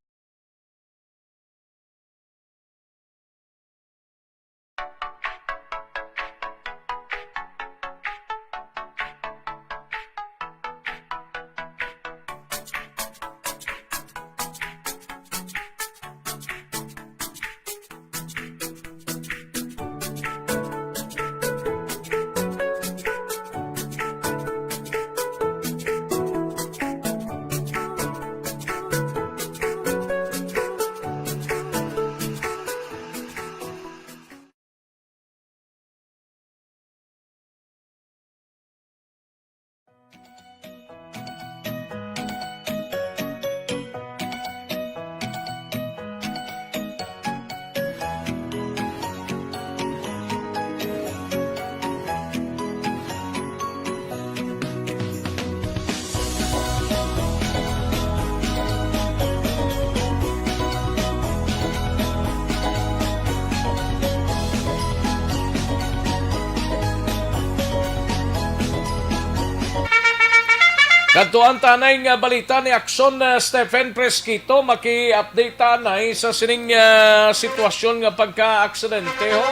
Kadtuan ta anay nga balita ni Aksyon, ah, Stephen Presquito, maki-update ta anay sa sining, ah, sitwasyon nga pagka-aksidente, ho.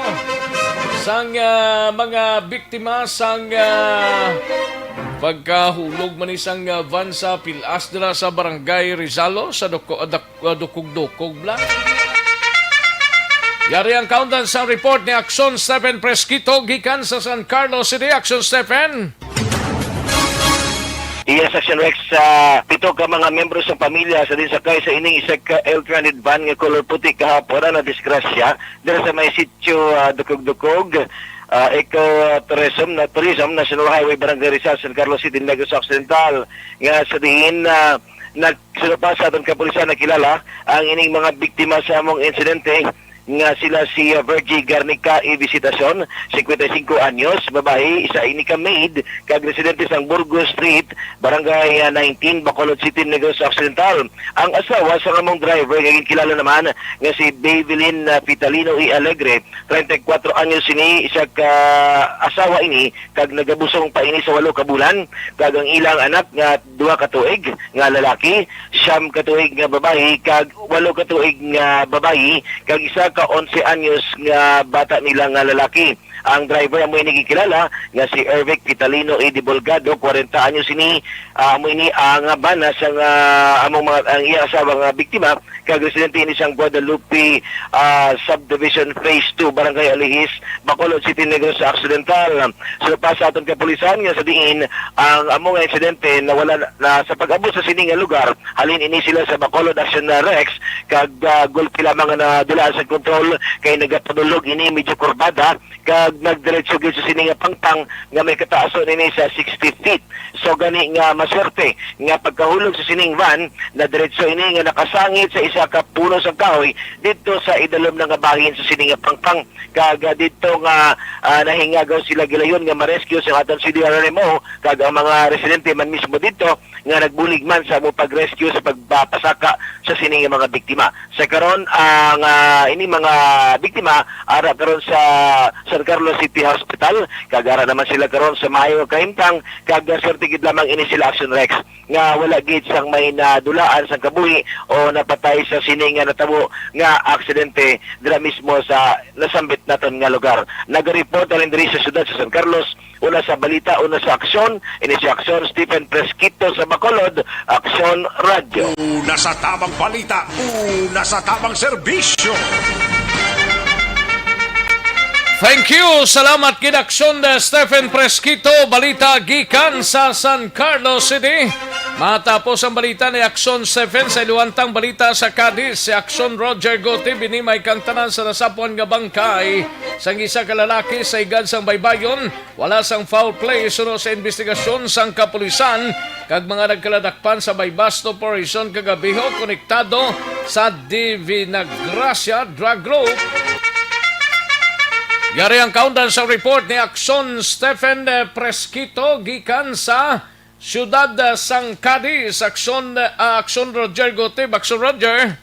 Sang, ah, mga biktima sang, ah, pagkahulog man ni sang, ah, van sa pilas dira sa Barangay Rizalo sa Doko-, Dak-, ah, Dukog-Dukog, bla. Yari ang kaundan sang report ni Aksyon Stephen Presquito gikan sa San Carlos City. Aksyon Stephen. Yes, Action Rex, ah, pito ka mga miyembro sa pamilya sa dinsakay sa ining isa ka ill-trended van nga color puti kahapon ang nadisgrasya dira sa may sitio, ah, Dukog-Dukog, ah, Eco Tourism, na Tourism, National Highway, Barangay Rizal, San Carlos City, Negros Occidental, nga sa diin, ah, nag-, sino pa sa aton kapulisan nakilala ang ining mga biktima sa among insidente nga sila si, uh, Virgie Garnica y Visitacion, singkwenta y singko anyos, babayi, isa ini ka maid, kag residente sang Burgos Street, Barangay, uh, nineteen, Bacolod City, Negros Occidental. Ang asawa sang among driver nga ginkilala naman nga si Bevelyn, uh, Pitalino y Alegre, treinta y cuatro anyos ini, isa ka asawa ini, kag nagabusong pa ini sa walo ka bulan, kag ang ilang anak nga duha ka tuig nga lalaki, siyam ka tuig nga babayi, kag walo ka tuig nga babayi, kag isa ka onse anyos nga bata nila nga lalaki. Ang driver amo ini gikilala nga si Ervic Vitalino A. De Bolgado, kwarenta anyos ini, ah, amo ini ang bana sang, ah, among mga, ang iyang asawa nga biktima, kag residente ini sang Guadalupe, ah, Subdivision Phase two, Barangay Alihis, Bacolod City, Negros Occidental. Sumala pa sa aton kapulisan nga sa diin ang amo nga insidente nawala na, na sa pag-abot sa sini nga lugar, halin ini sila sa Bacolod Action Rex, kag, ah, gulpi lamang nga nadulaan sa kontrol kay nagapadulog ini medyo kurbada kag nagdiretso gid sa sini nga pangpang nga may kataason ini sa sixty feet. So gani nga maswerte nga pagkahulog sa sining van, nadiretso ini nga nakasangit sa isa ka puno sang kahoy didto sa idalom na nga bahin sa sini nga pangpang. Kag, ah, didto nga, ah, nahingagaw sila gilayon nga ma-rescue sa aton C D R R M O kag ang mga residente man mismo didto nga nagbulig man sa among pag-rescue sa pagpasaka sa sini nga mga biktima. Sa karon, ang, ah, ini mga biktima ara karon sa San Carlos City Hospital, kag ara naman sila karon sa maayo kahimtang, kag, ah, swerte gid lamang ini sila, Action Rex, nga wala gid sang may nadulaan sang kabuhi o napatay sa sini nga natabo nga aksidente dira mismo sa nasambit naton nga lugar. Nagareport halin diri sa siyudad sa San Carlos, una sa balita, una sa aksyon, ini si Aksyon Stephen Presquito sa Bacolod, Aksyon Radyo. Una sa tamang balita, una sa tamang serbisyo. Thank you. Salamat gid, Aksyon, uh, Stephen Presquito. Balita gikan sa San Carlos City. Matapos ang balita ni Aksyon Stephen, sa iluwantang balita sa Cadiz, si Aksyon Roger Gutib, hinimay kang tanan sa nasapuan nga bangkay sang isa ka lalaki sa higad sang baybayon. Wala sang foul play suno sa investigasyon sang kapulisan kag mga nagkaladakpan sa buy-bust operation kagabiho konektado sa Divinagracia Drug Group. Yari ang kaundan sa report ni Aksyon Stephen, eh, Presquito gikan sa siyudad, eh, sang Cadiz. Aksyon, eh, ah, Aksyon Roger Gutib. Aksyon Roger.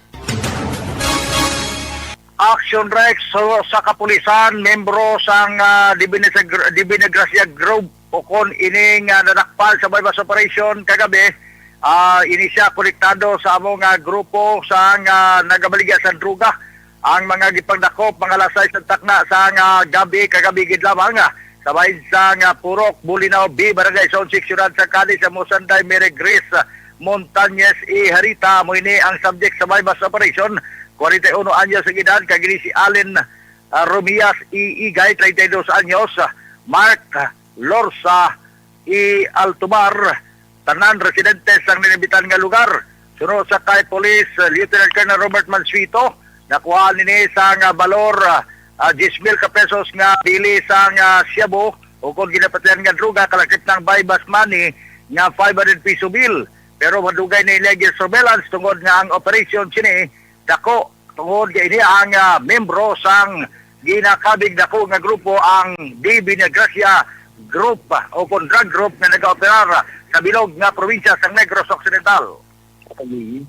Action Rex, so, sa kapulisan, membro sang, ah, Divina-, Divinagracia Group, o kon ini nga nadakpan sa buy-bust operation kagabi, ah, ini siya konektado sa amo nga grupo sang, ah, nagabaligya sa droga. Ang mga gipangdakop, mga alas sais ng takna sang, ah, gabi, kagabi gid lamang, ah, sa bahin sang, ah, Purok, Bolinao B, Barangay Zone six, Siyudad sa Cadiz, sa Musanday Mary Grace, ah, Montañez Iharita, amo ini ang subject sa buy-bust operation. Kwarenta y uno anyos ang edad, kag ini si Allen, ah, Romias Iigay, treinta y dos anyos, ah, Mark Lorsa I Altumar, tanan residente sang nilimbitan nga lugar. Suno sa kay Police, ah, Lieutenant Colonel Robert Mansueto, nakuha nini sang, ah, balor, ah, ah, diyes mil ka pesos nga bili sang, ah, shabu, o kon ginapatihan nga droga, kalakip ng buy-bust money nga five hundred piso bill. Pero madugay na illegal surveillance tungod nga ang operation sini dako, tungod nga ini ang, ah, membro sang ginakabig dako nga grupo, ang Divinagracia Group, o kon drug group nga nagaoperar sa bilog nga probinsya sang Negros Occidental. Actually,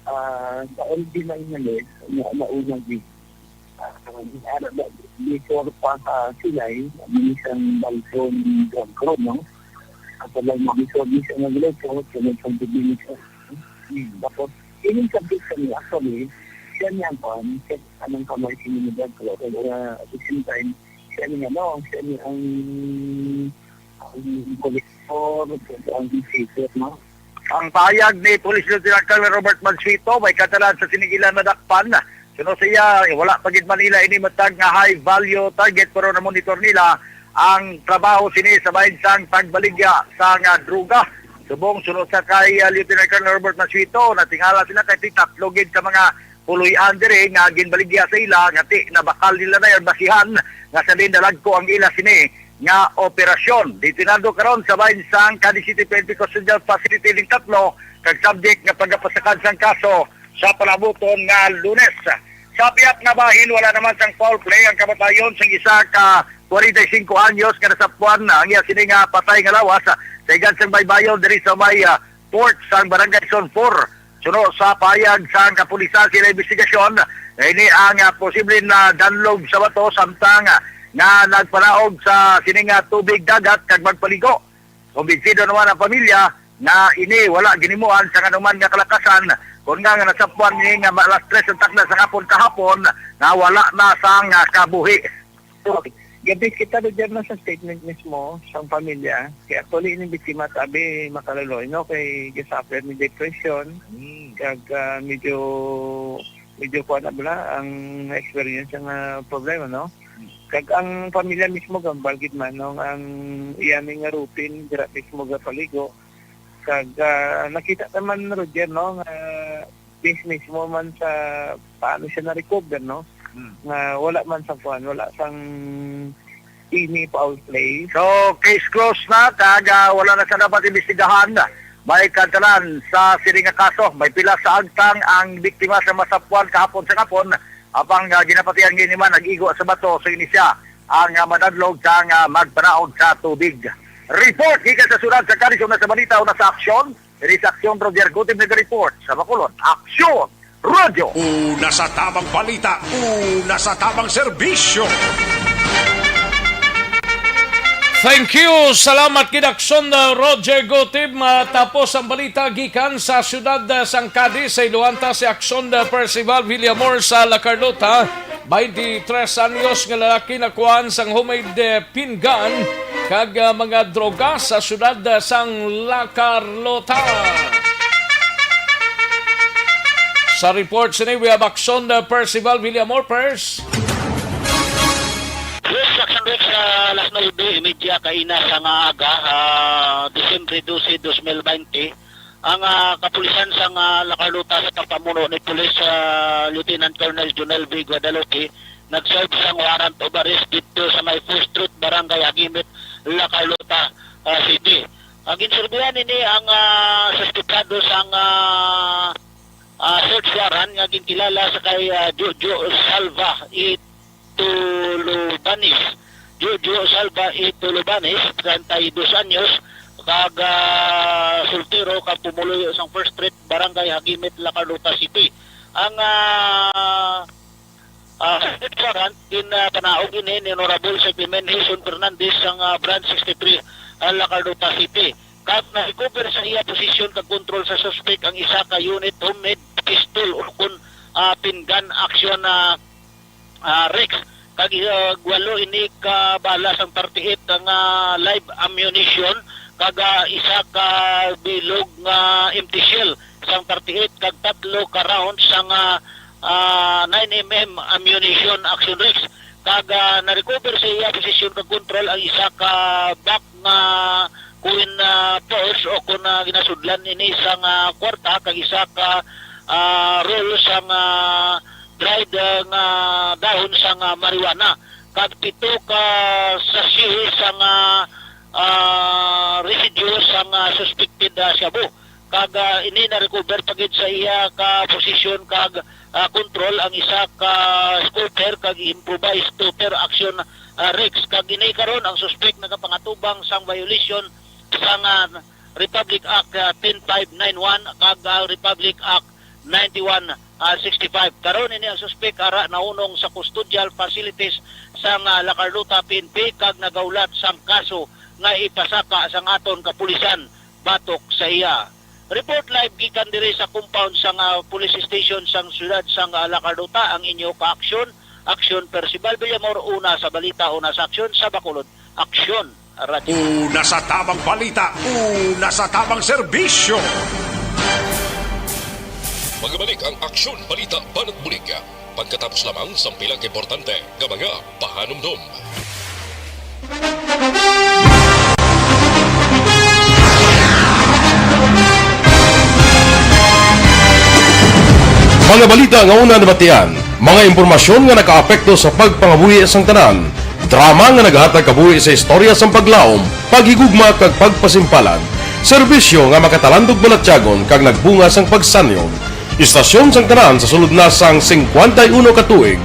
ah, sa original nga list, na, nauna gid, ah, ara ba, before pa sa silay, ang isang Balcon Drug Group, no? Ako lang mag-isorbi sa mga grupo, sa may pagbibilis. Hmm. Tapos, ining subject kami, actually, siya niya ang kuan, siya anong kamay sinunod ko. Kaya sa, at the same time, siya niya, no, siya niya ang, ang kolektor, ang visitor, no? Ang pahayag ni Police Lieutenant Colonel Robert Mansueto, may katalan sa sinigilan na dakpan. Suno sa iya, wala pa gid man nila ini matag nga high value target, pero na-monitor nila ang trabaho sini sa bahin sang pagbaligya sa nga droga. Subong suno sa kay, ah, Lieutenant Colonel Robert Mansueto, natingala sila kay tatlo gid ka mga puloy-an diri nga ginbaligya sa ila nga ti nabakal nila na basihan nga sa din nalagko ang ila sini nga operasyon. Detenado karon sa bahin sang Cadiz City P N P Custodial Facility ning tatlo kag subject nga pagapasakad sang kaso sa palabuton nga Lunes. Sa pihak nga bahin, wala naman sang foul play ang kamatayon sang isa ka kwarenta y singko anyos nga nasapuan na ang iya sini nga patay nga lawas sa igad sang baybayon diri sa may, ah, porch sang Barangay Zone four. Suno sa pahayag sang kapulisan sa ilang investigasyon, ini ang, ah, posible na danlog sa bato samtang, ah, nga nagpanaog sa sining, ah, tubig dagat kag magpaligo. Kumbinsido naman ang pamilya nga ini wala ginimuan sa kanuman nga kalakasan, kun nga, nga nasapuan ni nga alas tres ang takna sa hapon kahapon nga wala na sang, ah, kabuhi. So, gabi kita do dyan na sa statement mismo sang pamilya. Kaya actually, ining biktima tabi makaluloy, no? Kay gisuffer ni depression. Hmm. Kag, ah, medyo, medyo kuha na bala ang experience nga problema, no? Hmm. Kag ang pamilya mismo gambal gid man, no? Ang iya ni nga routine, dira mismo gapaligo. Kag, ah, nakita naman, Roger, no, nga base mismo man sa paano siya na-recover, no? Hmm. Nga wala man sang kuan, wala sang any foul play. So, case closed na, kag, ah, wala na sa dapat imbestigahan. May kantalan sa sini nga kaso, may pila sa agtang ang biktima sa masapuan kahapon sa hapon, apang, ah, ginapatihan nga ini man nag-igo sa bato, so ini siya ang, ah, madadlog sang, ah, magpanaog sa tubig. Report gikan sa syudad sa Cadiz, una sa balita, una sa aksyon. Diri sa Aksyon, Roger Gutib nag-report sa Bacolod. Aksyon! Radyo! Una sa tamang balita, una sa tamang serbisyo. Thank you. Salamat gid, Aksyon, uh, Roger Gutib. Matapos ang balita gikan sa siyudad, uh, sang Cadiz, sa iluhan ta si Aksyon, uh, Percival Villamor sa La Carlota. Twenty-tres anyos nga lalaki nakuhaan sang homemade, eh, pinggan kag, ah, mga droga sa siyudad, ah, sang La Carlota. Sa report sini, we have Aksyon, ah, Percival Villamor, Pers. Yes, Aksyon Rex, sa alas nuebe y media kaina sa nga aga, ah, Disyembre dose, dos mil baynte, ang, ah, kapulisan sang, ah, La Carlota sa pagpamuno ni Police, ah, Lieutenant Colonel Jonel V. Guadalupe nag-serve sang warrant of arrest didto sa may Fourth Street, Barangay Hagimit, La Carlota, ah, City. Ang ginserbihan ini ang, ah, suspetsado sang, ah, ah, search warrant nga ginkilala sa kay, ah, Jojo Salva Tulubanes. Jojo Salva E. Tulubanes, treinta y dos anyos, kag, ah, soltero, kag pumuluyo sang First Street, Barangay Hagimit, La Carlota City. Ang, ah, ah, warrant gin, ah, panaog ini ni Honorable Sir Clement Jason Fernandez sang, ah, Branch sixty-three, ah, La Carlota City. Kag na-recover sa iya posisyon kag kontrol sa suspek ang isa ka unit homemade pistol o kun, ah, pinggan aksyon na ah, Rex, kag, ah, walo ini ka bala sang thirty-eight nga live ammunition, kag, ah, isa ka bilog nga empty shell sang thirty-eight, kag tatlo ka rounds sang, ah, ah, nine M M ammunition, Aksyon Rex. Kag, ah, na-recover sa iya posisyon kag kontrol ang isa ka back nga coin, ah, purse o kon, ah, ginasudlan ini sang, ah, kwarta, kag isa ka, ah, roll sang, ah, dried, ah, nga dahon sang, ah, marijuana, kag pito ka sachet sang, ah, ah, residue sang, ah, suspected, ah, shabu. Kag, ah, ini na-recover pa gid sa iya ka posisyon kag, ah, kontrol ang isa ka scooter kag improvised scooter, Aksyon, ah, Rex. Kag ini karon ang suspek nagapangatubang sang violation sang, ah, Republic Act, ah, ten five nine one kag, ah, Republic Act ninety-one, ah, sixty-five. Karon ini ang suspek ara nahunong sa custodial facilities sang, ah, La Carlota P N P kag nagahulat sang kaso nga ipasaka sang aton kapulisan batok sa iya. Report live gikan diri sa compound sang, ah, police station sang siyudad sang, ah, La Carlota ang inyo ka-aksyon. Aksyon, Percival Villamor, una sa balita, una sa aksyon, sa Bacolod. Aksyon, Radyo. Una sa tamang balita, una sa tamang serbisyo. Magabalik ang Aksyon Balita Banat Bulig pagkatapos lamang sang pila ka importante nga mga pahanumdom. Mga balita nga una nabatian, mga impormasyon nga nakaapekto sa pagpangabuhi sang tanan, drama nga naghatag kabuhi sa istorya sang paglaom, paghigugma kag pagpasimpalan, serbisyo nga makatalandog balatyagon kag nagbunga sang pagsanyog. Istasyon sang tanan sa sulod na sang singkwenta y uno ka tuig.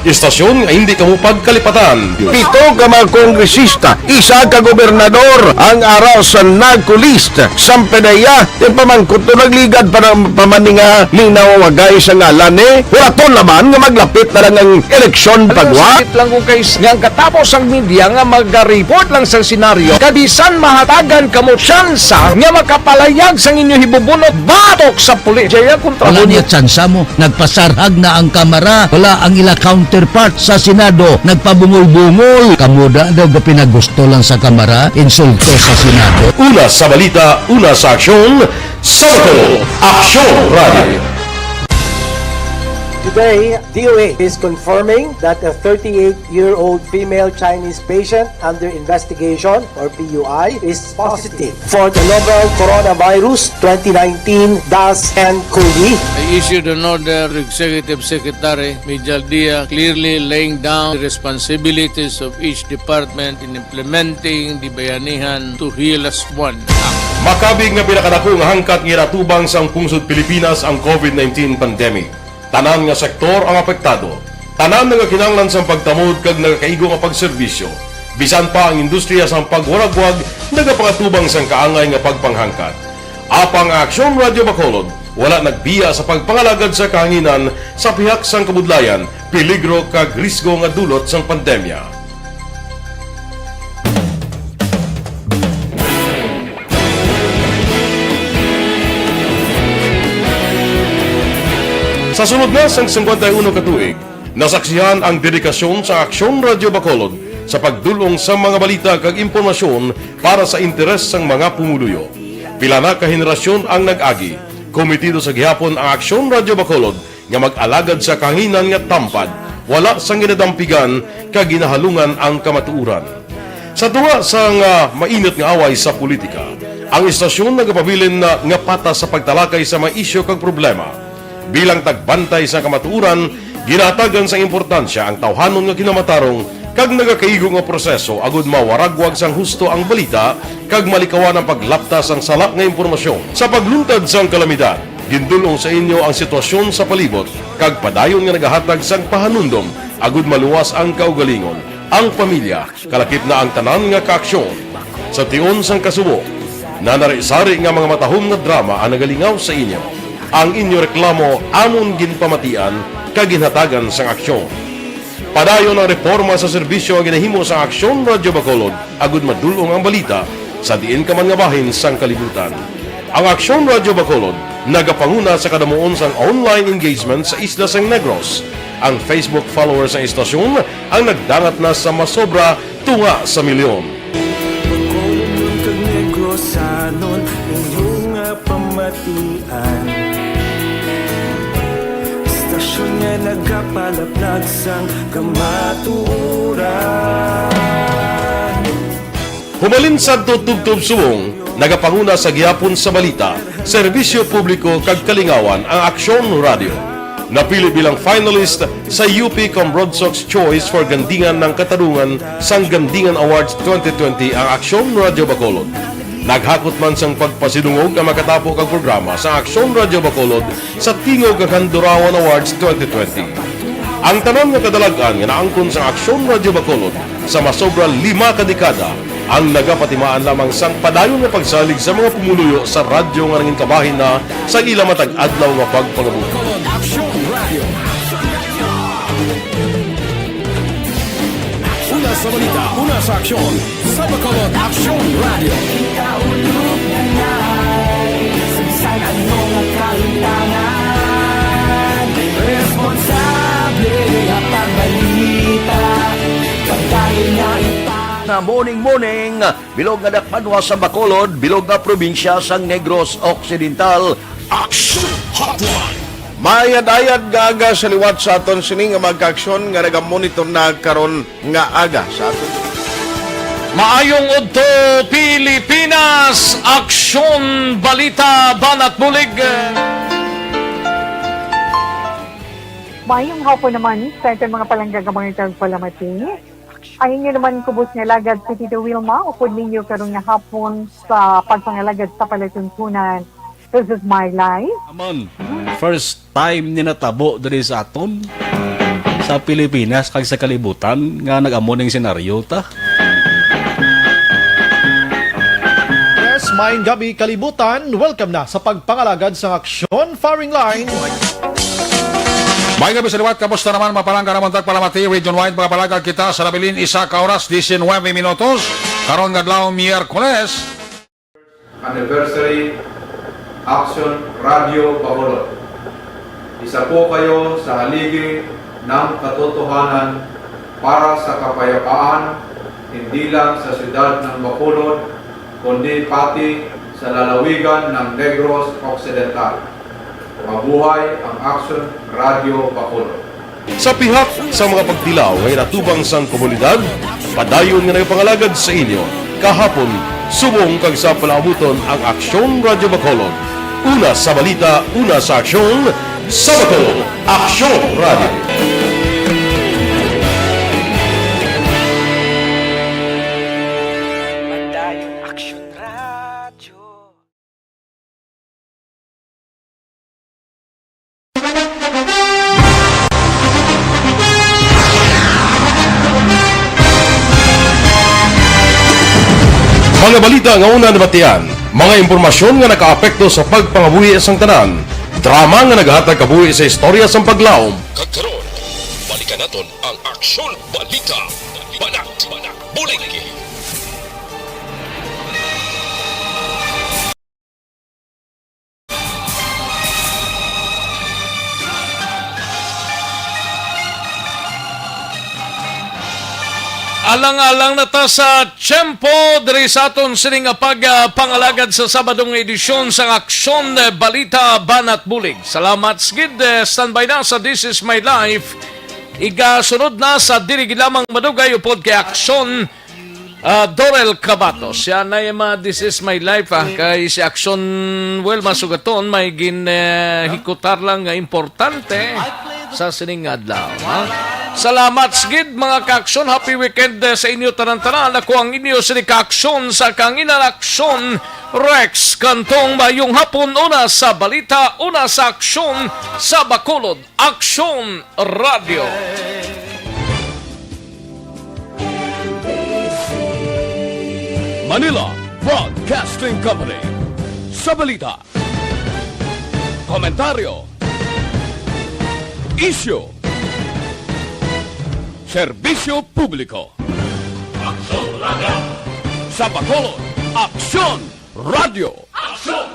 Istasyon nga hindi kamo pagkalipatan. Pito ka mga kongresista, isa ka gobernador ang ara sa NAGCO list. Sampedeya, yung pamangkot to nagligad pa ng pamaninga, minaw wagay sa ngalan ni. Wala to naman nga maglapit na lang ang eleksyon. Ano, pagwa. Sakit lang kung kay nga ang katapos ang media nga maga-report lang sa senaryo, kabisan mahatagan kamo tsansa nga makapalayag sang inyo hibubunot batok sa pulis. Jaya kontra. Wala mo niya tsansa mo. Nagpasarhag na ang Kamara. Wala ang ila counterpart sa Senado. Nagpabungol-bungol. Kamo da daw gapinagusto lang sa Kamara. Insulto sa Senado. Una sa balita, una sa aksyon, sa Bacolod, Aksyon Radio. Today, D O A is confirming that a thirty-eight-year-old female Chinese patient under investigation, or P U I, is positive for the novel coronavirus twenty nineteen dash N cov. I issued an order to Executive Secretary Mijal Dia, clearly laying down the responsibilities of each department in implementing the Bayanihan to Heal As One Act. Makabig nga pinakadako nga hangkat nga ginatubang sang pungsod Pilipinas ang covid nineteen pandemic. Tanan nga sektor ang apektado. Tanan nagakinahanglan sang pagtamod kag nagakaigo nga pagserbisyo. Bisan pa ang industriya sang pagwaragwag nagapangatubang sang kaangay nga pagpanghangkat. Apang ang Aksyon Radyo Bacolod wala nagbiya sa pagpangalagad sa kahanginan sa pihak sang kabudlayan, peligro kag risgo nga dulot sang pandemya. Sa sulod na sang singkwenta y uno ka tuig, nasaksihan ang dedikasyon sa Aksyon Radyo Bacolod sa pagdul-ong sa mga balita kag impormasyon para sa interes sang mga pumuluyo. Pila na ka henerasyon ang nag-agi, kometido sa gihapon ang Aksyon Radyo Bacolod nga mag-alagad sa kahanginan nga tampad, wala sang ginadampigan kag ginahalungan ang kamatuoran. Sa tunga sang, ah, mainit nga away sa politika, ang istasyon nagapabilin na nga patas sa pagtalakay sa mga isyu kag problema. Bilang tagbantay sa kamatuoran, ginahatagan sang importansya ang tawhanon nga kinamatarong kag nagakaigo nga proseso agud mawaragwag sang husto ang balita kag malikawan ang paglapta sang sala nga impormasyon. Sa pagluntad sang kalamidad, gindul-ong sa inyo ang sitwasyon sa palibot kag padayon nga nagahatag sang pahanumdom agud maluwas ang kaugalingon, ang pamilya, kalakip na ang tanan nga kaaksyon. Sa tion sang kasubo, nanari-sari nga mga matahom nga drama ang nagalingaw sa inyo. Ang inyo reklamo amon ginpamatian kag ginhatagan sang aksyon. Padayon ang reporma sa serbisyo nga ginahimo sang Aksyon Radyo Bacolod agud madul-ong ang balita sa diin ka man nga bahin sang kalibutan. Ang Aksyon Radyo Bacolod nagapanguna sa kadamuon sang online engagement sa isla sang Negros. Ang Facebook followers sang istasyon ang nagdangat na sa masobra tunga sa milyon. Bacolod kag Negrosanon, inyo nga pamatian. Istasyon nga nagapalaplag sang kamatuoran. Humalin sadto tubtob subong, nagapanguna sa gihapon sa balita, serbisyo publiko kag kalingawan ang Aksyon Radyo. Napili bilang finalist sa U P Cambrodsoc's Choice for Gandingan ng Katarungan sang Gandingan Awards twenty twenty ang Aksyon Radyo Bacolod. Naghakot man sang pagpasidungog ang makatapo kag programa sa Aksyon Radyo Bacolod sa Tingog kag Handurawan Awards twenty twenty. Ang tanan nga kadalag-an nga naangkon sang Aksyon Radyo Bacolod sa masobra lima ka dekada ang nagapatimaan lamang sang padayon nga pagsalig sa mga pumuluyo sa radyo nga nangin kabahin na sa ila matag adlaw nga pagpangabuhi. Una Sa balita, una sa aksyon, sa Bacolod Aksyon Radio. Kaulog na nga, sa bisan ano nga kalutangan, responsable ang pagbalita, pagdahil nga ipa- Na morning, morning, bilog nga dakpanwa sa Bacolod, bilog nga probinsya sang Negros Occidental. Aksyon Hotline. Maayad-ayad nga aga sa liwat sa aton sini nga mga kaaksyon nga nagamonitor na karon nga aga sa aton. Maayong udto, Pilipinas! Aksyon, balita, banat bulig. Maayong hapon naman sa aton mga palangga nga mga tagpalamati. Ang inyo naman kubos nga alagad si Tito Wilma, upod ninyo karon nga hapon sa pagpangalagad sa palatuntunan. This is my life. Aman, first time ni natabo diri sa aton, sa Pilipinas kag sa kalibutan nga nag-amo ning senaryo ta. Yes, maayong gabi, kalibutan. Welcome na sa pagpangalagad sa aksyon, firing line. Maayong gabi sa liwat, kamusta naman, mga palangga namon tagpalamati, region wide, mga palangga kita sa nabilin, isa ka oras, diecinuebe minutos, karon nga adlaw, Miyerkules. Anniversary Action Radio Bacolod. Isa po kayo sa haligi ng katotohanan para sa kapayapaan, hindi lang sa siyudad ng Bacolod, kundi pati sa lalawigan ng Negros Occidental. Mabuhay ang Action Radio Bacolod. Sa pihak sa mga pagtilaw nga ginatubang sang komunidad, padayon nga nagapangalagad sa inyo kahapon, subong kag sa palaabuton ang Aksyon Radyo Bacolod. Una sa balita, una sa aksyon, sa Bacolod, Aksyon Radyo. Padayon Aksyon Radyo. Mga balita nga una nabatian, mga impormasyon nga nakaapekto sa pagpangabuhi sang tanan, drama nga nagahatag kabuhi sa istorya sang paglaom. Kag karon, balikan naton ang Aksyon Balita. Banat, banat, bulig. Alang-alang na ta sa tiyempo diri sa aton sini nga pag, ah, pangalagad sa Sabado nga edisyon sang Aksyon, eh, Balita, Banat Bulig. Salamat sa gid, eh, standby na sa This Is My Life. Igasunod na sa dili gid lamang madugay upod kay Aksyon, ah, Dorel Cabatos. Siya na yung mga This Is My Life, ah. Kay si Aksyon, well, masugaton, may gin, eh, hikutar lang nga importante sa sining adlaw, ha? Salamat sa gid, mga kaaksyon. Happy weekend, eh, sa inyo tanan-tanan. Ako ang inyo sini kaaksyon sa kanginan aksyon, Rex Cantong. Mayong hapon, una sa balita, una sa aksyon sa Bacolod. Aksyon Radio. Manila Broadcasting Company. Sa balita, komentaryo, isyu, serbisyo publiko. Aksyon Radio. Sa Bacolod, Aksyon Radio. Aksyon